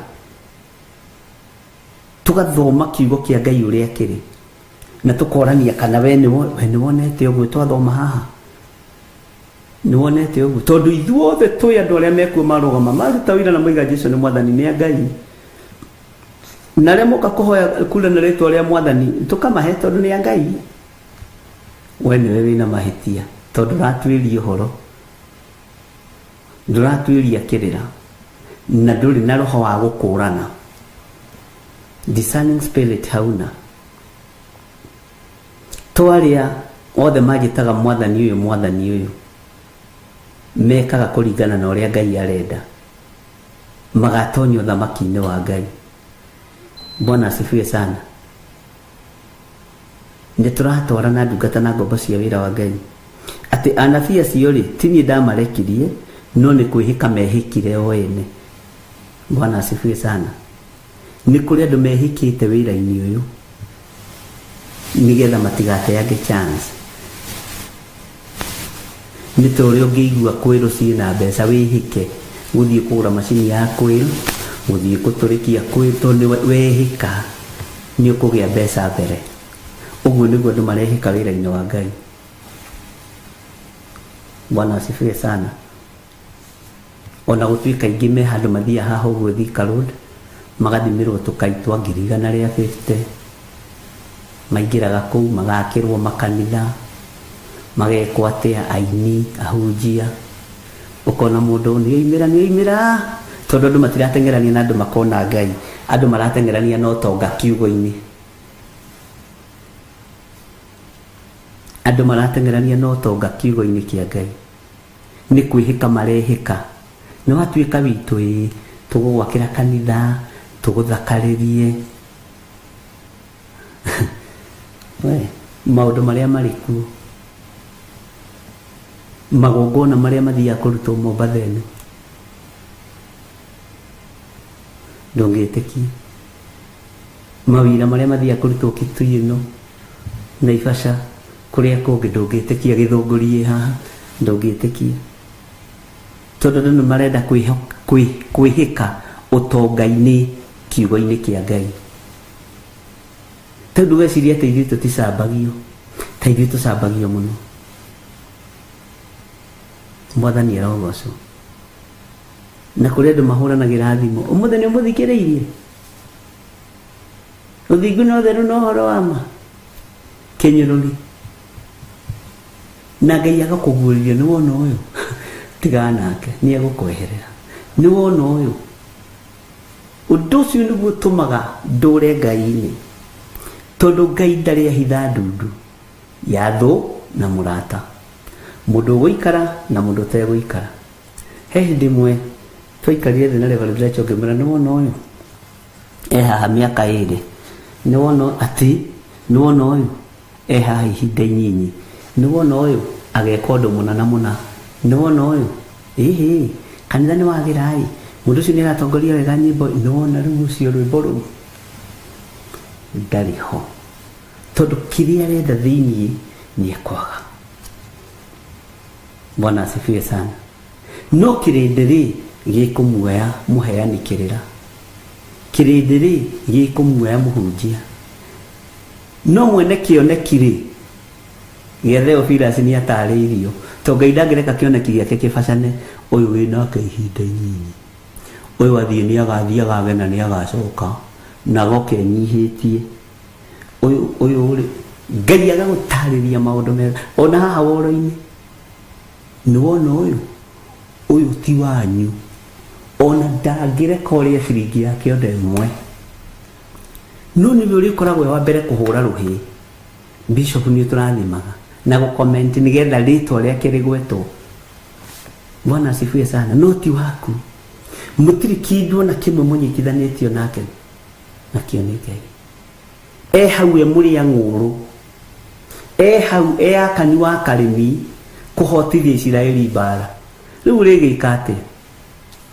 tũgathoma kiugo kĩa Ngai ũrĩa kĩrĩ, na tũkorania kana we nĩ wonete ũguo twathoma haha, nĩ wonete ũguo, tondũ ithuothe twĩ andũ arĩa mekuo marũgama maruta wĩra na moiga Jesu nĩ mwathani, nĩ a Ngai, na arĩa moka kũhoya kura na rĩtwa rĩa mwathani tũkamahe tondũ nĩ a Ngai. We nĩwe wĩna mahĩtia tondũ ndũratuĩria ũhoro, ndũratuĩria kĩrĩra, na ndũrĩ na roho wa gũkũrana, discerning spirit hauna. To arĩa othe manjĩtaga mwathani ũyũ, mwathani ũyũ, mekaga kũringana na ũrĩa Ngai arenda, magatonya ũthamaki-inĩ wa Ngai. Bwana asifiwe sana. Nĩ tũratwarana ndungata na ngombo cia wĩra wa Ngai, atĩ anabii acio rĩ, ti niĩ ndamarekirie, no nĩ kwĩhĩka mehĩkire o ene. Bwana asifiwe sana. Nĩ kũrĩ andũ mehĩkĩte wĩra-inĩ ũyũ nĩgetha matigateange chance. Nĩ ta ũrĩa ũngĩigua kwĩrũ ciĩna mbeca, wĩhĩke gũthiĩ kũgũra macini ya kwĩrũ, gũthiĩ gũtũrĩkia kwĩrũ, tondũ wehĩka nĩ ũkũgĩa mbeca mbere. Ũguo nĩguo andũ marehĩka wĩra-inĩ wa Ngai. Bwana asifiwe sana. Ona gũtuĩka aingĩ me handũ mathiaga haha ũguo Thika Road, magathimĩrwo tũkai twa 150,000, maingĩraga kũu magakĩrwo makanitha, magekwo atĩa, aini, ahunjia. Ũkona mũndũ nĩ oimĩra, nĩ oimĩra, tondũ andũ matirateng'erania na andũ makona Ngai, andũ marateng'erania na ũtonga kiugo-inĩ. Andũ marateng'erania na ũtonga kiugo-inĩ kĩa Ngai. Nĩ kwĩhĩka marehĩka. Nĩ watuĩka witũ ĩĩ, tũgũgwakĩra kanitha, tũgũthakarĩrie. We, maũndũ marĩa marĩ kuo, magongona marĩa mathiaga kũrutwo Mombatha ĩno, ndũngĩtĩkia. Mawĩra marĩa mathiaga kũrutwo Kitui ĩno, Naivasha, kũrĩa kũngĩ ndũngĩtĩkia. Gĩthũngũri ĩ haha, ndũngĩtĩkia. Tondũ andũ nĩ marenda kwĩhĩka ũtonga-inĩ kiugo-inĩ kĩa Ngai. Tondũ weciria atĩ ithuĩ tũticambagio, ta ithuĩ tũcambagio mũno. Mwathani arogocwo. Na kũrĩ andũ mahũranagĩra thimũ, ũmũthĩ nĩ ũmũthikĩrĩirie? Ũthingu na ũtheru na ũhoro wa ma? Kĩnyũrũri. Na Ngai agakũguũrĩria, nĩ wona ũyũ? Tigana nake, nĩ egũkweherera. Nĩ wona ũyũ? Ũndũ ũcio nĩguo ũtũmaga ndũre Ngai-inĩ. Tondũ Ngai ndarĩ ahitha ndundu ya thũ na mũrata, mũndũ ũgũikara na mũndũ ũtegũikara. He hĩndĩ ĩmwe twaikarire thĩ na Reverend Rachel, ngĩmwĩra, nĩ wona ũyũ e haha mĩaka 2, nĩ wona atĩ, nĩ wona ũyũ e haha ihinda inyinyi, nĩ wona ũyũ ageka ũndũ mũna na mũna, nĩ wona ũyũ ĩhĩ kanitha nĩ wagĩra ĩ, mũndũ ũcio nĩ aratongoria wega nyĩmbo, nĩ wona rĩu ũcio rwĩmbo rũu ndarĩ ho, tondũ kĩrĩa arenda thĩiniĩ nĩ ekwaga. Bwana asifiwe sana. No kĩrĩndĩ rĩ gĩkũmuoya mũheani kĩrĩra, kĩrĩndĩ rĩ gĩkũmuoya mũhunjia, no mwene kĩoneki rĩ gĩa Theophilus nĩ atarĩirio, tondũ Ngai ndangĩreka kĩoneki gĩake kĩbacane. Ũyũ wĩnake ihinda inyinyi, ũyũ athiĩ nĩ agathiĩ agage na nĩ agacoka na agoka enyihĩtie. Ũyũ ũyũ rĩ, Ngai agagũtarĩria maũndũ mega. Ona haha woro-inĩ nĩ wona ũyũ, ũyũ ti wanyu, Ona ndangĩreka ũrĩe ciringi yake ona ĩmwe. No nĩwe ũrĩkoragwo wa mbere kũhũra rũhĩ. Bishop nĩ tũrathimaga na gũcomment nĩgetha rĩtwa rĩake rĩgwetwo. Bwana asifiwe sana. No ti waku. Mũtirĩ kĩndũ ona kĩmwe mũnyitithanĩtio nake nakĩo nĩ Ngai. E hau e mũrĩa ng'ũrũ, e hau e Akani wa Karimi kũhotithia Isiraeli mbara. Rĩu ũrĩgĩka atĩa?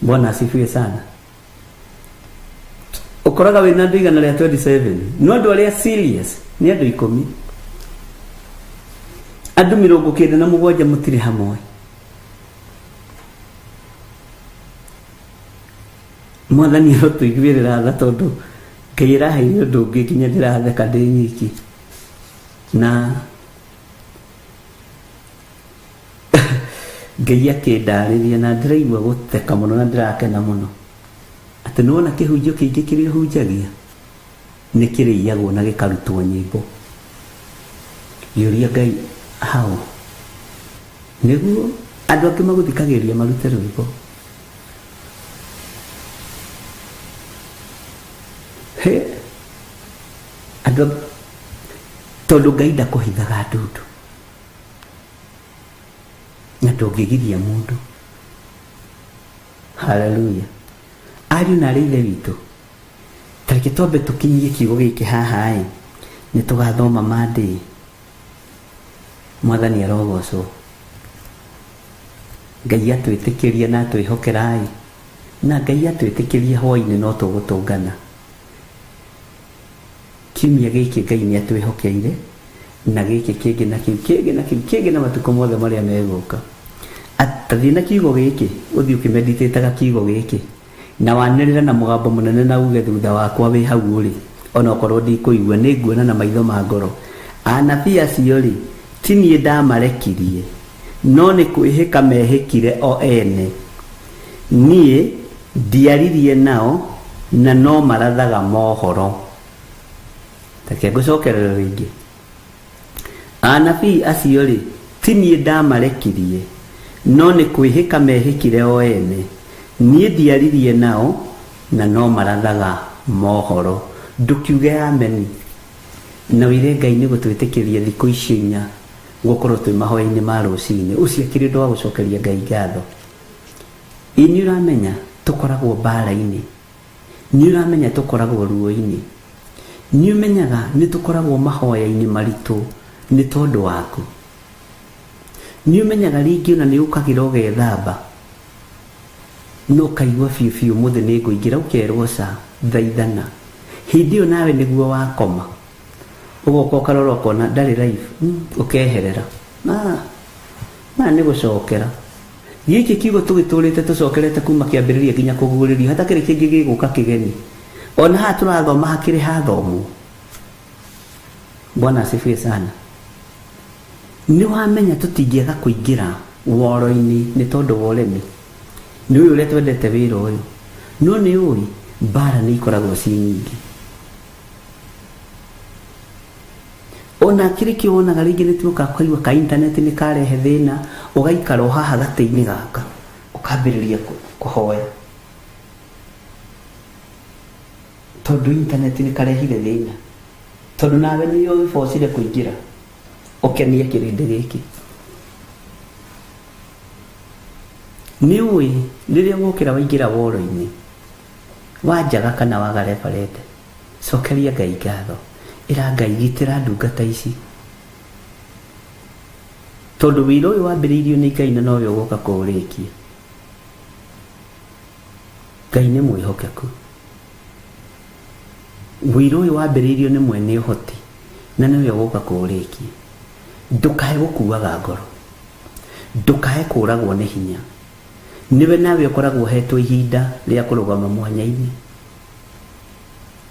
Bwana asifiwe sana. Ũkoraga wĩna andũ 127, no andũ arĩa serious nĩ andũ 10. Andũ 97 mũtirĩ hamwe. Mwathani arotũiguĩrĩra tha tondũ Ngai ĩraheire ũndũ ũngĩ nginya ndĩratheka ndĩ nyiki. Na Ngai akĩndarĩria na ndĩraigua gũtheka mũno na ndĩrakena mũno. Atĩ nĩwona kĩhunjio kĩingĩ kĩrĩa ũhunjagia nĩ kĩrĩiyagwo na gĩkarutwo nyĩmbo. Ngĩũria Ngai hau nĩguo andũ angĩ magũthikagĩrĩria marute rwĩmbo. He andũ, tondũ Ngai ndakũhithaga ndundu na ndũngĩgiria mũndũ. Haleluya. Ariũ na arĩ ithe witũ, tareke twambe tũkinyie kiugo gĩkĩ haha ĩ, nĩ tũgathoma Monday. Mwathani arogocwo. Ngai atwĩtĩkĩrie na atwĩhokera ĩ, na Ngai atwĩtĩkĩrie hwaĩ-inĩ no tũgũtũngana. Kiumia gĩkĩ Ngai nĩ atwĩhokeire, na gĩkĩ kĩngĩ na kĩu kĩngĩ na kĩu kĩngĩ na matukũ mothe marĩa megũka. Atathiĩ na kiugo gĩkĩ, ũthiĩ ũkĩmeditĩtaga kiugo gĩkĩ, na wanĩrĩra na mũgambo mũnene na uge thutha wakwa wĩ hau ũrĩ, onokorwo ndikũigua nĩ nguona na maitho ma ngoro. Anabii acio rĩ, ti niĩ ndamarekirie, no nĩ kwĩhĩka mehĩkire o ene. Niĩ ndiaririe nao na no marathaga mohoro. Reke ngũcokerere rĩngĩ. Anabii acio rĩ, ti niĩ ndamarekirie, no nĩ kwĩhĩka mehĩkire o ene. Niĩ ndiaririe nao na no marathaga mohoro. Ndũkiuge ameni na wĩre Ngai nĩ gũtwĩtĩkĩria thikũ icio inya gũkorwo twĩ mahoya-inĩ ma rũcinĩ. Ũcio akĩrĩ ũndũ wa gũcokeria Ngai ngatho. Ĩ nĩ ũramenya tũkoragwo mbara-inĩ, nĩ ũramenya tũkoragwo ruo-inĩ, nĩ ũmenyaga nĩ tũkoragwo mahoya-inĩ maritũ nĩ tondũ waku. Nĩ ũmenyaga rĩngĩ ona nĩ ũkagĩra ũgethamba no ũkaigua biũ biũ mũthĩ nĩ ngũingĩra, ũkerwo ca thaithana. Hĩndĩ ĩyo nawe nĩguo wakoma, ũgoka ũkarora ũkona ndarĩ live, ũkeherera. Maya nĩ gũcokera. Gĩkĩ kiugo tũgĩtũrĩte tũcokerete kuma kĩambĩrĩria nginya kũguũrĩrio, hatakĩrĩ kĩngĩ gĩgũka kĩgeni. Ona haha tũrathoma hakĩrĩ hathomwo. Bwana asifiwe sana. Nĩ wamenya tũtingĩaga kũingĩra woro-inĩ nĩ tondũ wa ũremi. Nĩ ũĩ ũrĩa twendete wĩra ũyũ, no nĩ ũĩ mbara nĩ ikoragwo ciĩ nyingĩ. Ona kĩrĩ kĩo wonaga rĩngĩ nĩ tuoka kũigua ka internet nĩ karehe thĩna, ũgaikara o haha gatĩ-inĩ gaka ũkambĩrĩria kũhoya tondũ internet nĩ karehire thĩna, tondũ nawe nĩ ũgĩbocire kũingĩra ũkenie kĩrĩndĩ gĩkĩ. Nĩ ũĩ rĩrĩa wokĩra waingĩra woro-inĩ wanjaga kana waga reverend, cokeria Ngai ngatho, ĩra Ngai gitĩra ndungata ici, tondũ wĩra ũyũ wambĩrĩirio nĩ Ngai na nowe ũgoka kũũrĩkia. Ngai nĩ mwĩhokeku. Wĩra ũyũ wambĩrĩirio nĩ mwene ũhoti na nĩwe ũgoka kũũrĩkia. Ndũkae gũkuaga ngoro, ndũkae kũragwo nĩ hinya. Nĩwe nawe ũkoragwo ũhetwo ihinda rĩa kũrũgama mwanya-inĩ.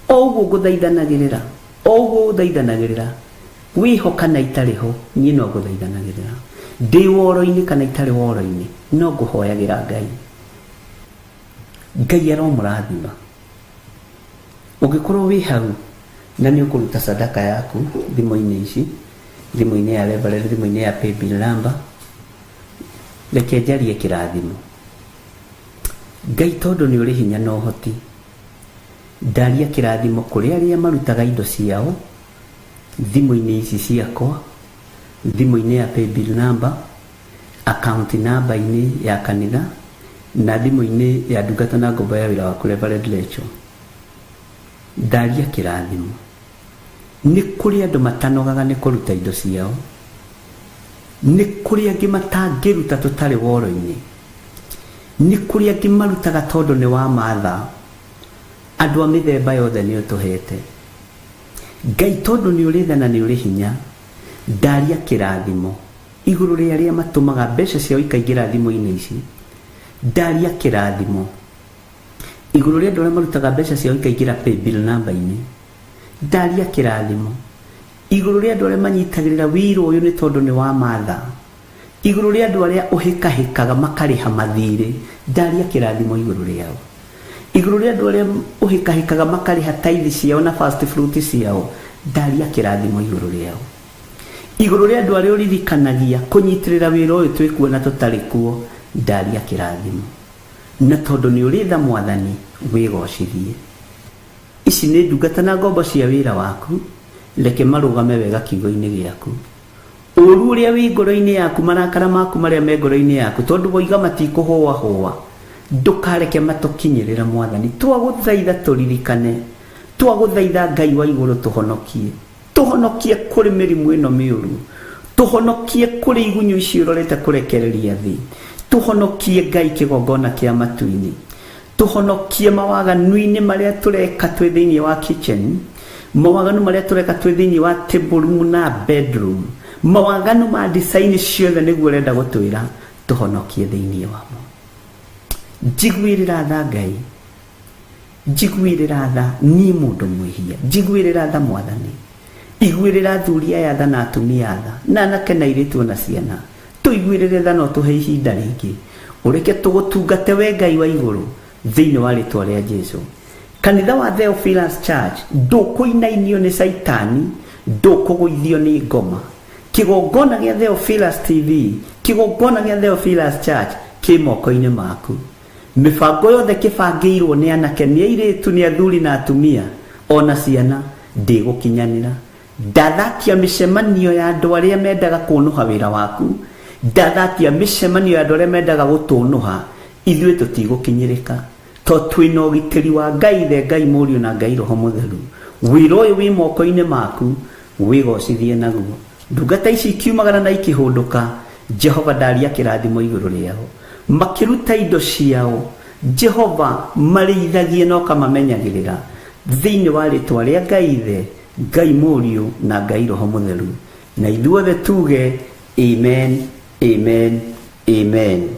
O ũguo ngũthaithanagĩrĩra, o ũguo ũthaithanagĩrĩra, wĩho kana itarĩ ho, niĩ no ngũthaithanagĩrĩra. Ndĩ woro-inĩ kana itarĩ woro-inĩ, no ngũhoyagĩra Ngai. Ngai aromũrathima. Ũngĩkorwo wĩ hau na nĩ ũkũruta sadaka yaku thimũ-inĩ ici, thimũ-inĩ ya Reverend, thimũ-inĩ ya paybill number, reke njarie kĩrathimo. Ngai tondũ nĩ ũrĩ hinya na ũhoti, ndaria kĩrathimo kũrĩ arĩa marutaga indo ciao thimũ-inĩ ici ciakwa, thimũ-inĩ ya paybill number, account number-inĩ ya kanitha, na thimũ-inĩ ya ndungata na ngombo ya wĩra waku Reverend Rachel. Ndaria kĩrathimo. Nĩ kũrĩ andũ matanogaga nĩ kũruta indo ciao. Nĩ kũrĩ angĩ matangĩruta tũtarĩ woro-inĩ. Nĩ kũrĩ angĩ marutaga tondũ nĩ wa matha. Andũ a mĩthemba yothe nĩ ũtũhete. Ngai tondũ nĩ ũrĩ tha na nĩ ũrĩ hinya, ndaria kĩrathimo igũrũ rĩa arĩa matũmaga mbeca ciao ikaingĩra thimũ-inĩ ici. Ndaria kĩrathimo igũrũ rĩa andũ arĩa marutaga mbeca ciao ikaingĩra paybill number-inĩ. Ndaria kĩrathimo igũrũ rĩa andũ arĩa manyitagĩrĩra wĩra ũyũ nĩ tondũ nĩ wa matha. Igũrũ rĩa andũ arĩa ũhĩkahĩkaga makarĩha mathirĩ, ndaria kĩrathimo igũrũ rĩao. Igũrũ rĩa andũ arĩa ũhĩkahĩkaga makarĩha tithe ciao na first fruit ciao, ndaria kĩrathimo igũrũ rĩao. Igũrũ rĩa andũ arĩa ũririkanagia kũnyitĩrĩra wĩra ũyũ twĩkuo na tũtarĩ kuo, ndaria kĩrathimo. Na tondũ nĩ ũrĩ tha Mwathani, wĩgocithie. Ici nĩ ndungata na ngombo cia wĩra waku, reke marũgame wega kiugo-inĩ gĩaku. Ũru ũrĩa wĩ ngoro-inĩ yaku, marakara maku marĩa me ngoro-inĩ yaku, tondũ woiga matikũhũahũa, ndũkareke matũkinyĩrĩra Mwathani. Twagũthaitha tũririkane, twagũthaitha Ngai wa igũrũ tũhonokie. Tũhonokie kũrĩ mĩrimũ ĩno mĩũru, tũhonokie kũrĩ igunyũ ici ũrorete kũrekereria thĩ, tũhonokie Ngai kĩgongona kĩa matu-inĩ, tũhonokie mawaganu-inĩ marĩa tũreka twĩ thĩinĩ wa kitchen, mawaganu marĩa tũreka twĩ thĩinĩ wa table room na bedroom, mawaganu ma design ciothe nĩguo ũrenda gũtwĩra tũhonokie thĩinĩ wamo. Njiguĩrĩra tha Ngai, njiguĩrĩra tha niĩ mũndũ mwĩhia, njiguĩrĩra tha Mwathani, iguĩrĩra athuri aya tha na atumia tha, na anake na airĩtu ona ciana, tũiguĩrĩre tha na ũtũhe ihinda rĩngĩ, ũreke tũgũtungate we Ngai wa igũrũ thĩinĩ wa rĩtwa rĩa Jesu. Kanitha wa Theophilus Church ndũkũinainio nĩ Caitani, ndũkũgũithio nĩ ngoma. Kĩgongona gĩa Theophilus TV, kĩgongona gĩa Theophilus Church kĩ moko-inĩ maku. Mĩbango yothe kĩbangĩirwo nĩ anake, nĩ airĩtu, nĩ athuri na atumia, ona ciana, ndĩgũkinyanĩra. Ndathatia mĩcemanio ya andũ arĩa mendaga kũnũha wĩra waku, ndathatia mĩcemanio ya andũ arĩa mendaga gũtũnũha, ithuĩ tũtigũkinyĩrĩka. To twĩna ũgitĩri wa Ngai Ithe, Ngai Mũriũ na Ngai Roho Mũtheru. Wĩra ũyũ wĩ moko-inĩ maku, wĩgocithie naguo. Ndungata ici ikiumagara na ikĩhũndũka, Jehova ndaria kĩrathimo igũrũ rĩao. Makĩruta indo ciao, Jehova marĩithagie na ũkamamenyagĩrĩra. Thĩinĩ wa rĩtwa rĩa Ngai Ithe, Ngai Mũriũ na Ngai Roho Mũtheru. Na ithuothe tuge amen, amen, amen.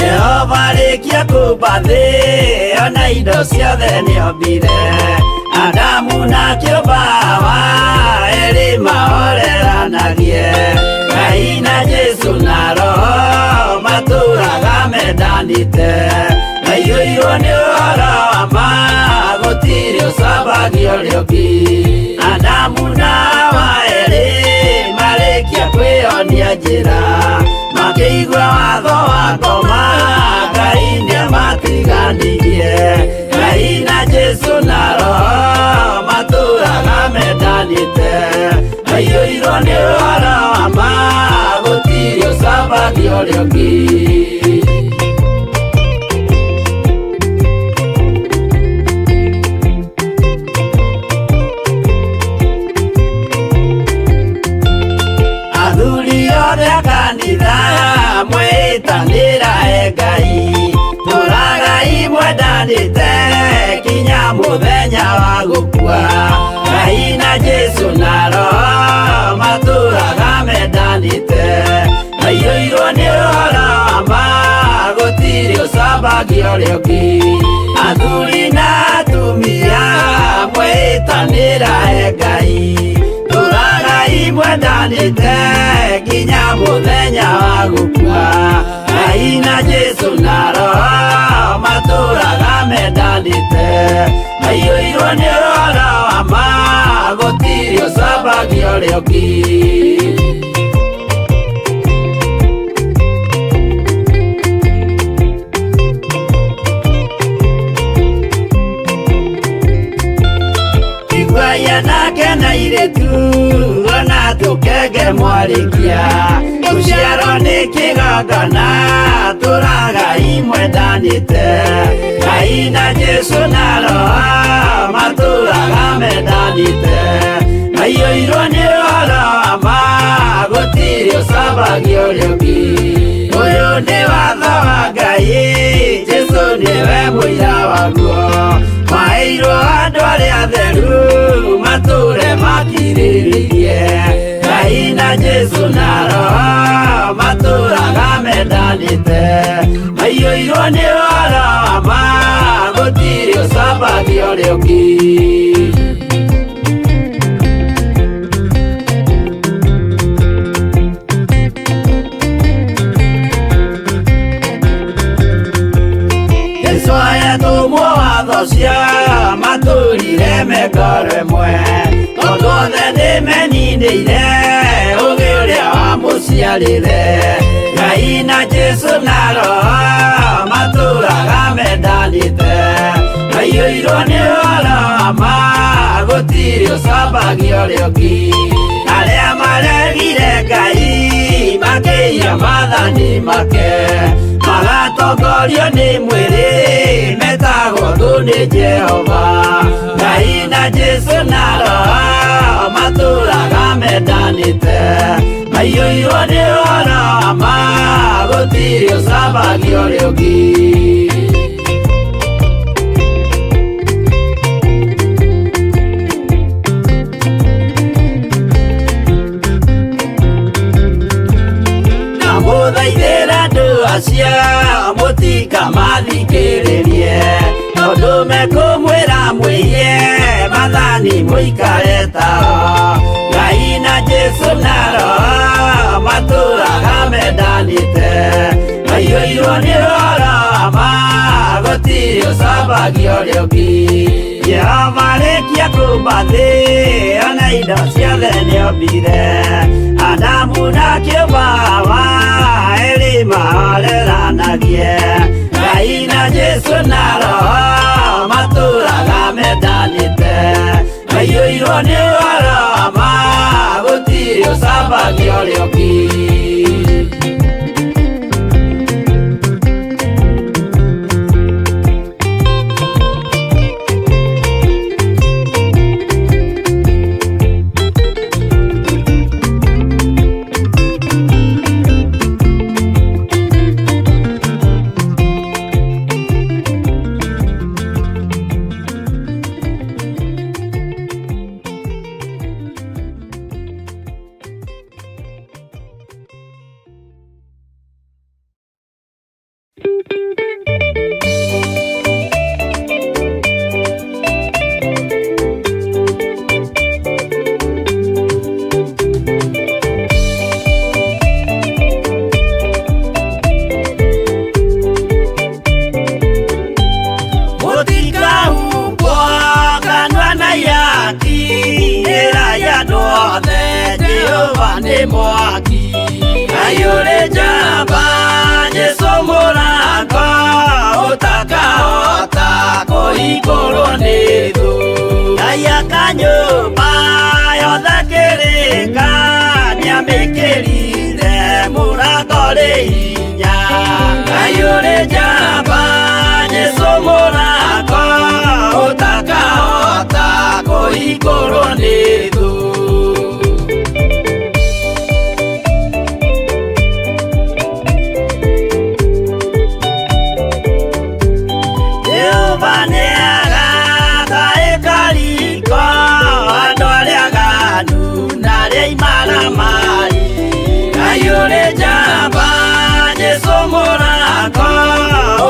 Jehova arĩkia kũmba thĩ ona indo ciothe nĩombire, Adamu na kĩũmba Hawa erĩ mahoreranagie, Ngai na Jesu na Roho matũraga me Mendanĩte maiyũirwo nĩ ũhoro wa ma gũtirĩ ũcambagia ũrĩa ũngĩ. Adamu na Hawa erĩ marĩkia kwĩyonia njĩra makĩigua watho wa ngoma Ngai nĩamatiganirie. Ngai na Jesũ na Roho matũraga mendanĩte maiyũirwo nĩ ũhoro wa ma gũtirĩ ũcambagia ũrĩa ũngĩ. Athuri othe a kanitha mwĩtanĩra e Ngai tũragai mwendanĩte kinya mũthenya wa gũkua. Ngai na Jesũ na Roho matũraga mendanĩte maiyũirwo nĩ ũhoro wa ma gũtirĩ ũcambagia ũrĩa ũngĩ. Athuri na atumia mwĩtanĩra e Ngai tũragai mwendanĩte nginya mũthenya wa gũkua. Ngai na Jesũ na Roho matũraga mendanĩte maiyũirwo nĩ ũhoro wa ma gũtirĩ ũcambagia ũrĩa ũngĩ. Iguai anake na airĩtu ona tũkenge mwarĩkia gũciarwo nĩ kĩgongona tũragai mwendanĩte. Ngai na Jesũ na Roho matũraga mendanĩte maiyũirwo nĩ ũhoro wa ma gũtirĩ ũcambagia ũrĩa ũngĩ. Ũyũ nĩ watho wa Ngai Jesũ nĩwe mũira waguo maheirwo andũ arĩa atheru matũre makirĩrĩirie. Ngai na Jesũ na Roho matũraga mendanĩte maiyũirwo nĩ ũhoro wa ma gũtirĩ ũcambagia ũrĩa ũngĩ. Jesũ ayatũmwo watho cia matũrire mengoro ĩmwe tondũ othe nĩmeninĩire ũgĩ ũrĩa wamũciarire. Ngai na Jesũ na Roho matũraga mendanĩte maiyũirwo nĩ ũhoro wa ma gũtirĩ ũcambagia ũrĩa ũngĩ. Arĩa maregire Ngai makĩiya maathani make magatongorio nĩ mwĩrĩ metagwo thũ nĩ Jehova. Ngai na Jesũ na Roho matũraga mendanĩte maiyũirwo nĩ ũhoro wa ma gũtirĩ ũcambagia ũrĩa ũngĩ. Ndamũthaithĩra andũ acio mũtikamathikĩrĩrie tondũ mekũmwĩra mwĩiye maathani mũikare tao. Ngai na Jesũ na Roho matũraga mendanĩte maiyũirwo nĩ ũhoro wa ma gũtirĩ ũcambagia ũrĩa ũngĩ. Jehova arĩkia kũmba thĩ ona indo ciothe nĩombire Adamu na kĩũmba Hawa erĩ mahoreranagie. Ngai na Jesũ na Roho matũraga mendanĩte maiyũirwo nĩ ũhoro wa ma gũtirĩ ũcambagia ũrĩa ũngĩ. Mwaki Ngai ũrĩ njamba Jesũ mũrango ũtakahota kũhingũrwo nĩ thũ Ngai akanyũmba yothe kĩrĩka nĩamĩkĩrire mũrango rĩ hinya Ngai ũrĩ njamba Jesũ mũrango ũtakahota kũhingũrwo nĩ thũ. Jehova nĩagaka ĩkariko andũ arĩa aganu na arĩa imaramari Ngai ũrĩ njamba Jesũ mũrango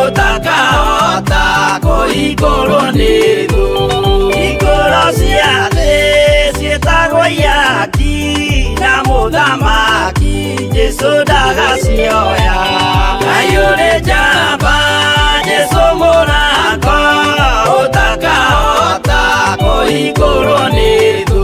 ũtakahota kũhingũrwo nĩ thũ. Hingũro cia thĩ ciĩtagwo ihaki na mũthamaki Jesũ ndagacioya Ngai ũrĩ njamba Jesũ mũrango ũtakahota kũhingũrwo nĩ thũ.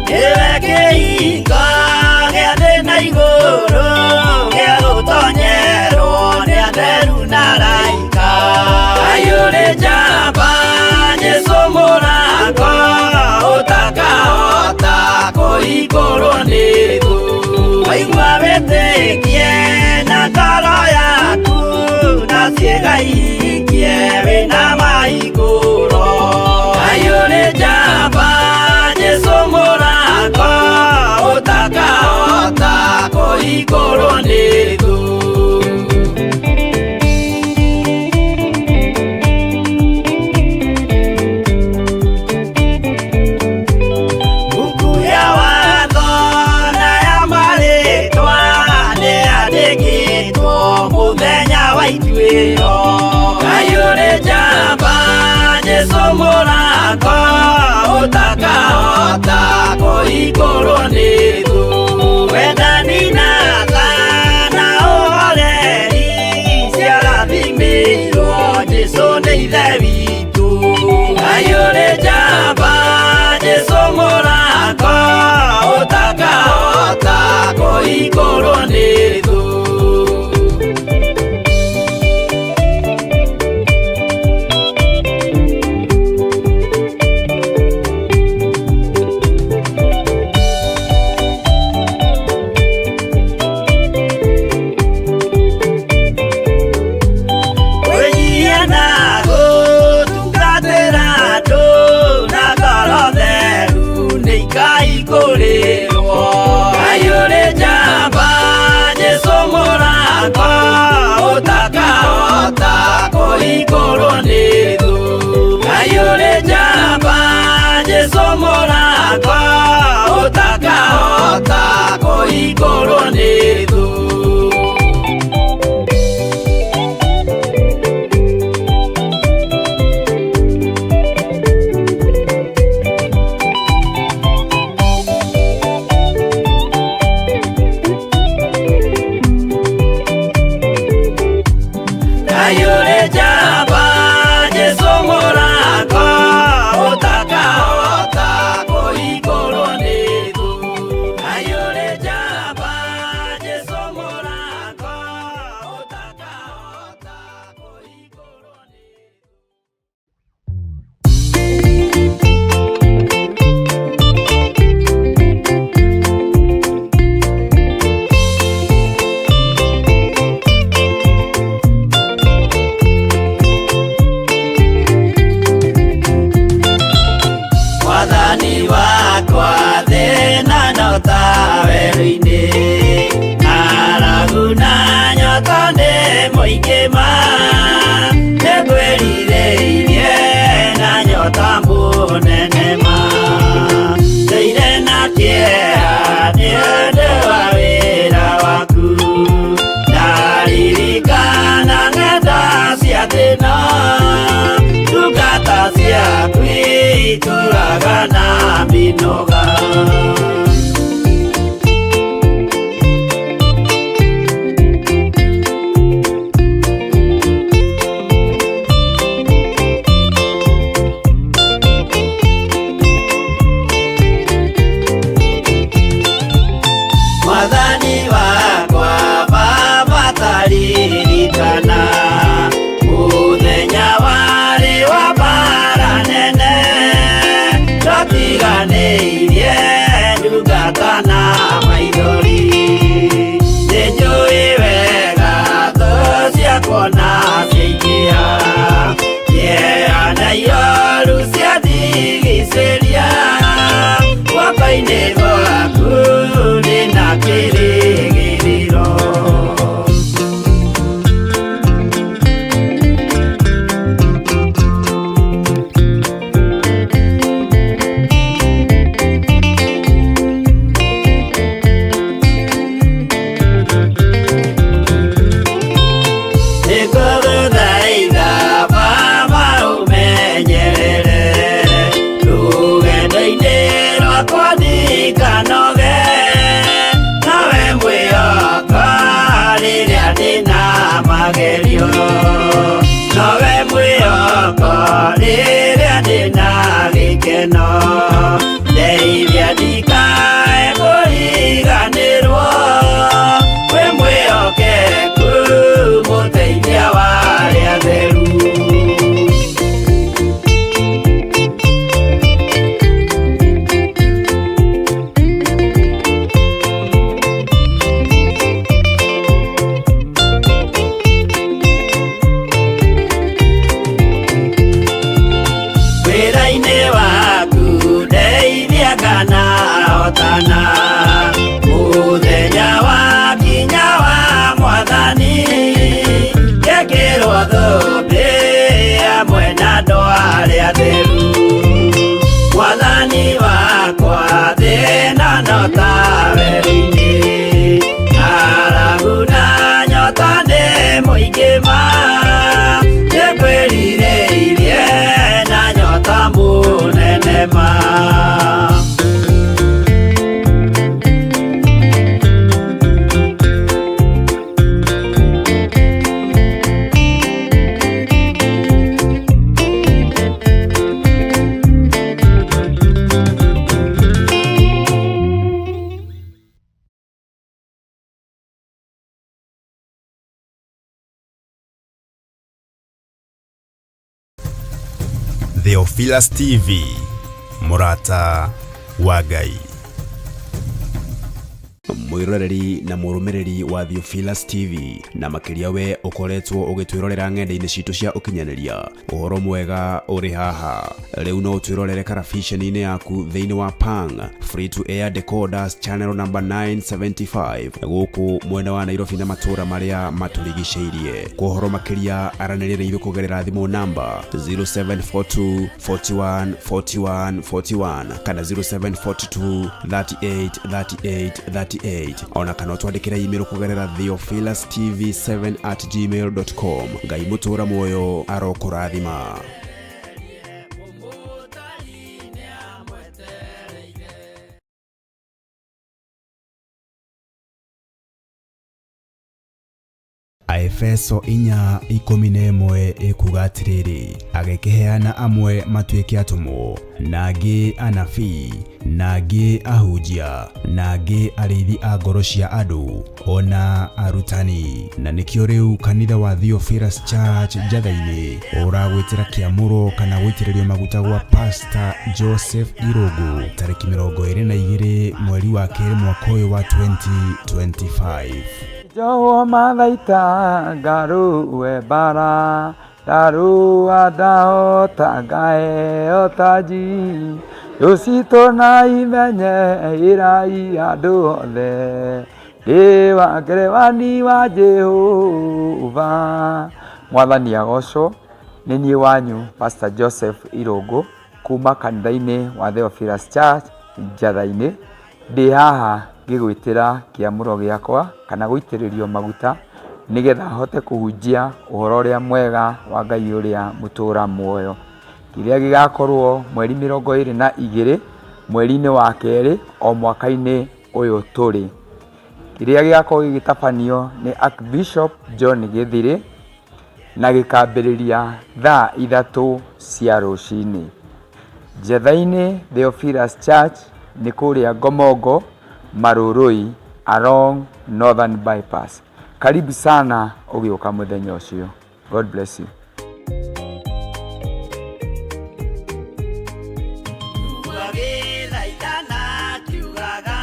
Nĩwe kĩhingo gĩa thĩ na igũrũ gĩa gũtonyerwo nĩ atheru na araika Ngai ũrĩ njamba Jesũ mũrango ũtakahota kũhingũrwo nĩ thũ. Waigua wĩtĩkie na ngoro yaku na ciĩga ihingie wĩna mahingũro Ngai ũrĩ njamba Jesũ mũrango ũtakahota kũhingũrwo nĩ thũ. Buku ya watho na ya marĩtwa nĩyandĩkĩtwo mũthenya wa ituĩro Ngai ũrĩ njamba Jesũ mũrango ũtakahota kũhingũrwo nĩ thũ. Wendani na tha na ũhoreri ciarathimĩirwo Jesũ nĩ ithe witũ Ngai ũrĩ njamba Jesũ mũrango ũtakahota kũhingũrwo nĩ thũ. Kwĩnyihia na gũtungatĩra andũ na ngoro theru nĩ ikahingũrĩrwo Ngai ũrĩ njamba Jesũ mũrango ũtakahota kũhingũrwo nĩ thũ. Ngai ũrĩ njamba Jesũ mũrango ũtakahota kũhingũrwo nĩ thũ. Ngai ũrĩ njamba Jesũ mũrango ũtakahota kũhingũrwo nĩ thũ. Ngai ũrĩ njamba Jesũ mũrango ũtakahota kũhingũrwo nĩ thũ. Mwathani wakwa thĩna no ta werũ-inĩ ng'aragu na nyota nĩ mũingĩ ma nĩngwĩrirĩirie na nyota mũnene ma ndĩire na kĩeha nĩ ũndũ wa wĩra waku ndaririkana ng'enda cia thĩna ndungata ciaku itũraga na mĩnoga. Guoko-inĩ gwaku ndĩna kĩrĩgĩrĩro. Nĩngũgũthaitha Baba ũmenyerere rũgendo-inĩ rwakwa ndikanoge, nawe mwĩhoka rĩrĩa ndĩna magerio, nowe mwĩhoko rĩrĩa ndĩna gĩkeno, ndeithia ndikae kũriganĩrwo, wĩ mwĩhokeku mũteithia wa arĩa atheru. Wĩra-inĩ waku ndeithia kana hotana, mũthenya wakinya wa mwathani, ngekĩrwo thũmbĩ hamwe na andũ arĩa atheru. Mwathani wakwa thĩna no ta werũ-inĩ, ng'aragu na nyota nĩ mũingĩ ma, nĩngwĩrirĩirie na nyota mũnene ma. Theophilus TV, mũrata wa Ngai. Mwĩroreri na mũrũmĩrĩri wa Theophilus TV, na makĩria we ũkoretwo ũgĩtwĩrorera ng'enda-inĩ citũ cia ũkinyanĩria, ũhoro mwega ũrĩ haha. Rĩu no ũtwĩrorere karabiceni-inĩ yaku thĩinĩ wa Pang Free to Air Decoders channel number 975 gũkũ mwena wa Nairobi na matũũra marĩa matũrigicĩirie. Kwa ũhoro makĩria aranĩria na ithuĩ kũgerera thimũ namba 0742 41 41 41 kana 0742 38 38 38, ona kana ũtwandĩkĩre email kũgerera theophilustv7@gmail.com. Ngai mũtũũra muoyo arokũrathima. Aefeso 4:11 ĩkuga atĩrĩrĩ, agĩkĩheana amwe matuĩke atũmwo, na angĩ anabii, na angĩ ahunjia, na angĩ arĩithi a ngoro cia andũ, ona arutani. Na nĩkĩo rĩu kanitha wa Theophilus Church Njatha-inĩ ũragwĩtĩra kĩamũro kana gũitĩrĩrio maguta gwa Pastor Joseph Irũngũ tarĩki 22 mweri wa kerĩ mwaka ũyũ wa 2025. Njohwo mathaita ngarũe mbara, ndarũa ndahota ngaheo taji, thũ citũ na imenye ĩrai andũ othe, ndĩ wa ngerewani wa Jehova. Mwathani agocwo. Nĩ niĩ wanyu Pastor Joseph Irũngũ kuma kanitha-inĩ wa Theophilus Church Njatha-inĩ. Ndĩ haha ngĩgwĩtĩra kĩamũro gĩakwa kana gũitĩrĩrio maguta nĩgetha hote kũhunjia ũhoro ũrĩa mwega wa Ngai ũrĩa mũtũra muoyo. Kĩrĩa gĩgakorwo mweri 22 mweri-inĩ wa kerĩ o mwaka-inĩ ũyũ tũrĩ. Kĩrĩa gĩgakorwo gĩgĩtabanio nĩ Archbishop John Gĩthirĩ na gĩkambĩrĩria thaa 3 cia rũcinĩ. Njatha-inĩ Theophilus Church nĩ kũrĩa Ngomongo Marũrũi along Northern Bypass. Karibu sana ũgĩũka mũthenya ũcio. God bless you. Agĩthaithana akiugaga,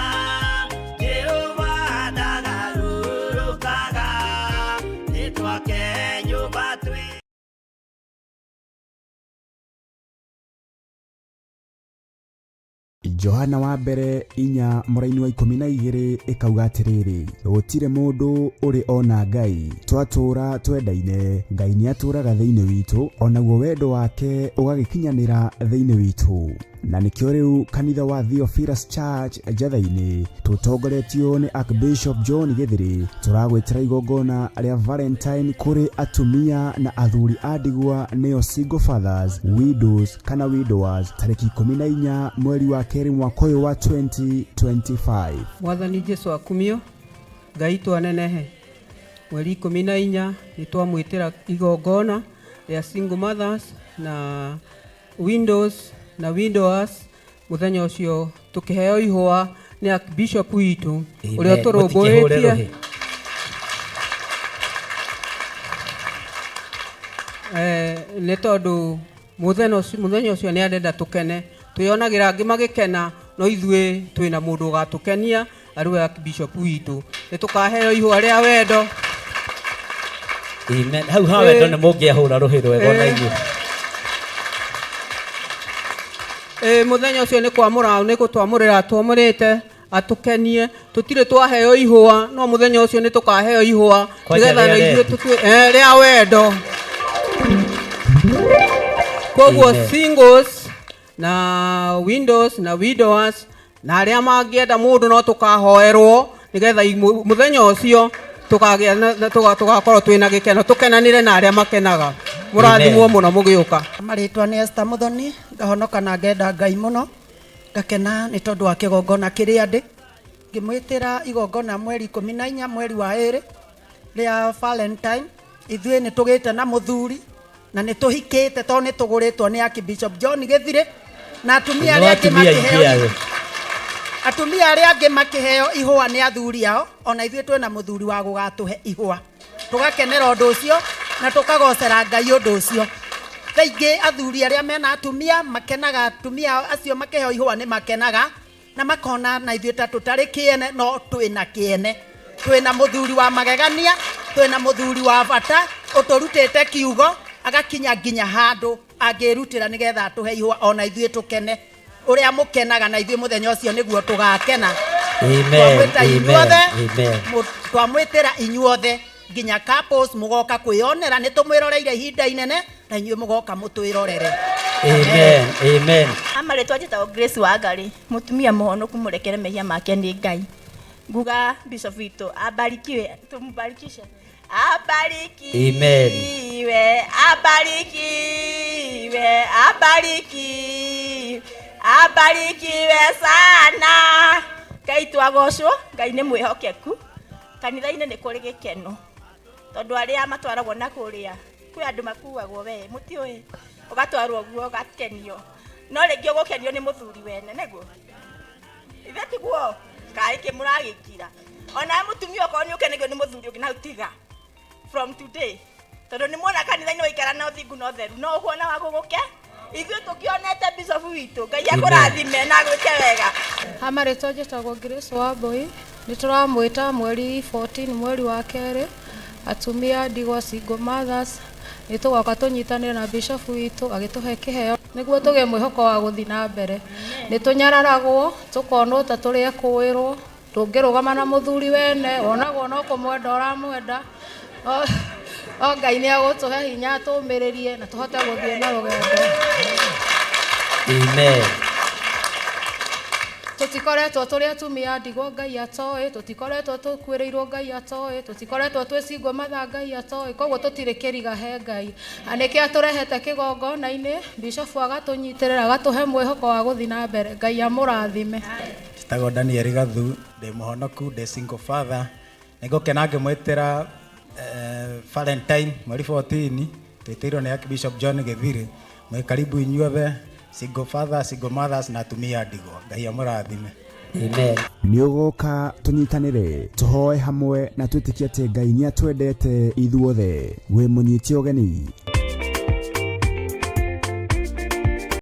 Jehova ndagarũrũkaga, nĩtwake nyũmba twĩ Johana wa mbere 4 mũraini wa 12 ĩkauga atĩrĩrĩ, gũtirĩ mũndũ ũrĩ ona Ngai, twatũũra twendaine, Ngai nĩatũũraga thĩinĩ witũ, onaguo wendo wake ũgagĩkinyanĩra thĩinĩ witũ. Na nĩkĩo rĩu kanitha wa Theophilus Church Njatha-inĩ tũtongoretio nĩ Archbishop John Gĩthĩrĩ tũragwĩtĩra igongona rĩa Valentine kũrĩ atumia na athuri a ndigwa nĩo single fathers, widows kana widowers tarĩki 14 mweri wa kerĩ mwaka ũyũ wa 2025. Mwathani Jesu akumio, Ngai twanenehe. Mweri 14 nĩ twamwĩtĩra igongona rĩa single mothers na windows na widowers. Mũthenya ũcio tũkĩheo ihũa nĩ Archbishop witũ ũrĩa Amen. Mũtikĩhũre ũtũrũmbũĩtie. Rũhĩ. Nĩ tondũ mũthenya ũcio nĩ arenda tũkene, twĩonagĩra angĩ magĩkena, no ithuĩ twĩna mũndũ ũgatũkenia arĩ we Archbishop witũ. Nĩ tũkaheo ihũa rĩa wendo. Amen. Hau ha wendo nĩ mũngĩahũra rũhĩ rwega ona inyuĩ. Mũthenya ũcio nĩ kwamũra, nĩ gũtwamũrĩra twamũrĩte atũkenie. Tũtirĩ twaheo ihũa, no mũthenya ũcio nĩ tũkaheo ihũa Kwanja nĩgetha rĩa na ithuĩ rendi. tũtue rĩa wendo. Koguo Amen. singles na windows na widowers na arĩa mangĩenda mũndũ no tũkahoerwo nĩgetha mũthenya ũcio tũkagĩa na tũgakorwo twĩna gĩkeno, tũkenanĩre na arĩa makenaga. Mũrathimwo Amen. mũno mũgĩũka. Marĩtwa nĩ Esther Muthoni, ngahonoka na ngenda Ngai mũno, ngakena nĩ tondũ wa kĩgongona kĩrĩa ndĩ. Ngĩmwĩtĩra igongona mweri 14 mweri wa 2 rĩa Valentine. Ithuĩ nĩ tũgĩte na mũthuri na nĩ tũhikĩte tondũ nĩ tũgũrĩtwo nĩ Archbishop John Gĩthirĩ, na atumia No arĩa angĩ atumia aingĩ makĩheo ayo. atumia arĩa angĩ makĩheo ihũa nĩ athuri ao, ona ithuĩ twĩna mũthuri wa gũgatũhe ihũa. Tũgakenera ũndũ ũcio na tũkagocera Ngai ũndũ ũcio. Thaa ingĩ athuri arĩa mena atumia makenaga, atumia acio makĩheo ihũa nĩ makenaga na makona na ithuĩ ta tũtarĩ kĩene, no twĩna kĩene. Twĩna mũthuri wa magegania, twĩna mũthuri wa bata ũtũrutĩte kiugo agakinya nginya handũ angĩrutĩra nĩgetha atũhe ihũa ona ithuĩ tũkene. Ũrĩa mũkenaga na ithuĩ mũthenya ũcio nĩguo tũgakena. Amen. Twamwĩta Amen. inyuothe, Amen. twamwĩtĩra inyuothe nginya couples mũgoka kwĩyonera, nĩ tũmwĩroreire ihinda inene na inyuĩ mũgoka mũtwĩrorere. Amen. Amen. Amarĩtwa njĩtagwo Grace Wangari, mũtumia mũhonoku mũrekere mehia make nĩ Ngai. Nguga Bishop witũ abarikiwe, tũmbarikishe. Abarikiwe, Amen. abarikiwe, abarikiwe, abarikiwe sana. Ngai twagocwo, Ngai nĩ mwĩhokeku. Kanitha-inĩ nĩ kũrĩ gĩkeno tondũ arĩa matwaragwo na kũrĩa kwĩ andũ makuagwo we mũtiũĩ, ũgatwarwo guo ũgakenio, no rĩngĩ ũgũkenio nĩ mũthuri wene nĩguo ithe tiguo kaĩ kĩ mũragĩkira. Ona mũtumia okorwo nĩ ũkenagio nĩ mũthuri ũngĩ na tiga from today, tondũ nĩ muona kanitha-inĩ waikara na ũthingu na ũtheru no ũkuona wa gũgũke. Ithuĩ tũkĩonete Bishop witũ, Ngai akũrathime na agwĩke wega. Amarĩtwa njĩtagwo Grace Wambui, nĩ tũramwĩta mweri 14 mweri wa kerĩ, atumia ndigwa single mothers, nĩ tũgoka tũnyitanĩre na Bishop witũ agĩtũhe kĩheo nĩguo tũgĩe mwĩhoko wa gũthiĩ na mbere. Nĩ tũnyararagwo tũkonwo ta tũrĩ ekũĩrwo, ndũngĩrũgama na mũthuri wene, wonagwo no kũmwenda ũramwenda. O Ngai nĩ agũtũhe hinya tũmĩrĩrie na tũhote gũthiĩ na rũgendo. Amen. Tũtikoretwo tũrĩ atumia ndigwa Ngai atoĩ, tũtikoretwo tũkuĩrĩirwo Ngai atoĩ, tũtikoretwo twĩ single mother Ngai atoĩ, koguo tũtirĩ kĩriga he Ngai. Na nĩkĩo atũrehete kĩgongona-inĩ, Bishop agatũnyitĩrĩra agatũhe mwĩhoko wa gũthiĩ na mbere. Ngai amũrathime. Njĩtagwo Daniel Gathu, ndĩ mũhonoku, ndĩ single father. Nĩngũkena ngĩmwĩtĩra Valentine mweri 14, twĩtĩirwo nĩ Archbishop John Gĩthirĩ. Mwĩ karibu inyuothe, single father, single mothers na atumia ndigwa. Ngai amũrathime. Amen. Nĩ ũgoka tũnyitanĩre, tũhoe hamwe na twĩtĩkie atĩ Ngai nĩ atwendete ithuothe. Wĩ mũnyite ũgeni.